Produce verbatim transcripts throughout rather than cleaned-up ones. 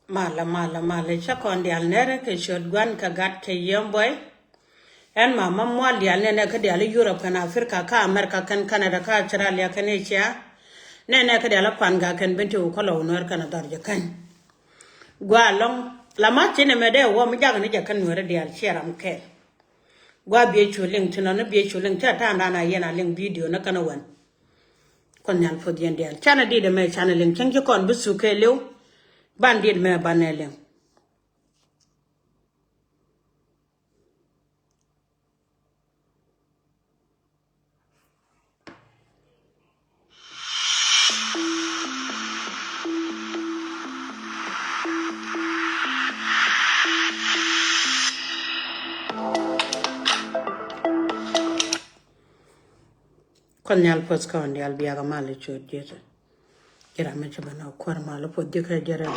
Malɛ, malɛ, malɛ, cä kɔn diaal nɛrɛ kɛ ciöt Gua̱n kɛ Gat kɛ Yiëë Buɔy. Ɛn ma ma mual diaal nɛnɛ kä diaal i̱ Europe kɛn Africa kä America kɛn Canada kä Australia kɛn Asia. Nɛnɛ kä diaal i̱ Pangak kɛn Bentiu kä Lɔw Nuɛr kɛn a dhɔr jɛ kɛn. Gua lɔŋ la ma ci nɛmɛ dee wä mi jak ni jɛ kɛn Nuɛr diaal ciɛ ram kɛɛl. Gua biɛ cu liŋ ti nɔ ni biɛ cu liŋ ti a ta̱a̱ŋ dan a yɛn a liŋ video ni kɛn a wɛn. Kuɔth Nhial puɔth yɛn diaal. Canɛ dit ɛmɛ canɛ liŋ cäŋ ci kɔn bi thuk kɛ liw. Ban dit ɛmɛ banɛ liŋ. Kuɔth Nhial puɔth kɔn diaal biakä mal i̱ ciöt Jethu. Ji̱ ram mi ci ben a kuäär mal i̱ puɔth ji̱ kä jɛ rɛl.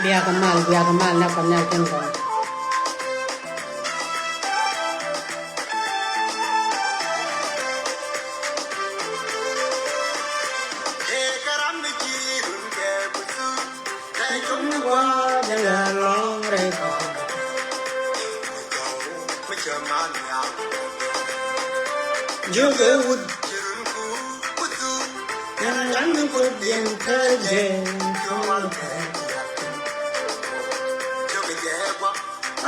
Biakä mal, biakä mal nɛ Kuɔth Nhial kɛn kɔn. Jogɛ wut. Yan lan ni kut din kä jɛ.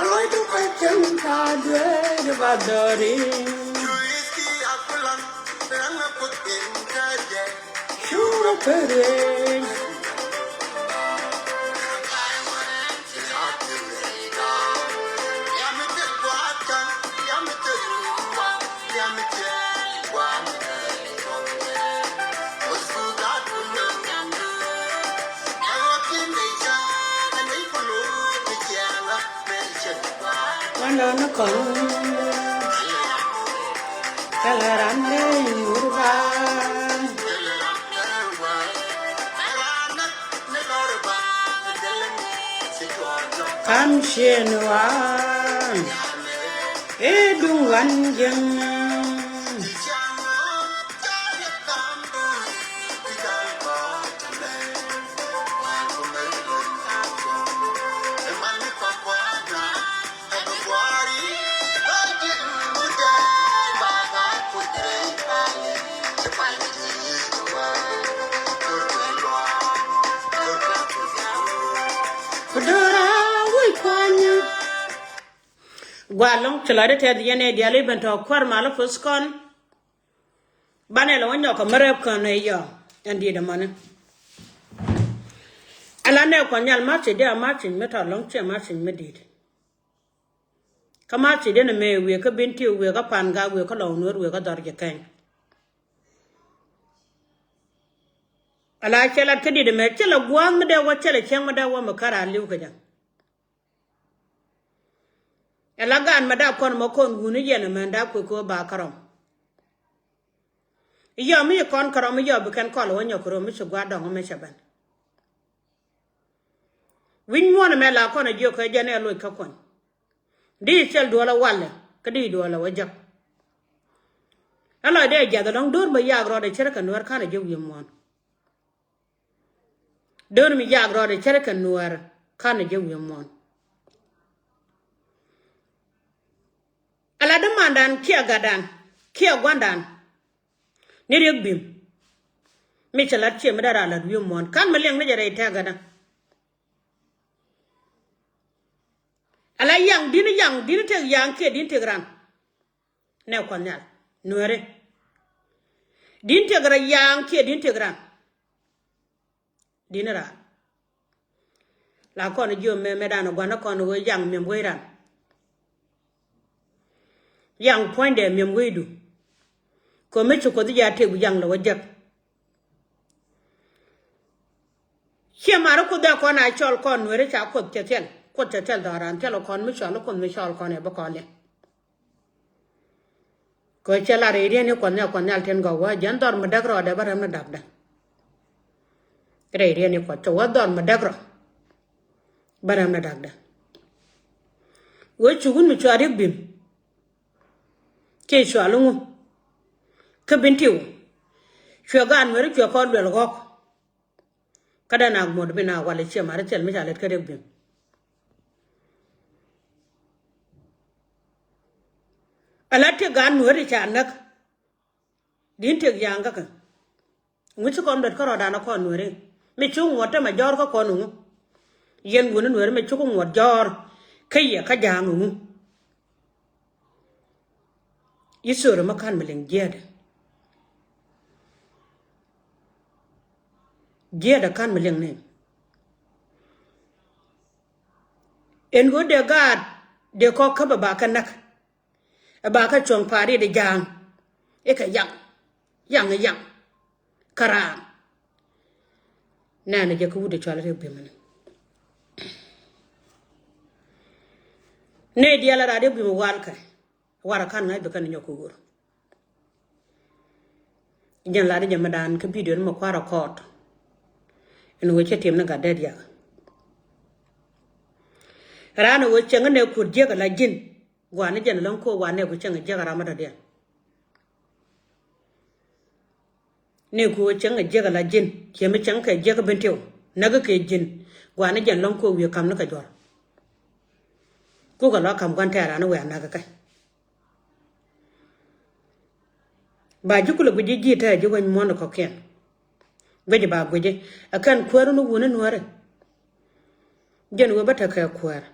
Aloy tu kɛ cɛŋ ka duer ba dɔri. Cura pere. Wanɔ ni kɔn kɛlɛ ran ni nyuur ba. Kam cien wa. Ee duŋ wan jiŋ. Gua lɔŋ ci lɔcdä tɛth yɛn ɛ diaal i̱ ben tɔ kuäär mal i̱ puɔth kɔn. Banɛ lɛ wä nyɔk kɛ mi rɛp kän ɛ yɔ ɛn diet ɛmɔni. Ɛla nɛ Kuɔth Nhial ma̱th ci diɛ a ma̱th ci mi tɔ lɔŋ ciɛ ma̱th ci mi diet. Kä ma̱th ci diɛ ni mëë wiee kä Bentiu wiee kä Pangak wiee kä Lɔw Nuɛr wiee kä dhɔr ji̱ kɛny. Ɛla cɛ lat kä diet ɛmɛ cɛ lɛ gua̱a̱th mi dee wä cɛ lɛ cäŋ mi dee wä mi kär a li̱w kɛ jɛ. Ɛ la gaat mɛ dak kɔn mɛ kɔn wuni yɛn mɛ dak kuɛ kuɛ ba kärɔm. Yɔ mi kɔn kärɔm yɔ bi kɛn kɔl wä nyɔk kärɔm mi ci gua̱a̱r dɔŋ mɛ cɛ ben. Wi̱ny muɔ̱n mɛ la kɔn a jiök kɛ jɛn ɛ loc kä kuɔny. Di cɛl duɔl a walɛ kä di duɔl a wä jäk. Ɛ lɔc dee jiath ɛlɔ̱ŋ do̱r mɛ yak rɔɔdɛ cär kɛ nuɛr ka̱n a jiök wi̱i̱ muɔ̱n. Döör mi jak rɔɔdɛ cärɛ kɛ nuäär ka̱n jɛ wi̱i̱ muɔ̱ɔ̱n. Ala dämandan kiɛ gatdan kiɛ gua̱ndan ni riek bi̱m. Mi cɛ lat ciɛ mi dara lat wi̱i̱ muɔ̱ɔ̱n ka̱n mi liɛŋ ni jɛ rɛy tɛ̈kädä. Ala yaŋ di̱n yaŋ di̱n tëk yaŋ kiɛ di̱n tëk ran. Nɛ Kuɔth Nhial nueeri. Di̱n tëk rɔ yaŋ kiɛ di̱n tëk ran. Di̱n ran. La kɔn jiö mɛ mɛ dan gua̱n kɔn wee yaŋ miɛm wee ran. Yaŋ puɔ̱nydɛ miɛm weedu. Kɛ mi ci Kuoth jɛ a tëk bi yaŋ lɛ wä jek. Ciɛ mari Kuoth ɛ kɔn a cɔl kɔn nueeri ca Kuoth cɛ thil. Kuoth cɛ thil dhɔran thil kɔn mi cɔl, Kuoth mi cɔl kɔn ɛ bi kɔn liɛŋ. Kɛ cɛ lar i̱ riɛn i̱ Kuɔth Nhial, Kuɔth Nhial tin gɔw wä, jɛn dhɔr mi däk rɔɔdɛ bä räm ni dakdä. Rɛy riɛn i̱ Kuɔth cɛ wä dhɔr mi däk rɔ bä räm ni dakdä. Wee cukun mi cua Riek Bim kiɛ cua luŋu kä Bentiu, cuɛ gaat Nuɛri cuɛ kɔn luɛl ɣɔk. Kä dee nak muɔt bi nak wal i̱ ciɛ mat i̱ thil mi ca lät kä Riek Bim. Ala tëk gaat Nuɛri ca näk. Di̱n tëk yaŋ kä kɛ ŋuci kɔn dɔt kä rɔɔdan a kɔn Nuɛri. Mi cuk ŋuɔt te ma jɔɔr kä kɔn ŋu. Yɛn wuni Nuɛri mi cuk ŋuɔt jɔɔr kä yɛ kä ja̱a̱ŋ ŋu. I̱ thöörä mä ka̱n mi liŋ jiäätdä. Jiäätdä ka̱n mi liŋ ni. Ɛn ɣöö dee gaat dee kɔk käpɛ ba kä näk. Ɛ ba kä cuɔ̱ŋ pa̱a̱r i̱ dee ja̱a̱ŋ. I̱ kɛ yaŋ. Yaŋ i̱ yaŋ. Kä raan. Nɛnɛ jɛ kä wut dee cual Riek Bim ni. Nɛy diaal a rat Riek Bim wal kɛ. Warɛ ka̱n ŋa̱c bi kɛn nyɔk kɛ ɣöör. Jɛn lat jɛ mi dan kä bidio ni mi kua̱r a kɔɔt. Ɛn ɣöö cɛ tiɛm ni gat dee diak. Raan ɣöö cieŋ nɛ kuot jiäk ala ji̱n. Gua̱a̱n ni jɛn lɔ̱ŋ ko̱o̱k gua̱a̱n nɛ ku cieŋ jiäk a ram mi dɔ̱diɛn. Ni ku cieŋ a jiäk ala ji̱n, cie mi cieŋ kɛ jiäk Bentiu, näk kɛ ji̱n, gua̱a̱n ni jɛn lɔ̱ŋ ko̱o̱k wi̱i̱ ka̱m ni kɛ juɔ̱r. Kukɛ lɔ ka̱m gua̱n tɛɛr an wɛɛ näk kɛ. Ba ji̱ kulɛ guic ji̱ ji̱ tɛɛr ji̱ weny muɔ̱n kɔ̱kiɛn. Guic ba guic ɛ kɛn kuäär ni wuni Nuääri. Jɛn wee bä tekɛ kuäär.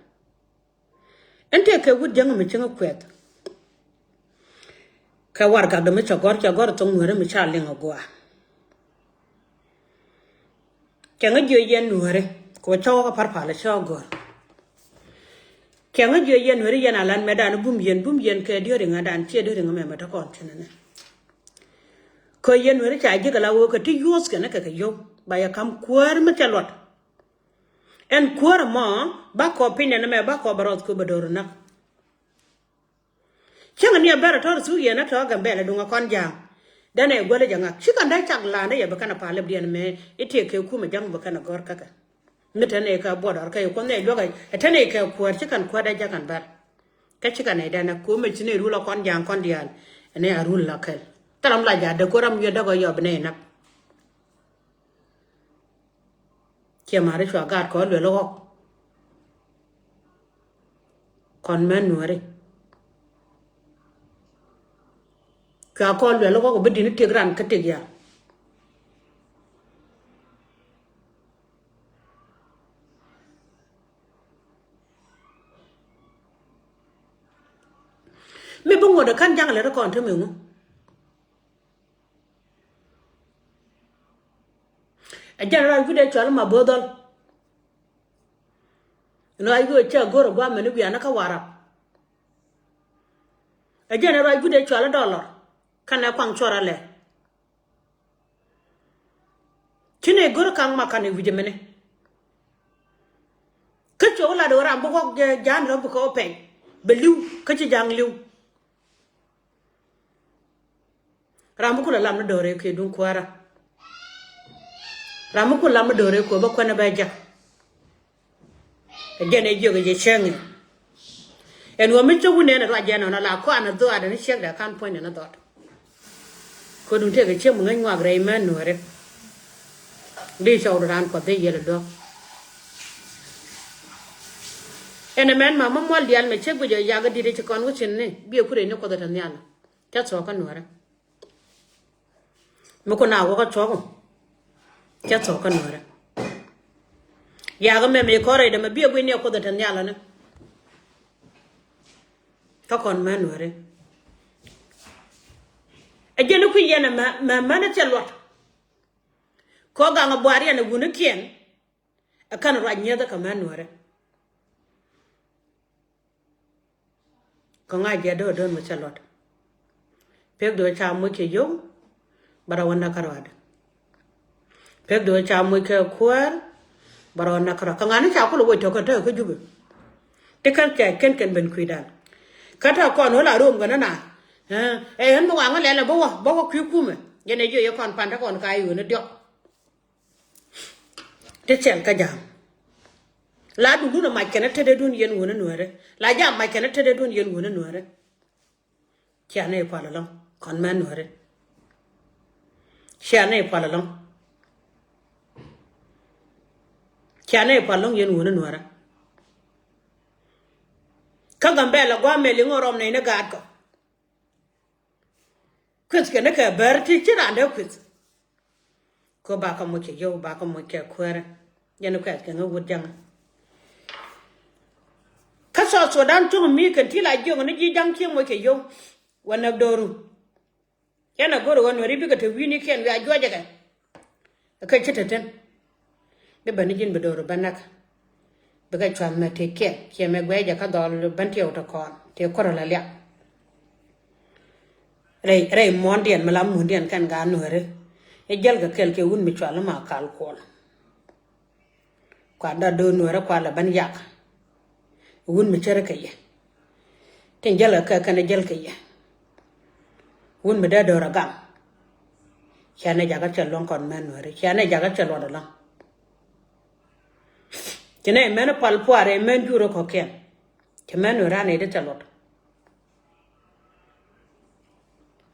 Ɛn tëë kɛ wut jäŋ mi cieŋ kuɛth. Kɛ warɛgak dee mi cɛ gɔ̱r, cɛ gɔ̱r thoŋ Nuääri mi ca liŋ a gua̱a̱. Cɛ ŋä jiö yɛn Nuääri kɛ wä cɔwä kɛ parpal cɛ gɔ̱r. Cɛ ŋä jiö yɛn Nuääri yɛn a lan mɛtdan bum yɛn, bum yɛn kɛ diöri ŋädan ciɛ diöri ŋä mɛmɛ te kɔn cinɛ nɛ. Kɛ yɛn Nuääri ca ji̱ kɛ la wee kɛ ti yuɔth kɛn kɛ kɛ yio̱w ba yɛ ka̱m kuäär mi cɛ luɔt. Ɛn kuäärä mɔ ba kɔ piny nɛn mɛ ba kɔ bɛ rɔth ku bɛ do̱r näk. Cäŋ ni a bɛr a tɔr thuk yɛn a tɔ̱ Gambɛla duŋ a kɔn ja̱a̱ŋ. Dɛn ɛ guäl jɛ ŋak ci kɛn dee cak la̱a̱n dee yɛ bi kɛn a pal lɛp diɛn mɛ i̱ tëë kɛ kumɛ ja̱ŋ bi kɛn a gɔ̱r käkɛ. Mi tɛn ɛ kɛ buɔt ɔr kɛ yɛ kuɔn ɛ juɔk ɛ tɛn ɛ kɛ kuäär ci kɛn kuäär dee ja̱k kɛn bɛr. Kä ci kɛn ɛ dɛn a kumɛ ci ni rul a kɔn ja̱a̱ŋ kɔn diaal. Ɛn ɛ a rul la kɛl thil ram la ja̱a̱ dee kuäär ram wiɛ däk ɔ yɔ bi nɛy näk. Ciɛ mari cua gaat kɔ luel ɣɔk. Kɔn mɛn Nuääri cua kɔ luel ɣɔk bi dini tiek ran kä tiek ya. Mi bi ŋuɔt kan jaŋ lɛ ri kɔn ti mi ŋu. Ɛ jɛn ruac wi̱cdɛ cɔal ma bo̱o̱th dhɔl. Ruac wi̱cdɛ cɛ go̱r ɛ gua̱a̱th mɛn i̱ wianä kä Warap. Ɛ jɛn ruac wi̱cdɛ cɔal i̱ dɔlɔr kɛnɛ kuaŋ cuɔr alɛ. Ci nɛ go̱r ka̱ŋ ma ka̱n i̱ wi̱cdɛ mɛnɛ. Kä cuɛ wä lat ɣöö ram bi ɣɔk jɛ ja̱a̱n rɔ bi kɛ wä pɛny bɛ li̱w kä ci ja̱a̱ŋ li̱w. Ram mi kulɛ lam ni do̱rɛ kɛ duŋ kuäärä. Ram mi kulɛ lam ni do̱rɛ kɛ bä kuɛn bɛ jak. Ɛ jɛn ɛ jiök ɛ jɛ cäŋ ɛ. Ɛn ɣöö mi cä wun nɛn ɛ ruac jɛn ɔn ala kuan ɛ dhɔaat ɛn ciek dɛ kan puɔ̱ny nɛn ɛ dhɔt. Kɛ duŋ tëëkɛ ciek mi ŋäc ŋuak rɛy mɛn Nuääri. Di cɔw raan kuɔth dee yiël ɛ duɔ̱k. Ɛn ɛ mɛn ma mi muɔl diaal mɛ ciek guic ɛ yak ɛ di̱t ɛ ci kɔn wä cin ni biɛ kurɛ ni kuɔth ɛ te nhial. Cä thuɔ̱k kä Nuäärä. Mi kun a wä kä thuɔ̱k. Cä thuɔ̱k kä Nuäärä. Yakä mɛ mi kɔn rɛydɛ mɛ biɛ guic ni a kuoth a te nhial ni. Kä kɔn mɛ Nuäärä. Ɛ jɛn ni kui̱ yɛn ɛ mɛ mɛ mɛn ɛ thil luɔt. Kɔ gaŋ ɛ buar yɛn ɛ wunikiɛn. Ɛ kän ruac nyieth ɛ kɛ mɛ Nuäärä. Kä ŋa̱c jɛ do̱r do̱r mi cä luɔt. Pek do̱r ca moc kɛ yio̱w. Bä rɔ wä näk kä ruaadä. Pek do̱r ca moc kɛ kuäär. Bä rɔ wä näk kä ruaadä kä ŋa̱ni ca kulɛ woc tɔ̱ kä tɔ̱ kä Jubɛ. I̱ kän cɛ kɛn kɛn ben kui̱dan. Kä tɛ kɔn ɣöö la rom kɛ ni naath. Ɛ ɣän mi waŋä lɛl ɛ bä wä bä wä kui̱ kumɛ. Jɛn ɛ jiö yɛ kɔn pan te kɔn ka i̱ ɣöö ni diɔk. Ti cɛl kä jam. La dundun ɛ mac kɛn ɛ tetdun yɛn ɣöö ni nuɛɛri. La jam mac kɛn ɛ tetdun yɛn ɣöö ni nuɛɛri. Cia nɛy pual ɛlɔ̱ŋ kɔn mɛn nuɛri. Cia nɛy pual ɛlɔ̱ŋ. Cia nɛy pual ɛlɔ̱ŋ yɛn ɣöö ni nuɛrä. Kä Gambɛla gua̱a̱th mɛ liŋ ɣöö rɔm nɛy ni gaatkɔ. Kueth kɛn ni kɛ bär ti ci raan dee kueth. Kɛ ɣöö ba kä moc kɛ yio̱w, ba kä moc kɛ kuäärä. Jɛn kuɛth kɛ ŋä wut ja̱ŋä. Kä South Sudan cuŋ mi kɛn ti la jiök ni ji̱ ja̱ŋ cieŋ moc kɛ yio̱w. Wä näk dööru. Cä nɛ go̱r ɣän wä ri bikɛ te wi̱i̱nikiɛn wiaa juɔcɛ kɛ. Kä ci te ten. Bi bä ni ji̱n bi dööru bä näk. Bikɛ cua̱th mɛ tëëkiɛn ciɛ mɛ guɛcɛ kä dhɔl bän tiɛw te kɔn tëë kuäär la liak. Rɛy rɛy muɔ̱ɔ̱ndiɛn mi la muɔ̱ɔ̱ndiɛn kɛn gaat nuääri. I̱ jäl kɛ kɛl kɛ wun mi cual i̱ ma kal kuɔl. Kua dɔ̱r do̱r nuäärä kua lɛ bän yak. Wun mi cärä kɛ yɛ tin jäl kɛ kɛ kɛn jäl kɛ yɛ. Wun mi dee do̱r a gam. Cia nɛ jakä cɛ luɔ̱ŋ kɔn mɛn nuääri, cia nɛ jakä cɛ luɔt ɛlɔ̱ŋ. Ci nɛ mɛn pal puaar ɛ mɛn jurä kɔ̱kiɛn. Ci mɛn nuääri anɛ di cɛ luɔt.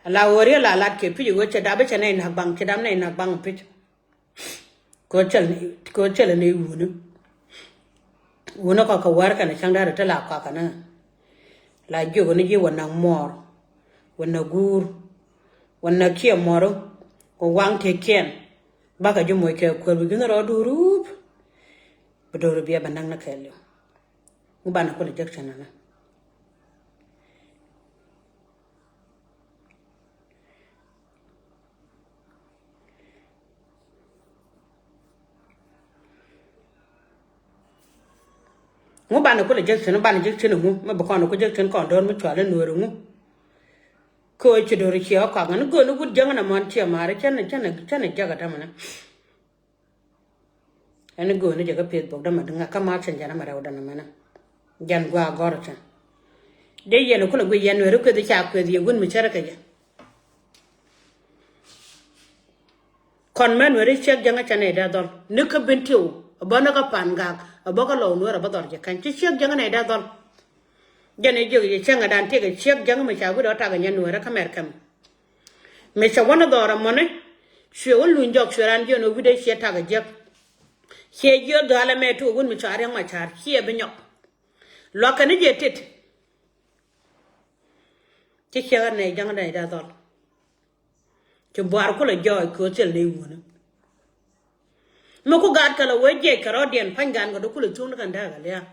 La ɣöö riɛ la lat kɛ pi̱c ɣöö cɛ dap i̱ cɛ nɛ inak baŋ, cɛ dap nɛ inak baŋ pi̱c. Kɛ ɣöö cɛl ni, kɛ ɣöö cɛl ni wuni. Wuni kɔk kɛ wär kɛn cäŋ da̱r ti la kɔak kɛn. La jiök ni ji̱ wä nak muɔɔr, wä nak guur, wä nak kiɛ muɔɔr, wä waŋ tëëkiɛn. Bakɛ ji̱ moc kɛ kuäär wi̱i̱ ji̱n rɔɔdu ruup. Bi do̱r biɛ bɛ näk ni kɛɛliw. Ŋu banɛ kul jek cɛ nɛnɛ. Ŋu banɛ kulɛ jek cin, banɛ jek cin ŋu mi bi kɔn ku jek cin kɔn do̱r mi cual in nueeri ŋu. Kɛ ɣöö ci do̱r ciɛ ɣä kɔak ŋä ni gööni wut jäŋä nɛ mɔn ciɛ maari cɛn cɛn cɛn jek ɛ tämɛ nɛ. Ɛn ni gööni jɛ kä Facebook dämɛ diŋa kä ma cɛn jɛn ɛmɛ rɛw dɛn ɛmɛnɛ. Jɛn gua̱a̱ gɔ̱r cɛn. Dee yɛn kulɛ guic yɛn nueeri kueth ca kueth yɛ wun mi cärä kɛ jɛ. Kɔn mɛ nueeri ciek jäŋä cɛ nɛy dee dhɔl ni kä bin tiw. Ɛ bä ni kä pan gak ɛ bä kä lɔw nueer ɛ bä dhɔl jɛ kɛn ci ciek jäŋä nɛy dee dhɔl. Jɛn ɛ jiök yɛ cäŋɛ dan tiek ɛ ciek jäŋä mi ca wi̱dɛ ɔ tak ɛ nyɛ nueerä kä mɛr kɛm. Mi cɛ wä ni dhɔr ɛmɔni cuɛ wä luny jɔk cuɛ ran jiön ɛ wi̱dɛ ciɛ tak ɛ jiäk. Ciɛ jiö dhɔalɛ mɛ tuɔ wun mi ca riäŋ ma ca̱r ciɛ bi nyɔk. Luakä ni jiɛ tit. Ci ciɛ ɣän nɛy jäŋä nɛy dee dhɔl. Ci buar kulɛ jɔɔc kɛ ɣöö thil ni wuni. Mi ku gaat kɛ lɛ wee jiɛc kɛ rɔɔdiɛn pa̱ny gaan kɛ dee kulɛ thuŋni kɛn dee kɛ lia̱a̱.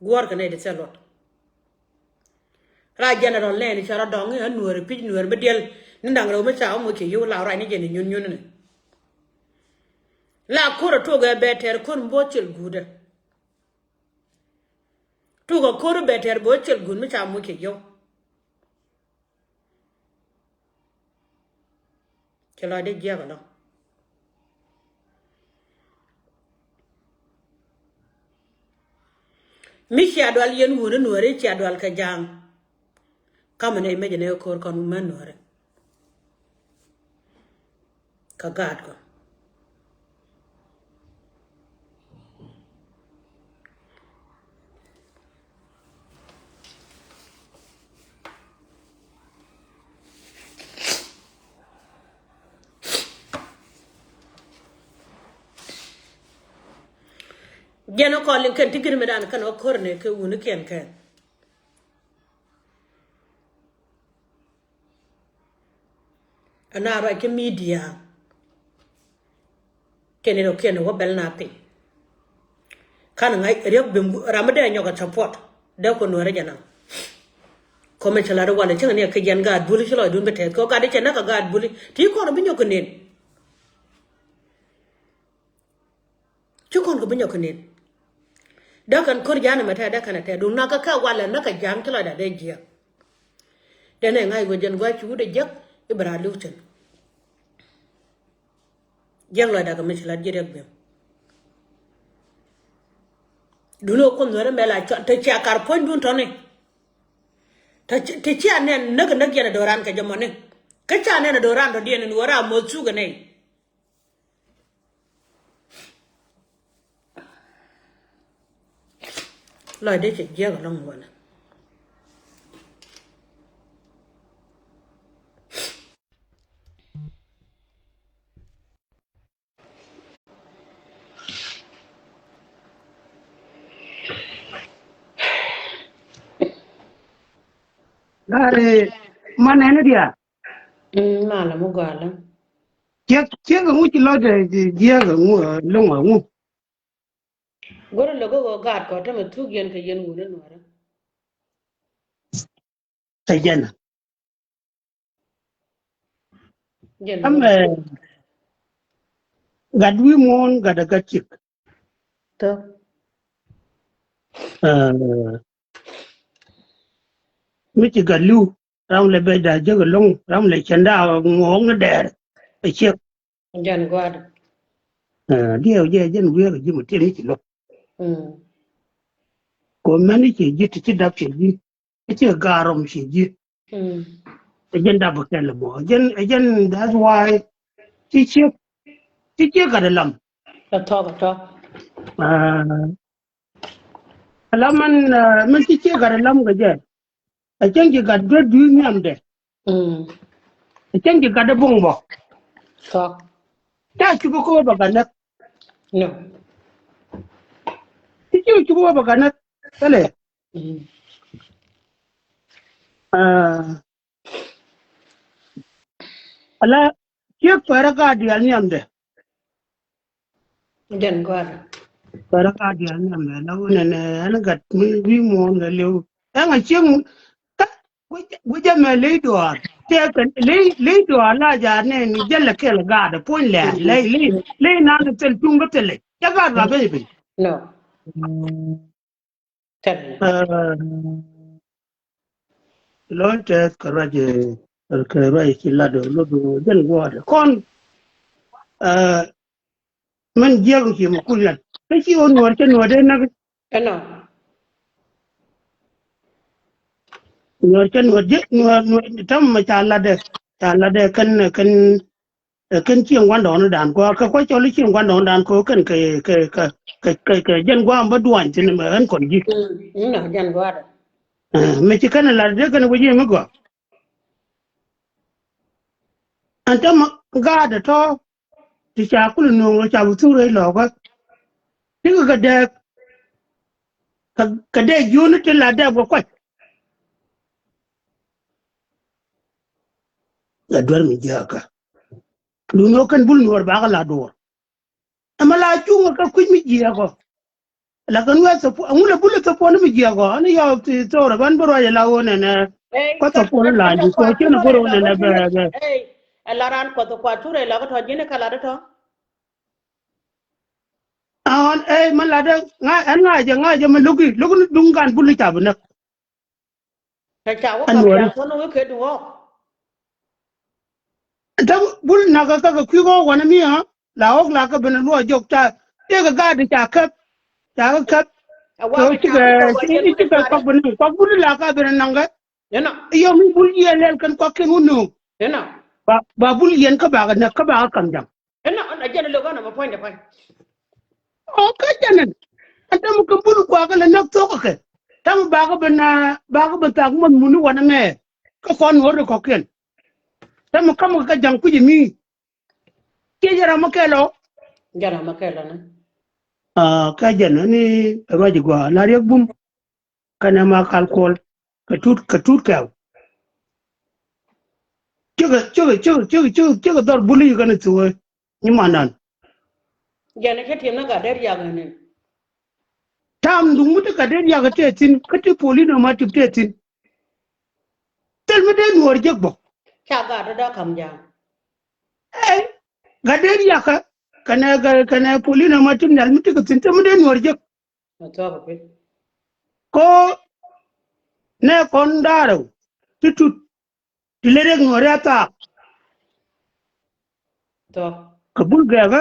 Guɔ̱ɔ̱rkɛ nɛy ti thil luɔt. Ra general nɛɛni cɛ rɔ dɔŋ i̱ ɣän nueeri pi̱c nueeri mi diɛl ni da̱ŋ rɛw mi ca ɣä moc kɛ yio̱w la ruacni jɛn i̱ nyun nyun ni. La ko̱r ɛ tuɔk ɛ bɛ tɛr ko̱r mi bo̱o̱th cil guutdɛ. Tuɔk ɛ ko̱r i̱ bɛ tɛr bo̱o̱th cil guut mi ca moc kɛ yio̱w. Ci lɔcdɛ jiɛk ɛlɔ. Mi cia dual yɛn wuni nuääri cia dual kɛ ja̱a̱ŋ. Kamɛ nɛ imec nɛ ko̱r kɔn män nuääri. Kä gaatkɔ. Jɛn ɔ kɔn liŋ kɛn ti gir mi dan kɛn ɔ ko̱r ni kɛ wuni kɛn kɛn. Ɛn a ruac kä media. Tëë ni rɔ kiɛn wä bɛl na piny. Kan ŋa̱c riäk bim ram mi dee nyɔk a support dee ku nuɛrɛ jɛ naŋ. Kɔmɛ cɛ lat walɛ cäŋ ni a kɛ jiɛn gaat buli ci lɔcdun bi tɛth kɛ ɔ gat di cɛ näk a gaat buli ti kɔn bi nyɔk kɛ nen. Ci kɔn kɛ bi nyɔk kɛ nen. Dee kɛn ko̱r ja̱a̱n ɛmɛ tɛth dee kɛn a tɛth duŋ nakä kɛ walɛ näk a ja̱a̱ŋ ci lɔcda dee jiɛk. Dee nɛ ŋa̱c wä jɛn gua̱c ci wut a jiäk i̱ bɛ raar li̱w cin. Jiäk lɔcda kɛ mi ci la̱t ji̱ riɛk biɛm. Duŋni ɣöö Kuoth Nuäärä mɛ la cua te cia kar puɔ̱nydun tɔ̱ni. Te ci, te cia nɛn näk näk yɛn a do̱ran kɛ jɛ mɔni. Kä cia nɛn a do̱ran tɔ̱diɛn in wä ram moth cukɛ nɛy. Lɔcdɛ cɛ jiɛk ɛlɔ̱ŋ wanɛ. Gari man ɛn dia. Mm, malɛ mu gɔalä. Ciek, ciek ŋu ci lɔcdɛ jiɛk ŋu, loŋ ŋu. Go̱rɛ lɛ go̱ ɣöö gaat kɔ tämɛ thuk yɛn kɛ yɛn wuni Nuäärä. Ɛ jɛn. Jɛn. Amɛ gat wi̱i̱ muɔ̱ɔ̱n gat ɛ gat ciek. Tɔ. Ɛ, mi ci gat li̱w ram lɛ bɛ da jek ɛlɔ̱ŋ ram lɛ cɛn da ŋuɔ̱ɔ̱ŋ ni dɛɛr ɛ ciek. Jɛn gua̱a̱r. Ɛ, diɛw jɛ jɛn wi̱i̱ ɛ ji̱ mi tiɛm mi ci lo̱k. Mm. Kɔ mɛn i̱ ci ji̱ ti ci dap ci ji̱. I̱ ci ga̱a̱r rɔm ci ji̱. Mm. Ɛ jɛn dap kɛl mɔ. Ɛ jɛn, ɛ jɛn, that's why ci ciek, ci ciek gat ɛ lam. Ɛ thɔk, ɛ thɔk. Ɛ, ɛ lam mɛn, ɛ, mɛn ci ciek gat ɛ lam kɛ jɛ. Ɛ cäŋ ci gat duet dui̱i̱ nhiamdɛ. Mm. Ɛ cäŋ ci gat ɛ buŋ bɔ. Thɔk. Ca cupä kä wä bɛ gat näk. No. Ci ci cupä wä bɛ gat näk. Thilɛ. Mm. Ah. Ala ciek pɛrɛ ka diaal nhiamdɛ. Jɛn gua̱a̱r. Pɛrɛ ka diaal nhiamdɛ la wunɛ nɛ ɛn gat mi wi̱i̱ muɔ̱ɔ̱n kɛ liw. Ɛn a ciek ŋu kä guic, guic ɛmɛ ley duaar. Tëëkɛ ley, ley duaar la jaat nɛ ni jälɛ kɛl gaat puɔ̱ny lɛɛr. Ley, ley, ley nan thil tuŋ kä thilɛ. Cä gaat ba ben ben. No. Tɛl. Ɛ, lɔc tɛth kɛ ruac, ɛ, kɛ ruac ci lat ɛ lot ɛ jɛn gua̱a̱r kɔn. Ɛ, mɛn jiɛk ci mɛ kul lat kä ci ɣän nuɔr cɛ nuɔr dee näk. Ɛnɔ. Nuɔr cɛ nuɔr jiɛk nuɔr nuɔr tam mɛ ca lat ɛ ca lat ɛ kɛn kɛn Ɛ kɛn cieŋ gua̱ndɔɔŋnidan kɔ kɛ kua̱c cɔl i̱ cieŋ gua̱ndɔɔŋnidan kɔ kɛn kɛ kɛ kɛ kɛ kɛ kɛ jɛn gua̱a̱m bä duany thi̱n mɛ ɣän kɔn ji̱. Mm, mm, jɛn gua̱a̱dɛ. Ɛ, mɛ ci kɛn ɛ lat dee kɛn ɛ wec yɛ mi gɔaa. Ɛn täämɛ gaat ɛ tɔ̱ ti ca kul nööŋ ɛ ca bi thuk rɛy lɔɔkä. Tikɛ kɛ dɛɛk kɛ kɛ dɛɛk jiöni ti la dɛɛk bä kuac. Ɛ duer mi jiääkä. Duundɛ ɣöö kɛn bul nuɔɔr bakɛ la duɔ̱ɔ̱r. Ɛmɛ la cuŋ ɛ kɛ kui̱c mi jiääk ɔ. La kɛn wee thop ɛŋu lɛ bul ɛ thop puɔ̱n mi jiääk ɔ. Ɛn yɔɔk ti thorɛ ban bi ruac ɛ la ɣöö nɛnɛ. Kɔ thop puɔ̱n la ji̱ kɔ ciɛn ɛ go̱r ɣöö nɛnɛ bɛ bɛ. Ɛ la raan kuɔth kua turɛ la kɛ tɔ ji̱n ɛ kɛ lat ɛ tɔ. Ɛn ɛ mɛ lat ɛ ŋa̱ ɛn ŋa̱ jɛ ŋa̱ jɛ mɛ lo̱ki lo̱ki ni duŋ gan bul i̱ ca bi näk. Ɛ ca wä kɔn ɛ ca wä kɛ duŋ ɣɔk. Däm bul nakä kä kɛ kui̱ ɣɔk wanɛ mi ɣä la ɣɔk la kä ben luɔ jɔk ca. Tëëkɛ gaat ca käp ca kä käp. Kɛ ɣöö cikɛ cikɛ kɔk ben naŋ kɔk bul la kä ben naŋ kɛ. Yɔ mi bul yiëë lɛl kɛn kɔk kɛn wä nööŋ. Ba bul yiɛn kä bakɛ näk kä bakɛ ka̱m ja̱ŋ. Ɛn na jɛn lök ɛn na mɛ puɔ̱nydɛ pa̱ny. Ɔ kä jɛn ɛn ɛn täämɛ kɛ bul kuakä lɛ näk thok kɛ. Täämɛ bakɛ ben bakɛ ben thak muɔth muni wanɛ mɛ. Kä kɔn ŋo̱r kɔ̱kiɛn. Täämɛ ka̱mɛ kɛ ja̱ŋ kui̱c ɛmi. Ciɛ jɛ ram mɛ kɛl ɔ. Jɛ ram mɛ kɛl ɔ ni. Kä jɛn ɛn ni ruac gɔaa la riɛk bum. Kɛnɛ ma kal kuɔl kɛ tut kɛ tut kɛw. Cikɛ cikɛ cikɛ cikɛ cikɛ cikɛ dhɔr buli kɛnɛ thuɛ. Nyi mandan. Jɛn cä tiɛm ni gat dee riak ni. Tam duŋ mi ti gat dee riak tɛ thin kä ti poli nɔ ma tip tɛ thin. Thil mi dee nuɔr jek bɔ. Ca gat dee kam jam. Ey gat dee riak kɛ kɛnɛ kɛnɛ poli nɔ ma tip nɛl mi ti kɛ thin thil mi dee nuɔr jek. Ko nɛ kɔn da̱rɛ ti tut ti lɛ rek nuɔri a thaak. Kɛ bul gɛɛkä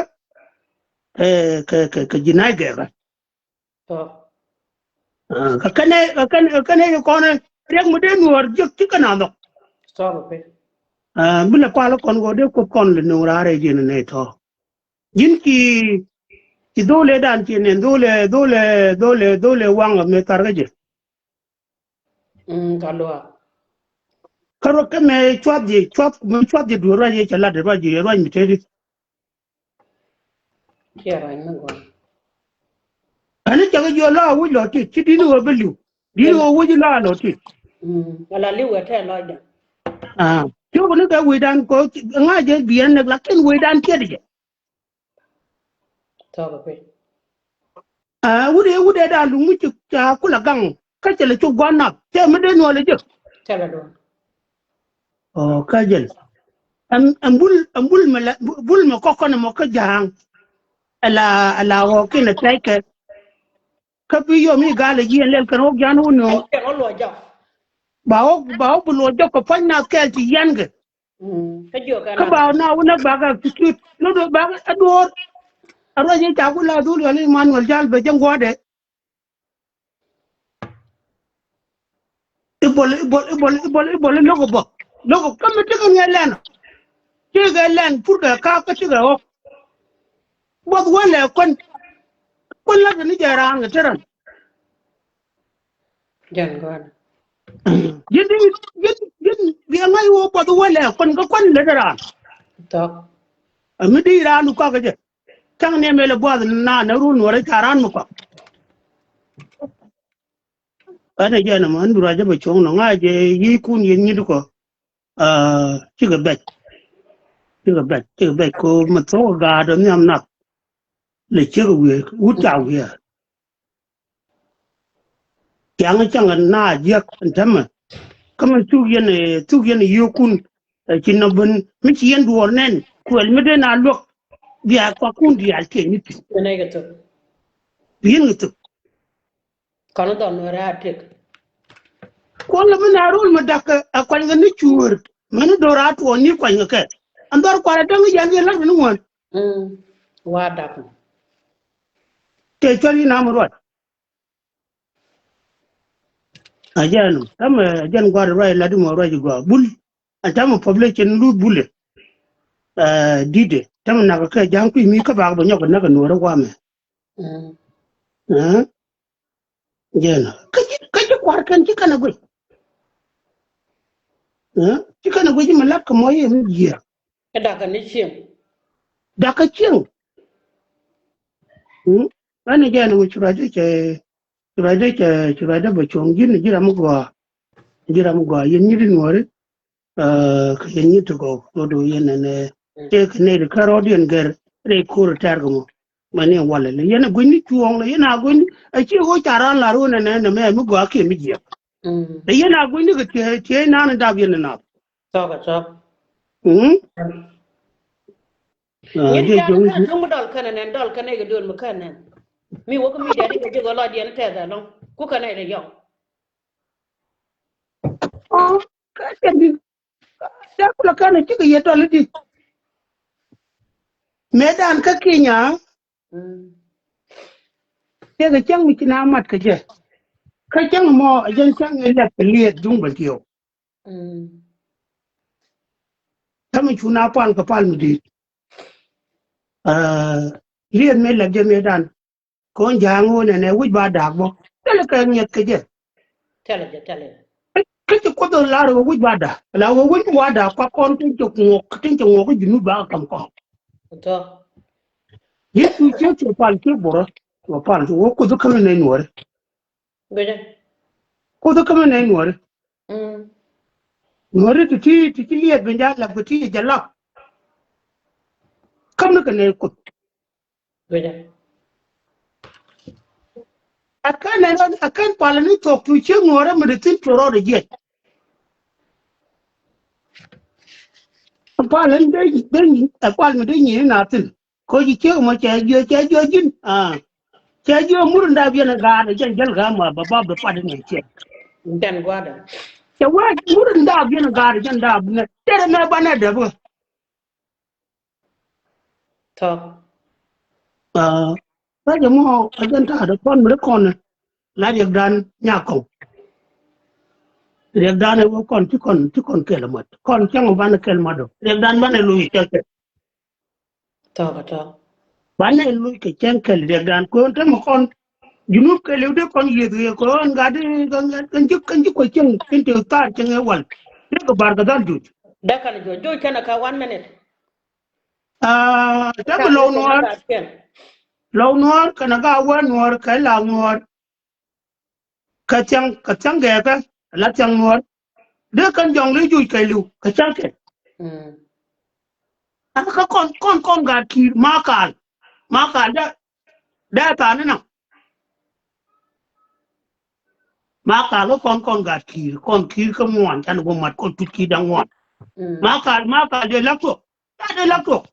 kɛ kɛ kɛ ji̱ na̱c gɛɛkä. Ah, kä kɛnɛ, kä kɛnɛ, kä kɛnɛ kɔn riɛk mi dee nuɔɔr jiäk ti kɛn a nhɔk. Tɔk ɛ pek. Ah, bi lɛ pal kɔn kɔ dee Kuoth kɔn lɛ no̱o̱ŋ raar ɛ jiɛn nɛ tɔ̱. Ji̱n ki, ki dholɛ dan ci nɛn dholɛ, dholɛ, dholɛ, dholɛ waŋ ɛ mëë thar kä jɛ. Mm, ka luaak. Kä ruɔk kä mëë cuath jɛ, cuath, mëë cuath jɛ duɔ̱ɔ̱r ruac yɛ cɛ lat ruac jɛ, ruac mi teti. Ciɛ ruac mi gua̱n. Ani cɛ kɛ jiɔ la a wi̱c lɔ ti, ci di̱t ni ɣöö bi li̱w. Di̱t ni ɣöö wi̱c la a lɔ ti. Mm, wala li̱w ɛ tɛɛ lɔcdɛ. Ah, ci wä ni kɛ wi̱dan kɔ, ŋa̱c jɛ biɛn nɛk lakin wi̱dan tiɛt jɛ. Tɔk ɛ pek. Ah, wut ɛ, wut ɛ da̱a̱ luŋ mi ci ca kulɛ gaŋ kä cɛ lɛ cuk gua̱n nath cɛ mi dee nuɔl ɛ jek. Cɛ lɛ duɔ̱n. Ɔ, kä jɛl. Ɛn, ɛn bul, ɛn bul mɛ lɛ, bul mɛ kɔkɔn ɛmɔ kä ja̱a̱ŋ. Ɛla, ɛla ɣɔɔk kinɛ tɛckɛ. Kä bi yom i̱ gal ɛ jiɛn lɛl kɛn ɣɔk ja̱a̱n wun ni ɣɔk. Kɛn ɣɔk luɔc jɔk. Ba ɣɔk, ba ɣɔk bi luɔc jɔk kɛ pua̱ny nath kɛɛl ti yiɛn kɛ. Mm, kä jiök kɛ kä la. Ba na wun a bak a kikit. Ni do bak a duɔ̱ɔ̱r. A ruac i̱ ca ku la dhul yɔl i̱ Manuel jal bɛ jɛ ŋuɔ̱tdɛ. I̱ bol, i̱ bol, i̱ bol, i̱ bol, i̱ bol i̱ lo̱k i̱ bä. Lo̱k i̱ kä mi tekɛ ŋiɛ lɛn. Tekɛ lɛn purkɛ ka̱a̱k kä tekɛ ɣɔ̱k. Buɔth wälɛ kuän. Kuän la̱t ni jɛ raan kɛ te ran. Jɛn gɔ̱a̱n. Ji̱n di, ji̱n, ji̱n, bi ŋa̱c wä buɔth wälɛ kuän kä kuän lät raan. Tɔk. Ɛ mi di raan du kɔk jɛ. Caŋ ni mɛl ɛ buɔth na na run wä rɛ ca raan mi kɔk. Ɛn ɛ jɛn ɛmɔ ɛn bi ruac jɛ bɛ cuɔ̱ŋ nɔ ŋa̱c jɛ yi̱kun yɛn nyit kɔ. Ah, cikɛ bɛc. Cikɛ bɛc, cikɛ bɛc ko mi thok gaat ɔ nhiam nath. Lɛ cikɛ wiee wut ca wiee. Kiaŋ cäŋ na jiäk ɛn tämɛ. Kä mi thuk yɛn, eh, thuk yɛn yiökun, eh, ci nɔ ben mi ci yɛn duɔɔr nɛn kuɛl mi dee na luäk. Bia kuakun diaal kiɛ ni pi̱n. Yɛn kɛ thuk. Yɛn kɛ thuk. Kɔn dhɔl nuɛɛrɛ a tëk. Kuɔn lɛ mi na rul mi da̱k ɛ kuanykɛ ni cuëër. Mɛn ni do̱r a tuɔɔk ni kuanykɛ kɛ. Ɛn dhɔr kuarɛ däŋ i̱ yɛn yɛn la̱t ni ŋuän. Mm. Wa da̱k. Tëë cuɛl yɛn a mi ruac. A jɛn ɛnɔ. Tämɛ jɛn gua̱r ruac lat imɔ ruac igɔaa. Bul. Ɛn tämɛ population lu bulɛ. Ɛ, di̱tɛ. Tämɛ nak kɛ ja̱a̱ŋ kui̱ mi kä bak bɛ nyɔk kɛ näk kɛ nuɔ̱ɔ̱rä guamɛ. Mm. Ɛ? Jɛn. Kä ci, kä ci kua̱r kɛn ci kɛn ɛ guic. Ɛ? Ci kɛn ɛ guic mi lak kɛ mɔ yɛ mi jiɛɛr. Kä dakä ni cieŋ. Dakä cieŋ. Mm. Ɛn jɛn ɛ ŋu ci ruac dee cɛ, ci ruac dee cɛ, ci ruac dee bɛ cuɔ̱ŋ ji̱n ji̱ ram mi gɔaa. Ji̱ ram mi gɔaa yɛn nyi di nuɔ̱ɔ̱ri. Ɛ, kɛ yɛn nyi ti gɔw rot ɣöö yɛn nɛnɛ tëëk nɛy ti kärɔɔdiɛn gɛr rɛy ko̱r tɛ̈r kɛ mɔ. Mɛn ni walɛ lɛ yɛn a gui̱ni cuɔ̱ɔ̱ŋ lɛ yɛn a gui̱ni a ci ɣöö ca raan la̱r ɣöö nɛnɛ nɛmɛ mi gɔaa kiɛ mi jiɛk. Mm. Lɛ yɛn a gui̱ni kɛ tiee tiee naan in dap yɛn in nath. Tɔk a tɔk. Mm. Ah, nyit jɛ ja̱a̱n jɔŋ kän ji̱. Dɔ̱ŋ mi dɔl kän nɛn dɔl kän nɛy kɛ duel mi kän nɛn. Mi wä kä mi diaal di kɛ ji̱ gɔlɔdiɛn tɛth ɛlɔ̱ŋ ku kän nɛy lɛ yɔk. Ɔ, kä cɛ di. Cɛ kulɛ kɛn a cikɛ yɛ tɔl i̱di. Mëëdan kä Kenya. Mm. Cɛ kɛ cäŋ mi ci na mat kɛ jɛ. Kä cäŋ mɔ a jɛn cäŋ ɛ lɛp kɛ liɛth duŋ bɛ tiɛw. Mm. Kä mi cu na pal kɛ pal mi di̱i̱t. Ɛ, liɛth mëë lɛp jɛ mëëdan. Kɔn ja̱a̱ŋ wä nɛnɛ wi̱c ba da̱a̱k bä. Thilɛ kɛ ŋiɛth kɛ jɛ. Thilɛ jɛ, thilɛ. Kä ci Kuoth lar wä wi̱c ba da̱a̱k. La wä wi̱c ba da̱a̱k kua kɔn tin cɛ ŋuɔk, tin cɛ ŋuɔk kä Junub ba kam kɔn. Tɔ. Yecu cɛ cɛ pal cɛ borä. Wä pal wä Kuoth kä mi nɛy nuɔri. Gɔjɛ. Kuoth kä mi nɛy nuɔri. Mm. Nuɔri ti ti ti ci liɛth ben ja lap kɛ ti jɛ lap. Kä mi kɛ nɛy Kuoth. Gɔjɛ. A kɛn ɛn, a kɛn pal ni thok tu ci nuɔrɛ mi di thin tu rɔɔdɛ jiɛc. Pal ni dee, dee, a pal mi dee nyi ni na thin. Ko ji̱ ciek mɔ cɛ jiö, cɛ jiö ji̱n. Ah. Cɛ jiö mur in daap yɛn a gaar jɛn jäl ga̱a̱m wa ba bap dɔ pat in cɛ. Jɛn gua̱dɛ. Cɛ wee mur in daap yɛn a gaar jɛn daap nɛ. Tɛrɛ mɛ banɛ dɛp ɣä. Tɔk. Ah, rajɛ mɔ a jɛn ta̱a̱dɛ kɔn mi ri kɔn. la riɛkdan nyakɔŋ. Riɛkdan ɛ wä kɔn ci kɔn ci kɔn kɛl mat. Kɔn cäŋ banɛ kɛl mat ɔ. Riɛkdan banɛ luc cäŋ kɛl. Tɔk tɔk. Banɛ luc kɛ cäŋ kɛl riɛkdan kɔn te mɛ kɔn. Junub kɛliw dee kɔn yieth kɛ kɔn gat kɛn ci kɛn ci kuɛ cäŋ kin te thar cäŋ ɛ wal. Dee kɛ bar kɛ dhal juc. Dee kɛn juc juc kɛn ɛ ka one minute. Aa, te kɛ lɔw nuɔr. Lɔw nuɔr kɛn ɛ ka wä nuɔr kɛ la nuɔr. Kä thiaŋ kä thiaŋ gɛɛkä la thiaŋ nuɔr. Dee kɛn jɔŋ li juc kɛ liw kä cäŋ kɛ. Kä kɔn kɔn kɔn gat kiir ma kal ma kal dee dee thaani na. Ma kal kä kɔn kɔn gat kiir kɔn kiir kä ŋuan can wä mat kɔn tut kiir daŋ ŋuan. Ma kal ma kal dee lak tuɔk dee lak tuɔk.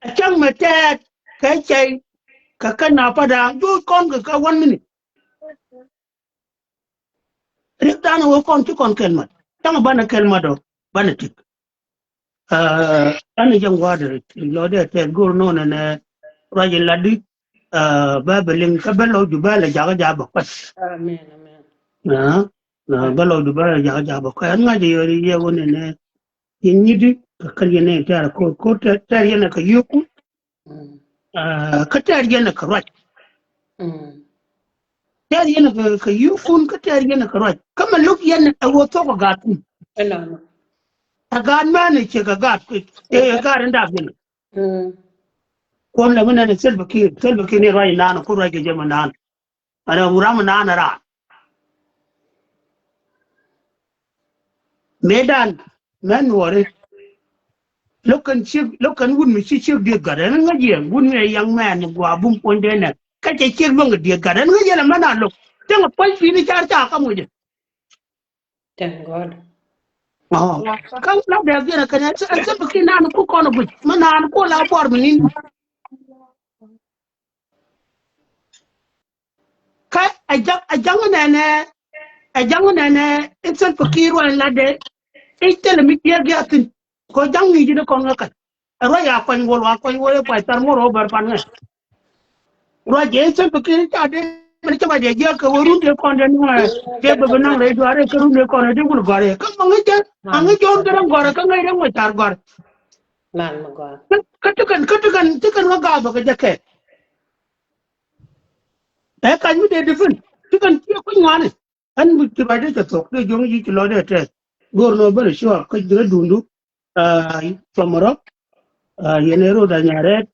A cäŋ mɛ tɛɛt kɛ cɛy kɛ kɛ na pa da̱a̱ŋ jo̱o̱c kɔn kɛ kɛ one minute. Riɛk dan wä kɔn ci kɔn kɛl mat cäŋ banɛ kɛl mat ɔ banɛ tik. Ɛn jɛ ŋua̱dɛ lɔ dee tɛɛt go̱r nɔnɛ nɛ ruac in lat di. Bɛ bɛ liŋ kä bɛ lɔ ju bɛ lɛ jakä jakä bɛ kuac. Bɛ lɔ ju bɛ lɛ jakä jakä bɛ kuac ɛn ŋa̱c yɛ yɛ wä nɛ nɛ. Yɛn nyit di kɛ kɛl yɛn ɛ tɛɛr ko̱r ko̱r tɛɛr yɛn ɛ kɛ yio̱o̱kun. Kä tɛɛr yɛn ɛ kɛ ruac. Tɛɛr yɛn ɛ kɛ yio̱o̱kun kä tɛɛr yɛn ɛ kɛ ruac kä mɛ lo̱k yɛn ɛ wä thok ɛ gaatkun. Ɛ gaat mɛn ɛ ciɛ kɛ gaat ɛ gaat in dap yɛn. Kuɔn lɛ mi nɛn ɛ Salva Kiir Salva Kiir ni ruac in naan ɛ ku ruac kɛ jɛ mi naan. Ɛn ɛ wut ram in naan ɛ raan. Mëëdan mɛn nuɔri. Lo̱k kɛn ciek lo̱k kɛn wut mi ci ciek dieth gat ɛn ŋäc yɛ wut mi ɛ yaŋ mɛn mi gua̱a̱ bum puɔ̱ny dee nɛ kä cɛ ciek luäŋ kɛ dieth gat ɛn ŋäc yɛ lɛ mɛn a lo̱k. Cäŋ ɛ puɔ̱ny pi̱i̱ni car ca kä mucɛ. Thank God. Kä la dɛɛk yɛn ɛ kɛn ɛ Salva Kiir naan ku kɔn ɛ guic mi naan ku la buɔr mi ni̱n. Kä a jaŋ a jaŋ nɛnɛ a jaŋ nɛnɛ in Salva Kiir ruac latdɛ. I̱ thilɛ mi jiɛk jiath thi̱n kɛ jaŋ ŋi̱i̱c in kɔn ŋäk kɛn. Ɛ ruac a kuany wol wa kuany wol i̱ puac thar ŋuɔr ɣöö bär pan ŋäk. Ruac jɛ in Salva Kiir ca dee mɛn cä ba jɛ jiɛk kɛ wä run dee kɔn dee nuɔ̱ɔ̱ dee bä bi naŋ rɛy duaar i̱ kä run dee kɔn dee wul gɔ̱r i̱ kä ma ŋäc jɛ ma ŋäc jɔ̱ɔ̱n kɛ rɛŋ gɔ̱r kä ŋäc rɛŋ ma car gɔ̱r. Kä ti kɛn kä ti kɛn ti kɛn kä gaabä kɛ jɛ kɛ. Ɛ kac mi dee difin ti kɛn ciɛ kui̱ ŋuani. Ɛn mi ci ruacdɛ cɛ thok dee jo̱ŋ yic ci lɔcdɛ tɛth. Go̱o̱r nɔ ben a cuɔp kä ji̱ kä duundu. Cuɔmɔrɔ yɛn ɛ rot a nyarɛt.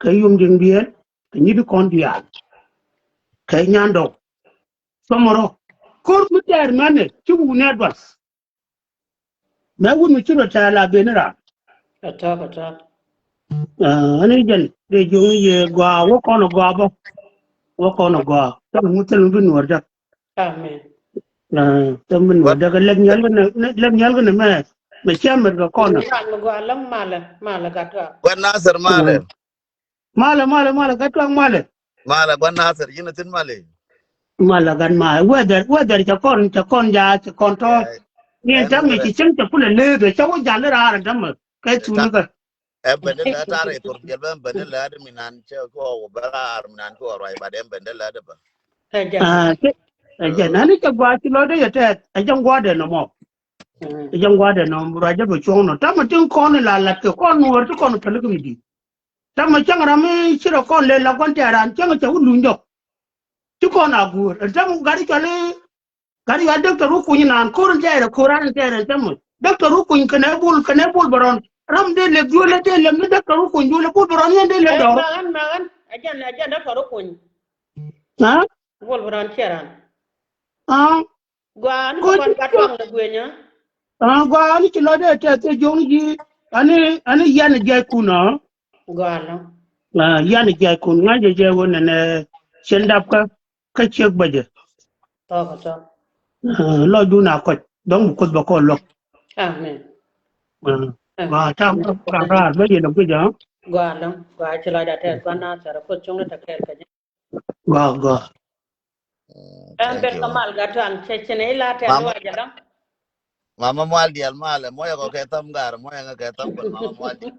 Kɛ yum diŋ biɛl kɛ nyit kɔn diaal. Kɛ nyandɔw cuɔmɔrɔ ko̱r mi tɛɛr mɛnɛ ci wuni advance. Mɛ wut mi ci rɔ tɛɛl a ben ran. Kä tɔ̱ kä tɔ̱. Ani jɛn dee jo̱ŋ yɛ gɔaa wä kɔn a gɔaa bä. Wä kɔn a gɔaa thil ŋu thil mi bi nuɔr däk. Amen. Thil mi bi nuɔr däk lɛk nyal kɛ nɛ lɛk nyal kɛ nɛ mɛ mɛ cɛ mɛt kɛ kɔn a. Ran mi gɔaa lɔŋ malɛ malɛ gat tuak. Wä Nasir malɛ. Malɛ malɛ malɛ gat tuak malɛ. Malɛ gua̱n Nasir yini thin malɛ. Malɛ gat malɛ weather weather cɛ kɔn cɛ kɔn ja cɛ kɔn tɔ. Ni ɛn ta̱ŋ mi ci cieŋ cɛ kulɛ leeth cɛ wä jal raar ɛn ta̱ŋ mi kɛ thuni kɛ. Ɛ bende lɛ tar ɛ thor biɛl bɛ bende lɛ adi mi nan cɛ kɔ wä bɛ raar mi nan kɔ ruac bat ɛ bende lɛ adi bä. Ɛ jɛ nani cɛ gua ci lɔ de yɛ tɛth ɛ jɛ gua de nɔmɔ. Ɛ jɛ gua de nɔmɔ ruac jɛ bɛ cuɔŋ nɔ ta̱ŋ mi tin kɔn la lat kɛ kɔn nuɔr ti kɔn pɛl kɛ mi di. Tamɛ cäŋ ram mi ci rɔ kɔn lɛ la gua̱n tɛɛr an cäŋ cɛ wä luny jɔk. Ci kɔn a guur ɛn tamɛ gari cɔl i̱ gari cɔl däk tɛ ruk kuny naan ko̱r in tɛɛr ɛ ko̱r an in tɛɛr ɛn tamɛ däk tɛ ruk kuny kɛnɛ bul kɛnɛ bul bɛ rɔn ram dee lɛ duel lɛ dee lɛ mi däk tɛ ruk kuny duel lɛ bul bɛ rɔn yɛn dee lɛ dɔr. Maɣän maɣän a jɛn a jɛn däk tɛ ruk kuny. Bul bɛ rɔn ciɛ ran. Gua̱a̱ni kɛ kɔn gat tuaŋ lɛ guinyä. Gua̱a̱ni ci lɔcdɛ tɛth thil jo̱ŋ ji̱ ani ani yan jiackun ɔ. Gua̱a̱lä. Yan jiackun ŋa̱c jɛ jɛ wä nɛnɛ cien dapkä kä ciek bä jɛ. Tɔk tɔk. Lɔcdun a kɔc dɔ̱ŋ bi kuoth bä kɔn luäk. Amen. Gua̱a̱ tam kä ka̱n raar bä yɛn a guic ɔ. Gua̱a̱lä gua̱a̱ ci lɔcdɛ tɛth gua̱a̱n a thɛr a kuoth cuŋni tɛ kɛɛl kɛ jɛ. Gɔaa gɔaa. Ɛn ben kä mal gat tuaŋ cɛ cin ila tɛn wa jɛ dɔŋ. Mama mual dial mal mɔyɛ kɔ kɛ tham gar mɔyɛ ŋa kɛ tham kɔn mama mual dial.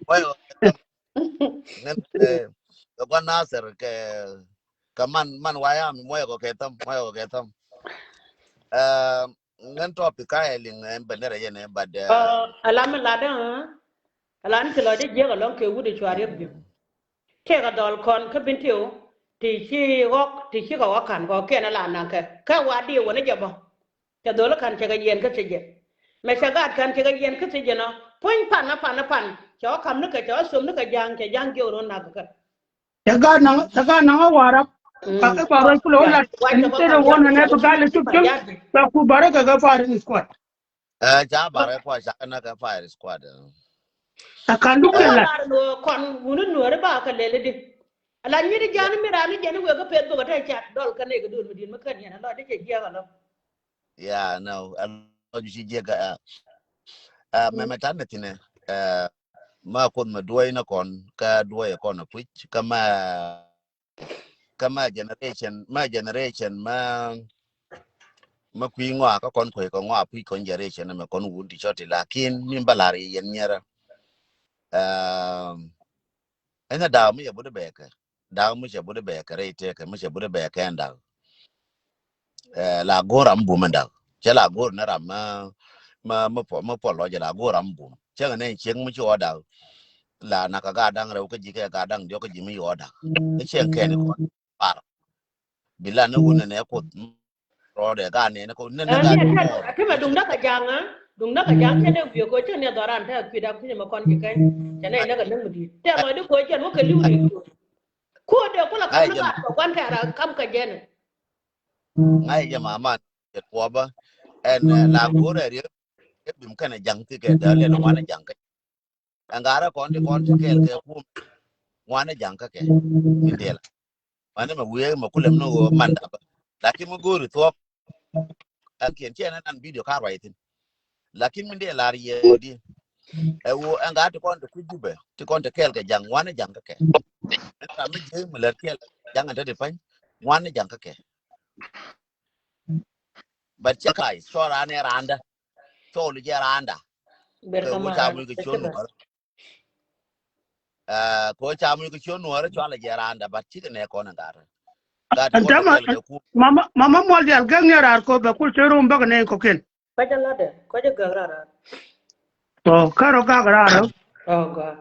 Mɔyɛ kɔ kɛ tham. Nasir kɛ, kɛ man, man wayam muɔyɛ kɔ kɛ tham, muɔyɛ kɔ kɛ tham. Ɛɛ, ŋän topic ka ɛ liŋ ɛ bɛ nɛrɛ yɛn ɛ, but, ɛɛ, ala mi ladä, ala ni ti lɔ di jiɛk alɔŋ kɛ wut i̱ cuar yɛp ji̱. Tëëk a dhɔl kɔn kä Bentiu, ti ci ɣɔk, ti ci kɛ ɣɔk ka̱n kɔ kɛn a la naŋ kɛ. Kä wa di wä ni jɛ bä. Cɛ dhol ka̱n cɛ kɛ yɛn kä thiec jɛ. Mɛ cɛ gaat ka̱n cɛ kɛ yɛn kä thiec jɛ nɔ. Puɔ̱ny pan a pan a pan. Cɛ ɣɔk ka̱m ni kɛ, cɛ ɣɔk com ni kɛ ja̱a̱ŋ, cɛ ja̱a̱ŋ jiök ro̱n nak kɛ. Cɛ gaat naŋ, cɛ gaat naŋ a Warap. Ka kɛ ba rɔy kulɛ wä lat. Ɛn tëë rɛ wä nɛ nɛ bi gal i̱ cuk cuk. Ba ku barɛ kɛ kɛ firing squad. Ɛ, ca barɛ kua ca kɛ na kɛ fire squad. Ɛ kan duk kɛ la. Lar nuɔ kɔn wuni nuɔri ba kɛ lɛli di. Ala nyiri jani mi rani jani wek kɛ peth bok kɛ tɛ cat dɔl kɛ ne kɛ dun mi din mi kɛn yɛn a lɔ di cɛ jiɛk a lɔ. Yeah, no, a lɔ ju ci jiɛk a. Ɛ, mɛ mɛ tan ni thinɛ. Ɛ, ma kuoth mɛ duɔy na kɔn, ka duɔy kɔn a puc, ka ma Kä ma generation, ma generation ma, ma kui̱ ŋɔa kä kɔn kui̱ kɔ ŋɔa puc kɔn generation mɛ kɔn wun ti cɔti, lakin min ba lar yɛn nyɛrɛ. Ɛn daw mi cɛ budi bɛkɛ, daw mi cɛ budi bɛkɛ rɛy tɛkɛ, mi cɛ budi bɛkɛ ɛn daw. Ɛ, la go̱o̱r ram bum ɛn da̱k. Cɛ la go̱o̱r ni ram ma, ma, ma puɔl, ma puɔl lɔcɛ la go̱o̱r ram bum. Cɛ ŋɛ nɛ ciek mi ci ɣɔɔ da̱k. La nak kɛ gaa da̱ŋ rɛw kä ji̱ kɛ gaa da̱ŋ diɔk kä ji̱ mi ɣɔɔ da̱k. Kä cɛ ŋɛ kɛn kɔn par. Bi la ni wun nɛ nɛ kuoth. Rɔɔdɛ gaa nɛ nɛ kɔ nɛ nɛ gaa nɛ nɛ. Ɛ, ti mɛ duŋ da̱k kɛ ja̱a̱ŋ, ɛ? Duŋ da̱k kɛ ja̱a̱ŋ cɛ nɛ wi̱i̱ kɔ cɛ nɛ dhɔran te kui̱ da̱k kui̱ mɛ kɔn ji̱ kɛn. Cɛ nɛ nɛ kɛ nɛ mi di̱i̱t. Tɛ lɔcdi kɔ cɛ wä kɛ li̱w ri̱i̱t. Kuɔt dee kulɛ kam ni gat kɔ guan kɛ ra kam kɛ jɛn. Ŋa̱c jɛ mama jɛ tuɔpä. Ɛn, ɛ, la go̱o̱rɛ riek, riek bim kɛnɛ ja̱ŋ ti kɛ däl ɛn ŋuanɛ ja̱ŋ kä. Ɛn garɛ kɔn ti kɔn ti kɛɛl kɛ kum ŋuanɛ ja̱ŋ kä kɛ. Min dee la. Mani mɛ wiee mɛ kulɛ mi ni ɣöö man dapä. Lakin mi go̱o̱ri thuɔk. Ɛn kiɛn ciɛ nɛ nan video ka ruac thin. Lakin min dee lar yɛ ɣöö di. Ɛ ɣöö ɛn gaa ti kɔn ti kui̱ Jubɛ, ti kɔn ti kɛɛl kɛ ja̱ŋ, ŋuanɛ ja̱ŋ kä kɛ. Ɛn gaa mi jiee mi lɛr kɛɛl ja̱ŋ ɛn te ti pany, ŋuanɛ ja̱ŋ kä kɛ. But cɛ kai, cɔ raan ɛ raanda. Cɔ li jɛ raanda. Ber kɛ ɣöö ca muc kɛ ciö nuɔr. Ɛ, kɛ ɣöö ca muc kɛ ciö nuɔr, cɔ li jɛ raanda, but cikɛ nɛ kɔn ɛ gat. Gat kɔn ɛ kɛɛl kɛ ku. Mama, mama muɔl dial gɛŋ ni raar kɔ bɛ kul te rum bäk nɛ kɔ ken. Kɔc ɛ lat ɛ, kɔc ɛ gäk raar raar. Ɔ, kärɔ gak raar ɔ. Ɔ, gak.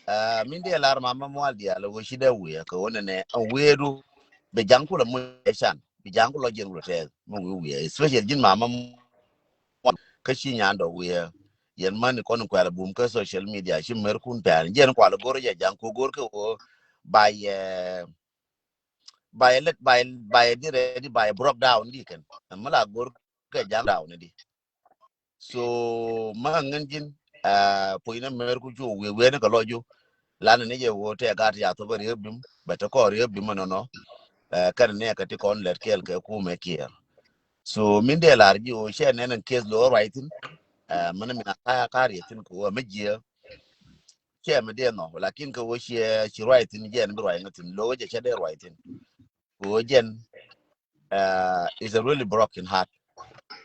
Ɛ, min dee lar mama mual dial wä ci dee wiɛ kɛ wä nɛnɛ a wëëdu. Bi jaŋ kulɛ muc ɛ can. Bi jaŋ kulɛ jiɛn kulɛ tɛth. Mi wi̱i̱ wiɛ. Especially ji̱n mama mual. Kä ci nyan dɔ wiɛ. Yɛn mani kɔn kuɛl bum kä social media ci mer kun pɛn. Jiɛn kual go̱r jɛ jaŋ ko go̱r kɛ wä. Ba yɛ, ba yɛ lek, ba yɛ, ba yɛ di rɛ di, ba yɛ broke down di kɛn. Ɛn mi la go̱r kɛ jaŋ down di. So ma ŋän ji̱n, ɛ, puɔ̱ny ni mer ku cu wi̱i̱ wi̱i̱ ni kɛ lɔc ju. Lan ni jɛ wä tɛ gat ya thop riek bim, bɛ te kɔn riek bim nɔnɔ. Ɛ, kɛn ni kɛ ti kɔn lɛt kɛɛl kɛ kumɛ kiɛɛr. So min dee lar ji̱ wä cɛ nɛn in case lo ruac thin. Ɛ, min min a kaya kar yɛ thin kɛ wä mi jiɛ. Cɛ mi dee nɔ, lakin kɛ wä ciɛ ci ruac thin jɛ ni bi ruac ŋä thin lo jɛ cɛ dee ruac thin. Kɛ wä jɛn, ɛ, is a really broken heart.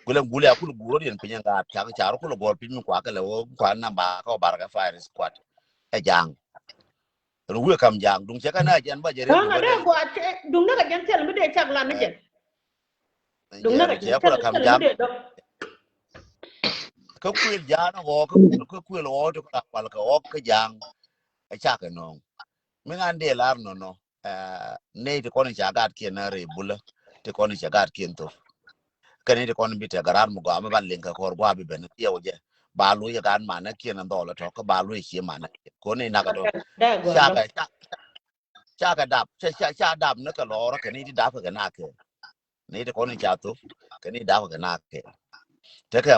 Kulɛ guli a kul guur yɛn piny ŋaat cak car kul guur piny mi kua kɛ lɛ wä kua namba kɛ wä bar kɛ fire squad. Ɛ jaŋ. Ru wi̱i̱ kam jaŋ duŋ cɛ kɛ na jɛn ba jɛ ri. Ŋa dee gua duŋ dee kɛ jɛn thil mi dee cak lan ni jɛn. Duŋ dee kɛ jɛn thil mi dee dɔk. Kä kuil jaŋ ni ɣɔɔ kä kuil ɣɔɔ ti kua kual kɛ ɣɔɔ kä jaŋ. Ɛ cak kɛ nɔŋ. Mi ŋa̱n dee lar nɔnɔ. Ɛ, nɛy ti kɔn in ca gatkiɛn na rɛy bulä, ti kɔn in ca gatkiɛn thok. Kɛn in ti kɔn in bi tɛ garar mi gɔaa mi ban liŋ kɛ kɔr gua̱a̱ bi ben thiɛw jɛ. Ba luɔc ɛ gat manä kiɛn in dhɔl ɛ tɔ̱, kä ba luɔc ɛ cie manä kiɛn. Kɔn in nak ɛ tɔ̱. Ca kɛ, ca, ca kɛ dap, ca, ca, ca dap ni kɛ lɔɔrä kɛn in ti dap kɛ nak kɛ. Ni ti kɔn in ca thok, kɛn in dap kɛ nak kɛ. Tekɛ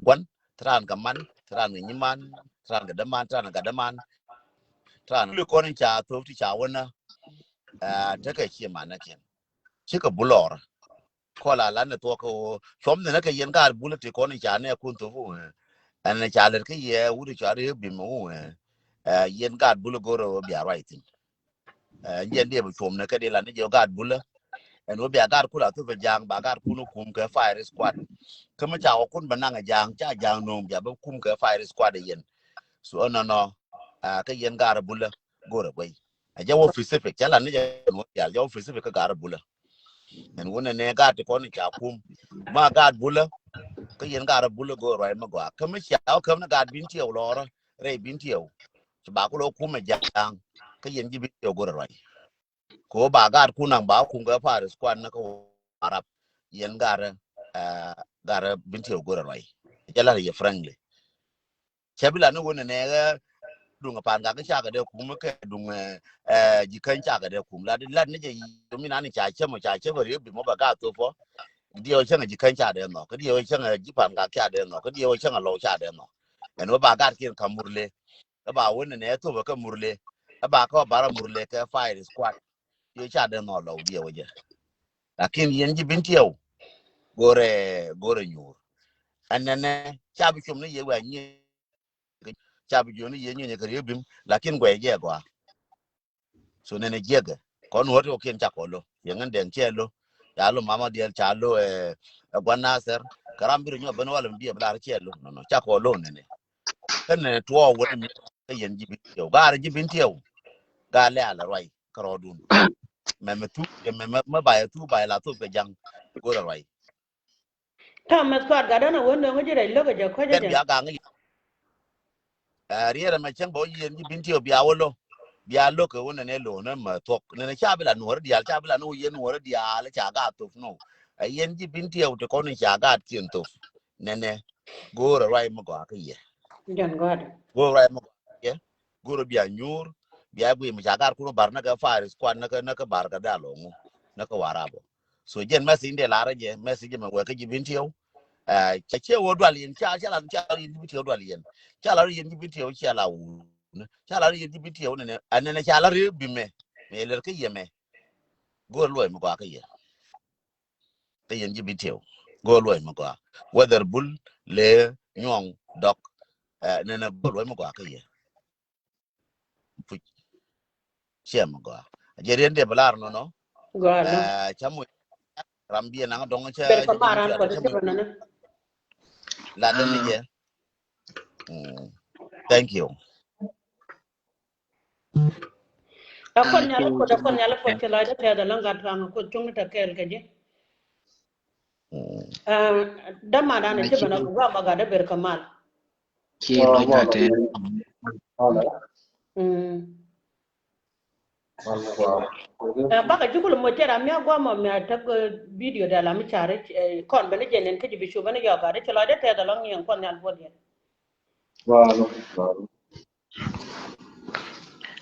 guan, te raan kɛ man, te raan kɛ nyiman, te raan kɛ däman, te raan kɛ däman. Te raan kuli kɔn in ca thok ti ca wänä. Ɛ, tekɛ cie manä kiɛn. Cikɛ bulɔr. Kɔla lan ni thuɔk kɛ wä. Cuɔm ni nä kɛ yɛn gaat bulä ti kɔn in ca nɛ kun thok wä. Ɛn ca lɛt kä yɛ wut ca ri bim wä. Ɛ, yɛn gaat bulä go̱rɛ wä bia ruac thin. Ɛ, jiɛn diɛ bi cuɔm ni kɛ di lan ni jɛ gaat bulä. Ɛn wä bia gaat kula thok bɛ jaŋ ba gaat kun kum kɛ fire squad. Kä mi ca wä kun bɛ naŋ jaŋ ca jaŋ no̱o̱ŋ bia bɛ kum kɛ fire squad yɛn. So ɛn nɔnɔ. Kä yɛn gaat Bulä go̱rɛ guɛy. A jɛ wä Pacific, cɛ la ni jɛ wä dial, jɛ wä Pacific kä gaat Bulä. Ɛn wä nɛnɛ gaat ti kɔn ca kum. Ma gaat Bulä kä yɛn gaat Bulä go̱rɛ ruac mi gɔaa. Kä mi cia wä käm ni gaat Bin Tiɛw lɔrä rɛy Bin Tiɛw. Ci ba ku lɔ kum ɛ ja̱a̱ŋ kä yɛn ji̱ Bin Tiɛw go̱rɛ ruac. Ko ba gaat ku naŋ ba kum kɛ Paris kuan ni kä Warap. Yɛn gaat, ɛ, gaat Bin Tiɛw go̱rɛ ruac. Cɛ la yɛ frankly. Cɛ bi la ni wun nɛ nɛ duŋ pan ka kä ca kɛ dee kum kɛ duŋ, ɛ, ji̱ käny ca kɛ dee kum. La di la ni jɛ yi mi na ni ca cɛ mɔ ca cɛ bɛ riek bi mɔ bɛ gaat thop pɔ. Diɛ wä cɛŋ ji̱ käny ca dee nhɔk. Diɛ wä cɛŋ ji̱ pan ka ca dee nhɔk. Diɛ wä cɛŋ lɔw ca dee nhɔk. Ɛn wä ba gaat kiɛn ka Murle. Ɛ ba wä nɛ nɛ thop kä Murle. Ɛ ba kä bara Murle kɛ fire squad. Diɛ ca dee nhɔk lɔw diɛ wä jɛ. Lakin yɛn ji̱ Bin Tiɛw go̱rɛ, go̱rɛ nyuur. Ɛn nɛnɛ ca bi com ni yɛ wɛ nyi. Ca bi jiɔni yɛ nyienyɛ kɛ riek bim, lakin guɛy jɛ gɔaa. So nɛnɛ jiɛkɛ kɔn wä ti kɔ kiɛn ca kɔ lo yɛ ŋän dɛŋ cɛ lo. Ca lo mama diɛl ca lo, ɛ, ɛ guan Nasir. Kɛ ram bi ri nyɔ ben wal mi bi ɛ bi lar cɛ lo. No, no, ca kɔ lo nɛnɛ. Kä nɛnɛ tuɔɔ wä ni mi kä yɛn ji̱ Bin Tiɛw, gaar ji̱ Bin Tiɛw. Gaar lɛ ala ruac kä rɔɔdun. Mɛ mɛ thu, mɛ mɛ mɛ ba yɛ thu ba yɛ la thu kɛ jaŋ. Go̱rɛ ruac. Tɔ̱ mɛth kuat gat dɔ̱n a wä nöŋ ji̱ rɛc lo̱k a jɛ kuäc a jɛ. Bia gaŋ i̱, ɛ, riɛɛr ɛmɛ cäŋ bä wä yɛn ji̱ Bin Tiɛw bia wä lo̱. Bia lo̱k kɛ wä nɛnɛ lo̱ nɛ mɛ thuɔ̱k. Nɛnɛ ca bi la nuɔ̱ɔ̱rä diaal, ca bi la ni wä yɛn nuɔ̱ɔ̱rä diaal, ca gaat thop no. Ɛ yɛn ji̱ Bin Tiɛw ti kɔn ca gaat kiɛn thop. Nɛnɛ. Go̱o̱rɛ ruac mi gɔaa kä yɛ. Jɛn gɔaa dɛ. Go̱o̱rɛ ruac mi gɔaa kä yɛ. Go̱o̱rɛ bia nyuur, bia gui mi ca gaat kun bar nä kɛ fire squad nä kɛ, nä kɛ bar kɛ dal ŋu. Nä kɛ Warap ɔ. So jɛn message in dee lar jɛ, message mɛ wɛ kä ji̱ Bin Tiɛw. Ɛ, cɛ cɛ wä dual yɛn, ca, ca la, ca la yɛn ji̱ Bin Tiɛw dual yɛn. Ca la yɛn ji̱ Bin Tiɛw, ca la wun. Ca la yɛn ji̱ Bin Tiɛw nɛnɛ, a nɛnɛ ca la ri bi mɛ. Mɛ lɛr kä yɛ mɛ. Go̱o̱r luɔy mi gɔaa kä yɛ. Kä yɛn ji̱ Bin Tiɛw. Go̱o̱r luɔy mi gɔaa. Whether Bul, Lɛ, Nyuɔŋ, Dɔk. Ɛ, nɛnɛ go̱o̱r luɔy mi gɔaa kä yɛ. Puc. Ciɛ mi gɔaa. A jɛ riɛn dee bi lar nɔnɔ. Gɔaa nɔ. Ɛ, ca muc. Ram biɛ naŋ dɔŋ cɛ. Ber kɛ maran kɔ ti cɛ bɛ nɔnɔ. La dee ni jɛ. Mm. Thank you. Ɛ kɔn nyal kɔ, ɛ kɔn nyal kɔ, ci lɔcdä tɛth ɛlɔ̱ŋ gat tuaŋ kɔ cuŋ ni tɛ kɛɛl kɛ ji̱. Mm. Ɛ, dämadan ci ben a guam a gat dä ber kɛ mal. Ci lɔcdä tɛth. Mm. Ɛ, bakɛ ci kul mɔ cɛ ram mi a guam ɔ mi a tek, ɛ, video dɛ la mi car, ɛ, kɔn ben jɛ nen kä ji̱ bi cu ben yɔk gat ci lɔcdä tɛth ɛlɔ̱ŋ yɛn kɔn nyal buɔt yɛn.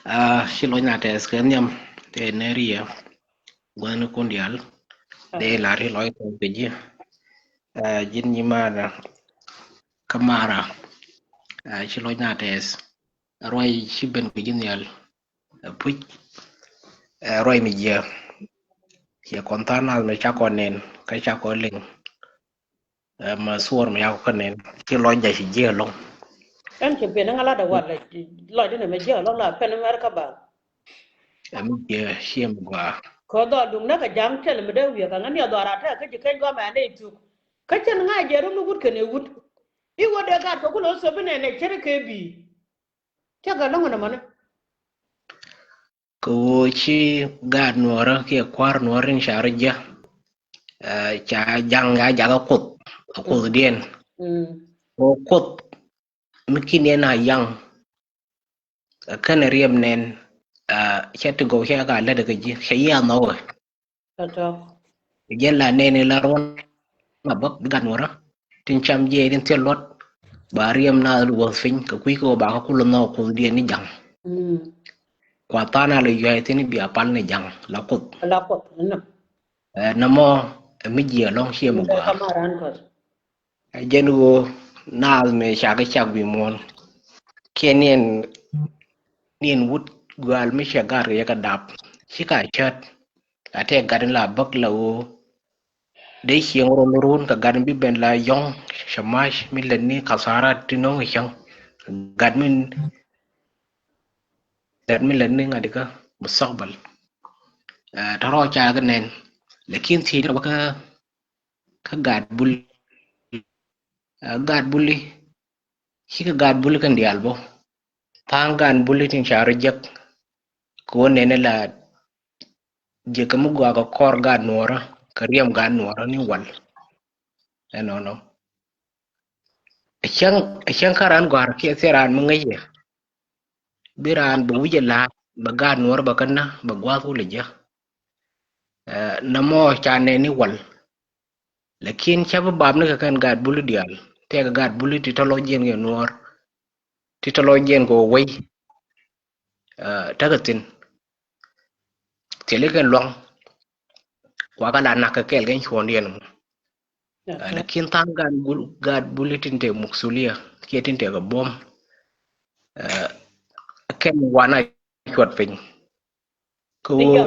Ah, ci lɔc na tɛth kɛ nhiam tɛ nɛ riɛ gua̱n kun dial. Dee lar ci lɔc tɛth kɛ ji̱. Ah, ji̱n nyi mara kä mara. Ah, ci lɔc na tɛth ruac ci ben kɛ ji̱ nhial. Ah, puc. Ah, ruac mi jiɛ. Yɛ kɔn tha̱a̱ŋ nath mi ca kɔn nen kä ca kɔn liŋ. Ɛ, ma suɔr mi yak kä nen ci lɔc jɛ ci jiɛ lɔŋ. Ɛn ci ben ŋa lat a wal lɔc dini mɛ jiɛ lɔŋ la pen America ba. Ɛ mi jiɛ ciɛ mi gua. Kɔ dhɔl duŋ nɛ kɛ ja̱ŋ tɛl mi dee wiɛ kɛ ŋa ni a dhɔl a tɛk kä ci keny gɔmɛ a nɛ i thuk. Kä cɛn ŋa jɛ rum mi wut kɛn i wut. I wä dee gat kɛ ku lɔ thop inɛ nɛ cɛn kɛ bi. Cɛ kɛ lɔŋ inɛ mɔni. Kɛ ɣöö ci gaat nuɔ̱ɔ̱rä kiɛ kua̱r nuɔ̱ɔ̱rä in ca rɔ jiäk. Ɛ, ca ja̱ŋ ya jakä kuoth, ɛ kuothdiɛn. Mm. Kɛ ɣöö kuoth mi kin yɛn a yaŋ. Ɛ kɛn riɛm nɛn, ɛ, cɛ ti gɔw cɛ ka lät kɛ ji̱, cɛ yiath nhɔk ɛ. Tɔtɔ. Jɛn la nɛn ila ruɔn a bäk bi gat nuɔrä. Tin cam jiɛc tin thil luɔt. Ba riɛm na luɔth piny kɛ kui̱ kɛ ba kä kulɛ nhɔk kuothdiɛn ni ja̱ŋ. Mm. Kua than a lɛ yuay thin bia pal ni ja̱ŋ la kuoth. La kuoth, nä. Ɛ, nä mɔ, ɛ mi jiɛ lɔŋ ciɛ mi gɔaa. Ɛ jɛn ɣöö naath mëë cak cak bi muɔ̱ɔ̱n. Kiɛ niɛn, niɛn wut gua̱a̱l mi cɛ gat kɛ yɛ kɛ dap. Ci ka cät. A tɛ gat in la bäk la ɣöö dee cieŋ rol run kɛ gat in bi ben la yɔ̱ŋ cɛ mac mi lät ni kathara ti nɔŋ cäŋ. Gat min, gat min lät ni ŋa̱dikä mustakbal. Ɛ, tɔrɔ ca kɛ nɛn. Lakin thiec ni wä kä kä gaat buli. Ɛ, gaat buli. Ci kä gaat buli kɛn diaal bä. Tha̱a̱ŋ gan bulletin ca rɔ jek. Kɛ ɣöö nɛnɛ la jek kɛ mi gɔaa kɛ kɔr gan nuɔrä kɛ riɛm gan nuɔrä ni wal. Ɛnɔnɔ. Ɛ cäŋ, ɛ cäŋ kä raan gɔ̱a̱r kiɛ thil raan mi ŋäc yɛ. Bi raan bɛ wi̱c ɛ la̱a̱t bɛ gan nuɔrä bɛ kä na bɛ gua̱a̱th wulɛ jɛ. Ɛ, nɔmɔ ca nɛn ni wal. Lakin ca bi bap ni kɛ kɛn gaat buli diaal. Tɛkɛ gaat buli ti tɔlɔ jiɛn kɛ nuɔr. Ti tɔlɔ jiɛn kɛ wei. Ɛ, tekɛ thin. Thili kɛn luaŋ. Kua ka la nak kɛ kɛɛl kɛn cuɔ̱ɔ̱ŋdiɛn mɔ. Ɛ, lakin tha̱a̱ŋ gaat bul-, gaat buli tin te muksulia kiɛ tin te kɛ buɔ̱m. Ɛ, kɛn wana cuɔt piny. Kɛ ɣöö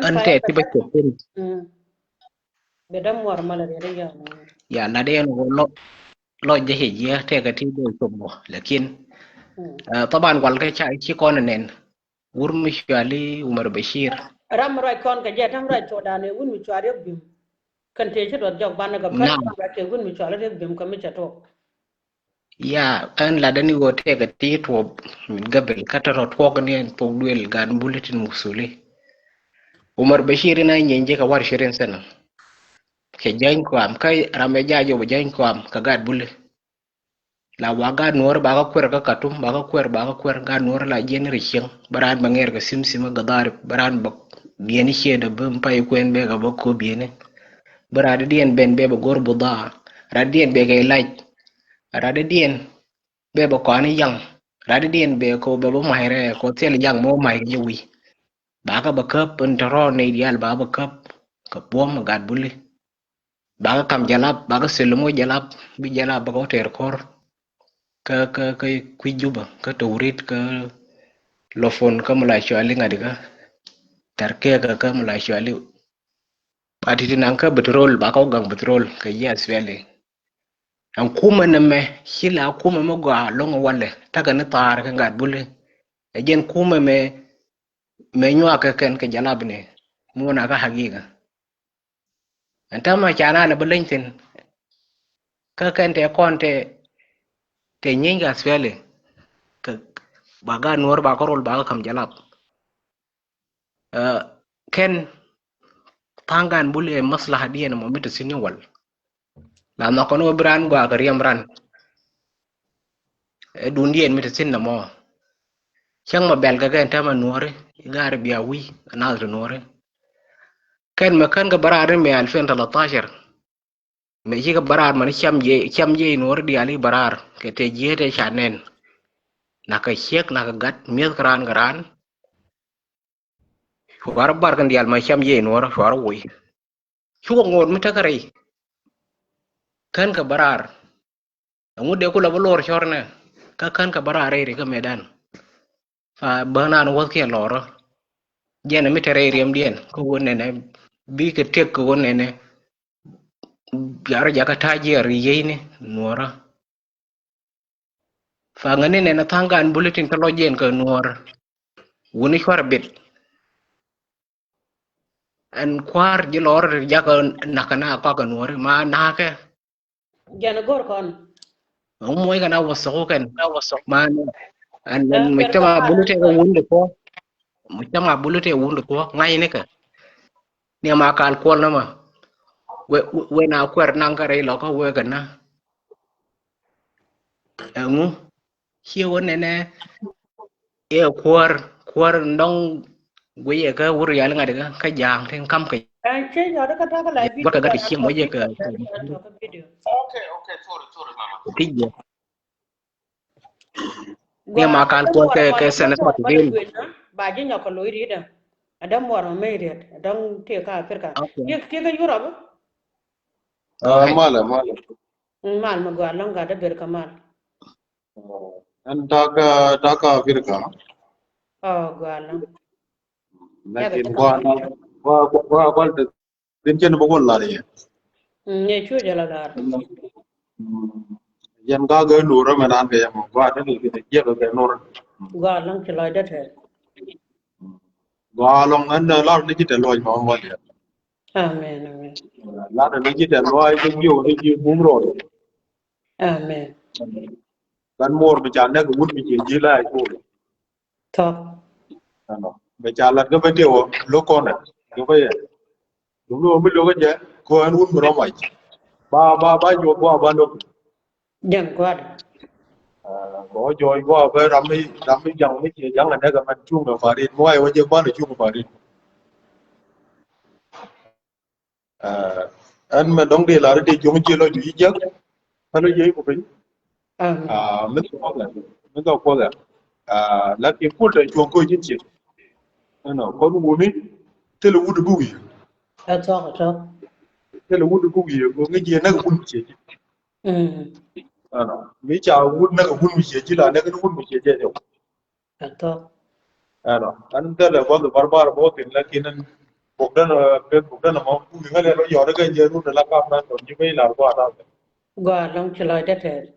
ɛn tɛ ti bä cop piny. Ya lat yɛn ɣöö lɔ, lɔ jɛ cɛ jiɛ tɛkɛ ti bä cop bä. Lakin, ɛ, taban wal kɛ ca ci kɔn nɛn. Wur mi cuali Umar Bashir. Ram mi ruac kɔn kɛ jɛ ta̱ŋ ruac cɔɔdan ɛ wun mi cuari ɛ bi̱m. Kɛn tëë ci duɔth jɔk banɛ kɛ päl kɛ wun mi cuali ɛ bi̱m kɛ mi cɛ tuɔk. Ya, ɛn latdä ni ɣöö tëëkɛ ti tuɔp min gabel kä tɔ̱tɔ̱ tuɔk ni ɛn thok duël gan buli tin muksuli. Umar Bashir in a nyieeny jɛ kɛ war shirin sɛnɛ. Kɛ jäny kɔam kä ram ɛ jac ɣöö bɛ jäny kɔam kɛ gat buli. La wa gat nuɔ̱ɔ̱ri ba kä kuɛr kä Katum, ba kä kuɛr, ba kä kuɛr gat nuɔ̱ɔ̱ri la jiɛn ri cieŋ. Bä raan bɛ ŋɛɛr kɛ simsim kä gadharip, bä raan bɛ biɛni ciëëdä bä pay kuɛn bɛ kɛ bä ko̱ biɛni. Bä raan diɛn ben bɛ bɛ go̱r budhaa. Raan diɛn bɛ kɛ lac. Raan diɛn bɛ bɛ kɔani yaŋ. Raan diɛn bɛ kɛ bɛ bä mac rɛ kɛ thil yaŋ mɔ mac kɛ jɛ wi̱i̱. Ba kä bɛ käp in tɔrɔ nɛy diaal ba bɛ käp kɛ buɔ̱m gat buli. Bakɛ kam jalap, bakɛ silimu jalap, bi jalap bakɛ wä tɛɛr kɔr. Kä, kä, kä kui̱ Juba, kä Towrit, kä Lofon, kä mi la cuali ŋa̱dikä. Tɛr kɛɛkä, kä mi la cuali. Ba ti̱ti̱ naŋ kä petrol, bakɛ wä gaŋ petrol, kɛ jiath cuali. Ɛn kumɛ nɛmɛ, ci la kumɛ mi gɔaa loŋ walɛ, takɛ ni thaar kɛ gat buli. Ɛ jɛn kumɛ mɛ, mɛ nyuak kɛ kɛn kɛ jalap ni. Mi wä na kä hagiga. Ɛn täämɛ ca naan ɛ bi leny thi̱n. Kä kɛn tɛ kɔn tɛ, tɛ nyieeny kɛ Australia. Kɛ ba gaat nuɔ̱ɔ̱r ba kä rol ba kä kam jalap. Ɛ, kɛn tha̱a̱ŋ gan bul ɛ maslaha diɛn mɔ mi te thi̱n ni wal. La nhɔk kɔn wä bi raan gɔaa kɛ riɛm ran. Ɛ duundiɛn mi te thi̱n nɔmɔ. Cäŋ ma bɛl kɛ kɛn täämɛ nuɔ̱ɔ̱ri, i̱ gaari bia wi̱i̱, ɛ naath te nuɔ̱ɔ̱ri. Kɛn mɛ kän kɛ bä raar ni mɛ alfin talatashar. Mɛ cikɛ bä raar mani cam jiɛ, cam jiɛ inuɔr diaal i̱ bä raar kɛ tɛ jiɛ tɛ ca nɛn. Nakɛ ciek, nakɛ gat, mi̱eth kɛ raan kɛ raan. Cuarɛ bar kɛn diaal mɛ cam jiɛ inuɔr cuarɛ woi. Cukɛ ŋoot mi tekɛ rɛy. Kän kɛ bä raar. Ɛŋu dee kulɛ bä lor cɔr nɛ kä kän kɛ bä raar rɛy ri kä mɛdan. Fa bä naan wäth kiɛ lɔrä. Jɛn mi te rɛy riɛmdiɛn kä wä nɛnɛ. Bikɛ tëk kä wä nɛnɛ. Biarä jakä ta̱a̱ jiɛɛr yeyni nuɔrä. Fa ŋäni nɛnɛ tha̱a̱ŋ gan bulletin kä lɔc jɛn kɛ nuɔrä. Wuni cuarɛ bit. Ɛn kua̱r ji̱ lɔr jakä nakä na kɔakɛ nuɔri ma nakä. Jɛn go̱r kɔn. Ŋu muɔc kɛn a wäthok kɛn. Ma ɛn, ɛn mujtama bulu tɛ kɛ wun di kuɔ. Mujtama bulu tɛ wun di kuɔ ŋa̱cni kɛ. Ni ma kal kuɔl na ma. We, we, we na kuɛr naŋ kɛ rɛy lɔkä wekɛ na. Ɛŋu ciɛ wä nɛnɛ. Iɛ kuäär, kuäär nɔŋ guiyɛ kä wur rial ŋa̱t kä, kä ja̱a̱ŋ tin kam kɛ. Gua̱th kɛ gat kɛ ciɛ mɔ jɛ kɛ. Okay, okay, sorry, sorry, mama. Ti jɛ. Ni ma kal kuäär kɛ, kɛ sɛnɛ sɔt kɛ gɛn. Ba ji̱ nyɔk kɛ lo̱c ri̱t ɛ. Ada muɔr mɛ riet, ada ti ka Africa. Ti, ti ka Europe. Malɛ, malɛ. Mal mɛ gɔaa lɔŋ gat dee ber kä mal. Ɛn takä, takä Africa. Ɔ, gɔaa lɔŋ. Lakin gɔaa, gɔaa, gɔaa, gɔaa te thin cɛn bä wä lar yɛ. Nyɛ cu jɛ la lar. Yɛn ka gɛ nur mɛ nan kɛ yɛ mɔ gɔaa te ni kɛ jiɛ kɛ nur. Gɔaa lɔŋ ci lɔc dee tɛ. Gɔaa lɔŋ ɛn lar ni ci tɛ lɔc ma wä yɛ. Amen, amen. Lar ni ci tɛ lɔc kɛ jiɛ wä ni ci bum rɔy. Amen. Ban muɔr mi ca näk wun mi ciɛ ji̱ la a col. Tɔk. Ɛnɔ. Bɛ ca lat kä bɛ tëë wä lo̱k kɔnɛ. Lo̱k kä yɛ. Dum ni wä mi lo̱k kä jɛ kɛ ɛn wun mi rɔ mac. Ba, ba, ba nyuɔth gua ba lo̱k. Jɛn gua̱a̱r. Bɛ wä jɔɔc gua bɛ ram mi, ram mi jaŋ mi ciɛ jaŋ ɛ näk ɛ mɛn cuŋ ɛ parin mi wayɛ wä jɛ gua̱a̱r ɛ cuŋ ɛ parin. Ɛn mɛ dɔ̱ŋ di lar di juŋ jiɛ lɔ ju jiäk. Pälä jiɛ ku piny. Min thɔk kuɔth ɛ, min thɔk kuɔth ɛ. Lakin kul tɛ cuɔ̱ŋ koc ji̱n ciɛ. Ɛnɔ kɔn wuni thilɛ wut bi wi̱i̱. Ɛ thɔk ɛ thɔk. Thilɛ wut bi wi̱i̱ ko ŋi̱ jiɛ näk wut mi ciɛ ji̱. Ɛnɔ mi ca wut näk wut mi ciɛ ji̱ la näk ni wut mi ciɛ ji̱ jɔk. Ɛnɔ ɛn thilɛ gua̱th barbar bä thin lakin ɛn buk dän, buk dän mɔ buk iŋä lɛ rɔ yɔr ikä jɛ run la kap nan tɔn ji̱ bä ilar gua̱a̱r nan. Gua̱a̱r lɔŋ ci lɔcdä tɛth.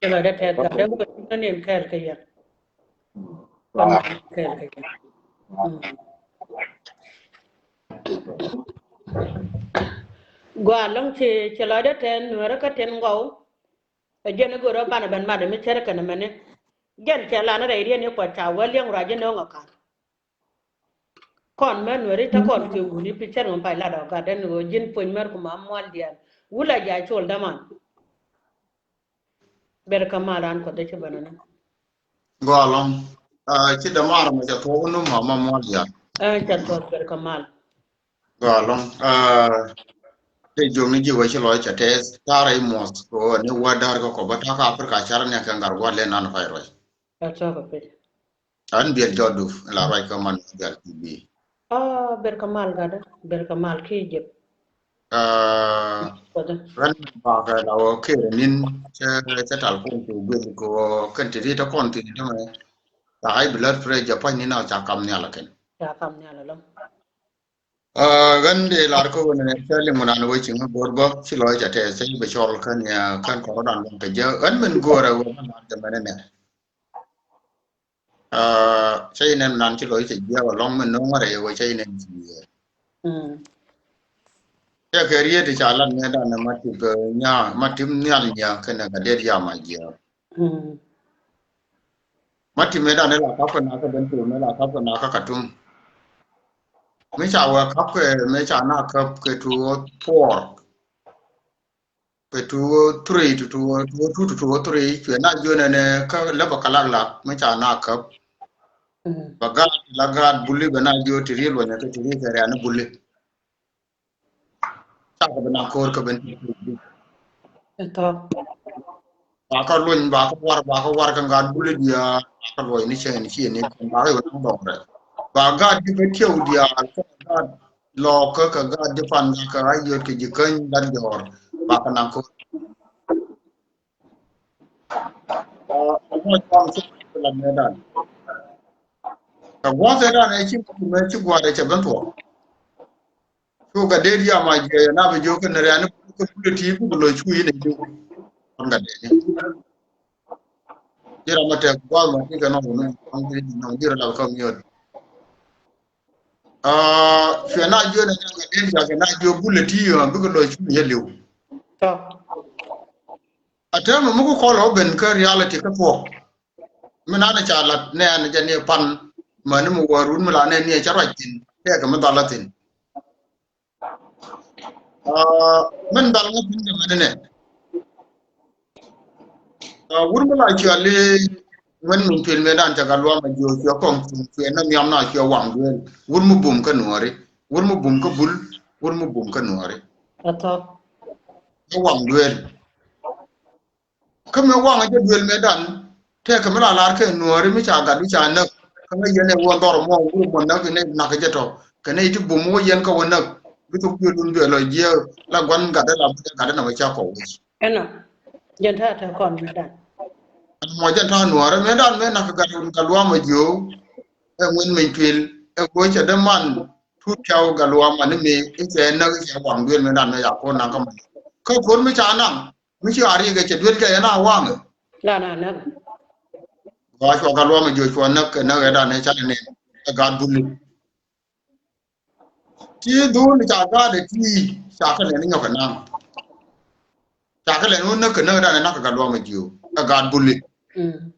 Ci lɔcdä tɛth gat dee bukɛ ci nä nin kɛɛl kɛ yɛn. Kɛɛl kɛ yɛn. Gua̱a̱r lɔŋ ci, ci lɔcdä tɛth nuɛrä kä tin gɔw. Ɛ jɛn i̱ go̱rä banɛ ben mat mi cär kɛn mɛni. Jɛn cɛ lan rɛy riɛn i̱ kuɔt ca wä liɛŋ ruac i̱ no̱o̱ŋ ɛ ka̱n. Kɔn mɛ nuɛri tä kɔn kɛ wuni pi cär ŋun pay lat ɔ gat den ɣöö ji̱n puɔ̱ny mɛr kumɛ mual diaal. Wula ja col däman. Ber kä mal ran kuɔth dee ci bänä ni. Gɔalɔŋ. Ci däman ram cɛ thuɔk ni mama mual diaal. Ɛ cɛ thuɔk ber kä mal. Gɔalɔŋ. Te jiök ni ji̱ wee ci lɔc cɛ tɛth ta̱rɛ i̱ muɔth kɛ ɣöö ni wä däär kä kɔp bä ta̱kä Africa car ni kɛ ŋa̱r gua̱l lɛ nan pay ruac. Ɛ thuɔk ɛ piny. An biɛl jɔt du la ruac kä man biɛl ti bi. Aa ber kä mal gatdä ber kä mal ki jep. Aa ɣän bakɛ la wä kir nin cɛ cɛ tal kun ku guil ku kɛn ti ri ta kɔn ti ni dämɛ. Ta ai blood pressure pany ni na ca kam ni ala kɛn. Ca kam ni ala lɔm. Aa ɣän de lar kä wä ni cɛ liŋ wä nan wä ci ŋä bor bä ci lɔc ca tɛ cɛ bɛ cɔl kän ya kän kɔrɔ dan lɔm kɛ jɛ ɣän min gor ɛ wä nan jɛ mɛn nɛ. Cä inɛn nan ci lɔc cɛ jiɛk alɔŋ mi no̱o̱ŋ rɛy wä cä inɛn ci wiee. Cɛ kɛ riet ca lat mɛ dan ma tip nya ma tip nhial nya kɛnɛ ka det ya ma jiɛk. Ma tip mɛ dan la kap kɛ na kɛ ben tu mɛ la kap kɛ na kɛ ka tum. Mi ca wä kap kɛ mɛ ca na kap kɛ tu puɔr. Kɛ two oh three to two oh two to two oh three cuɛ na jiön ɛnɛ kä lɛ bä kɛ lak lak mi ca na käp. Bä gaat la gaat buli bɛ na jiö ti ri luɔnyɛ kɛ ti ri kɛ rɛ̈n buli. Ca kɛ bɛ na ko̱r kɛ ben ti ri. Ba kä luny ba kä war ba kä war kɛ gaat buli diaal ba kä luɔy ni cɛ ni ci ni ba kä yɔ na dɔŋ rɛ. Ba gaat ji̱ kä tiɛw diaal kä gaat Lɔɔkä kɛ gaat ji̱ pan kä a yot kɛ ji̱ käny gat jɔɔr bakɛ naŋ ko̱r. Ɛ mɔc kɔn cuk kɛ la mɛ dan. Kɛ guɔ̱th ɛ dan ɛ ci mɛ ci gua̱a̱r ɛ cɛ ben thuɔk. Cu kɛ dee diaam a jiɛ na bi jiök kɛ ni rɛ̈ni kɛ pulɛ ti buk lo̱c cu yin ɛ jiök. Kɔn kɛ dee ni. Ji̱ ram a tɛk gua̱a̱r ma ti kɛ nɔŋ wuni kɔn ti nɔŋ ji̱ rɔ lap kä miöt. Cuɛ na jiö na nyɔk kɛ den ca kɛ na jiö bulɛ ti yɔ bikɛ lɔ cu yɛ liw. A tɛmɛ mi ku kɔl ɔ ben kä reality kä thuɔk. Mi nan ca lat nɛɛn jɛ ni pan mani mi wä run mi la nɛɛn ni ca ruac thin tɛkɛ mi dhal a thin. Min dhal ŋä piny kɛ mɛn nɛ. Wur mi la cuali ŋuɛn min cuel mɛ dan ca Gatluak Majiök cuɛ kɔŋ cuɛ na miam na cuɛ waŋ duel. Wur mi bum kä nuɔri. Wur mi bum kä bul. Wur mi bum kä nuɔri. Kä waŋ duel. Kä mëë waŋä jɛ duël mëë dan tëëkɛ mi la lar kɛ nuɔ̱ɔ̱ri mi ca gat mi ca näk. Kä ŋäc yɛn ɛ wä dhɔr mɔ wur mɔ näk inɛ nak jɛ tɔ kɛ nɛ iti bum wä yɛn kä wä näk. Bi thok duël wun duël lɔ jiɛ la guan gat dɛ la bi gat dɛ na wä ca kɔ wec. Ɛnɔ jɛn ta̱a̱ ta̱a̱ kɔn mëë dan. Ɛn mɔ jɛn ta̱a̱ nuɔ̱ɔ̱ri mëë dan mëë nak gat wun Gatluak Majiök. Ɛ ŋuɛn meny tuil ɛ go̱o̱cɛ dee man. Tut cɛ wä Gatluak Majiök ni mi i̱ cɛ näk i̱ cɛ waŋ duël mi dan mi ca ko̱r naŋ kä Majiök. Kä ko̱r mi ca naŋ mi ci a riɛk ɛ cɛ duël kɛ yɛn a waŋ ɛ. La na näk. Gɔaa cua Gatluak Majiök cua näk kɛ näk ɛ dan ɛ ca ni ɛ gat buli. Ti dhun ca gat ɛ ti ca kɛ lɛn inyɔk ɛ naŋ. Ca kɛ lɛn wä näk kɛ näk ɛ dan ɛ nak kɛ Gatluak Majiök. Ɛ gat buli. Mm.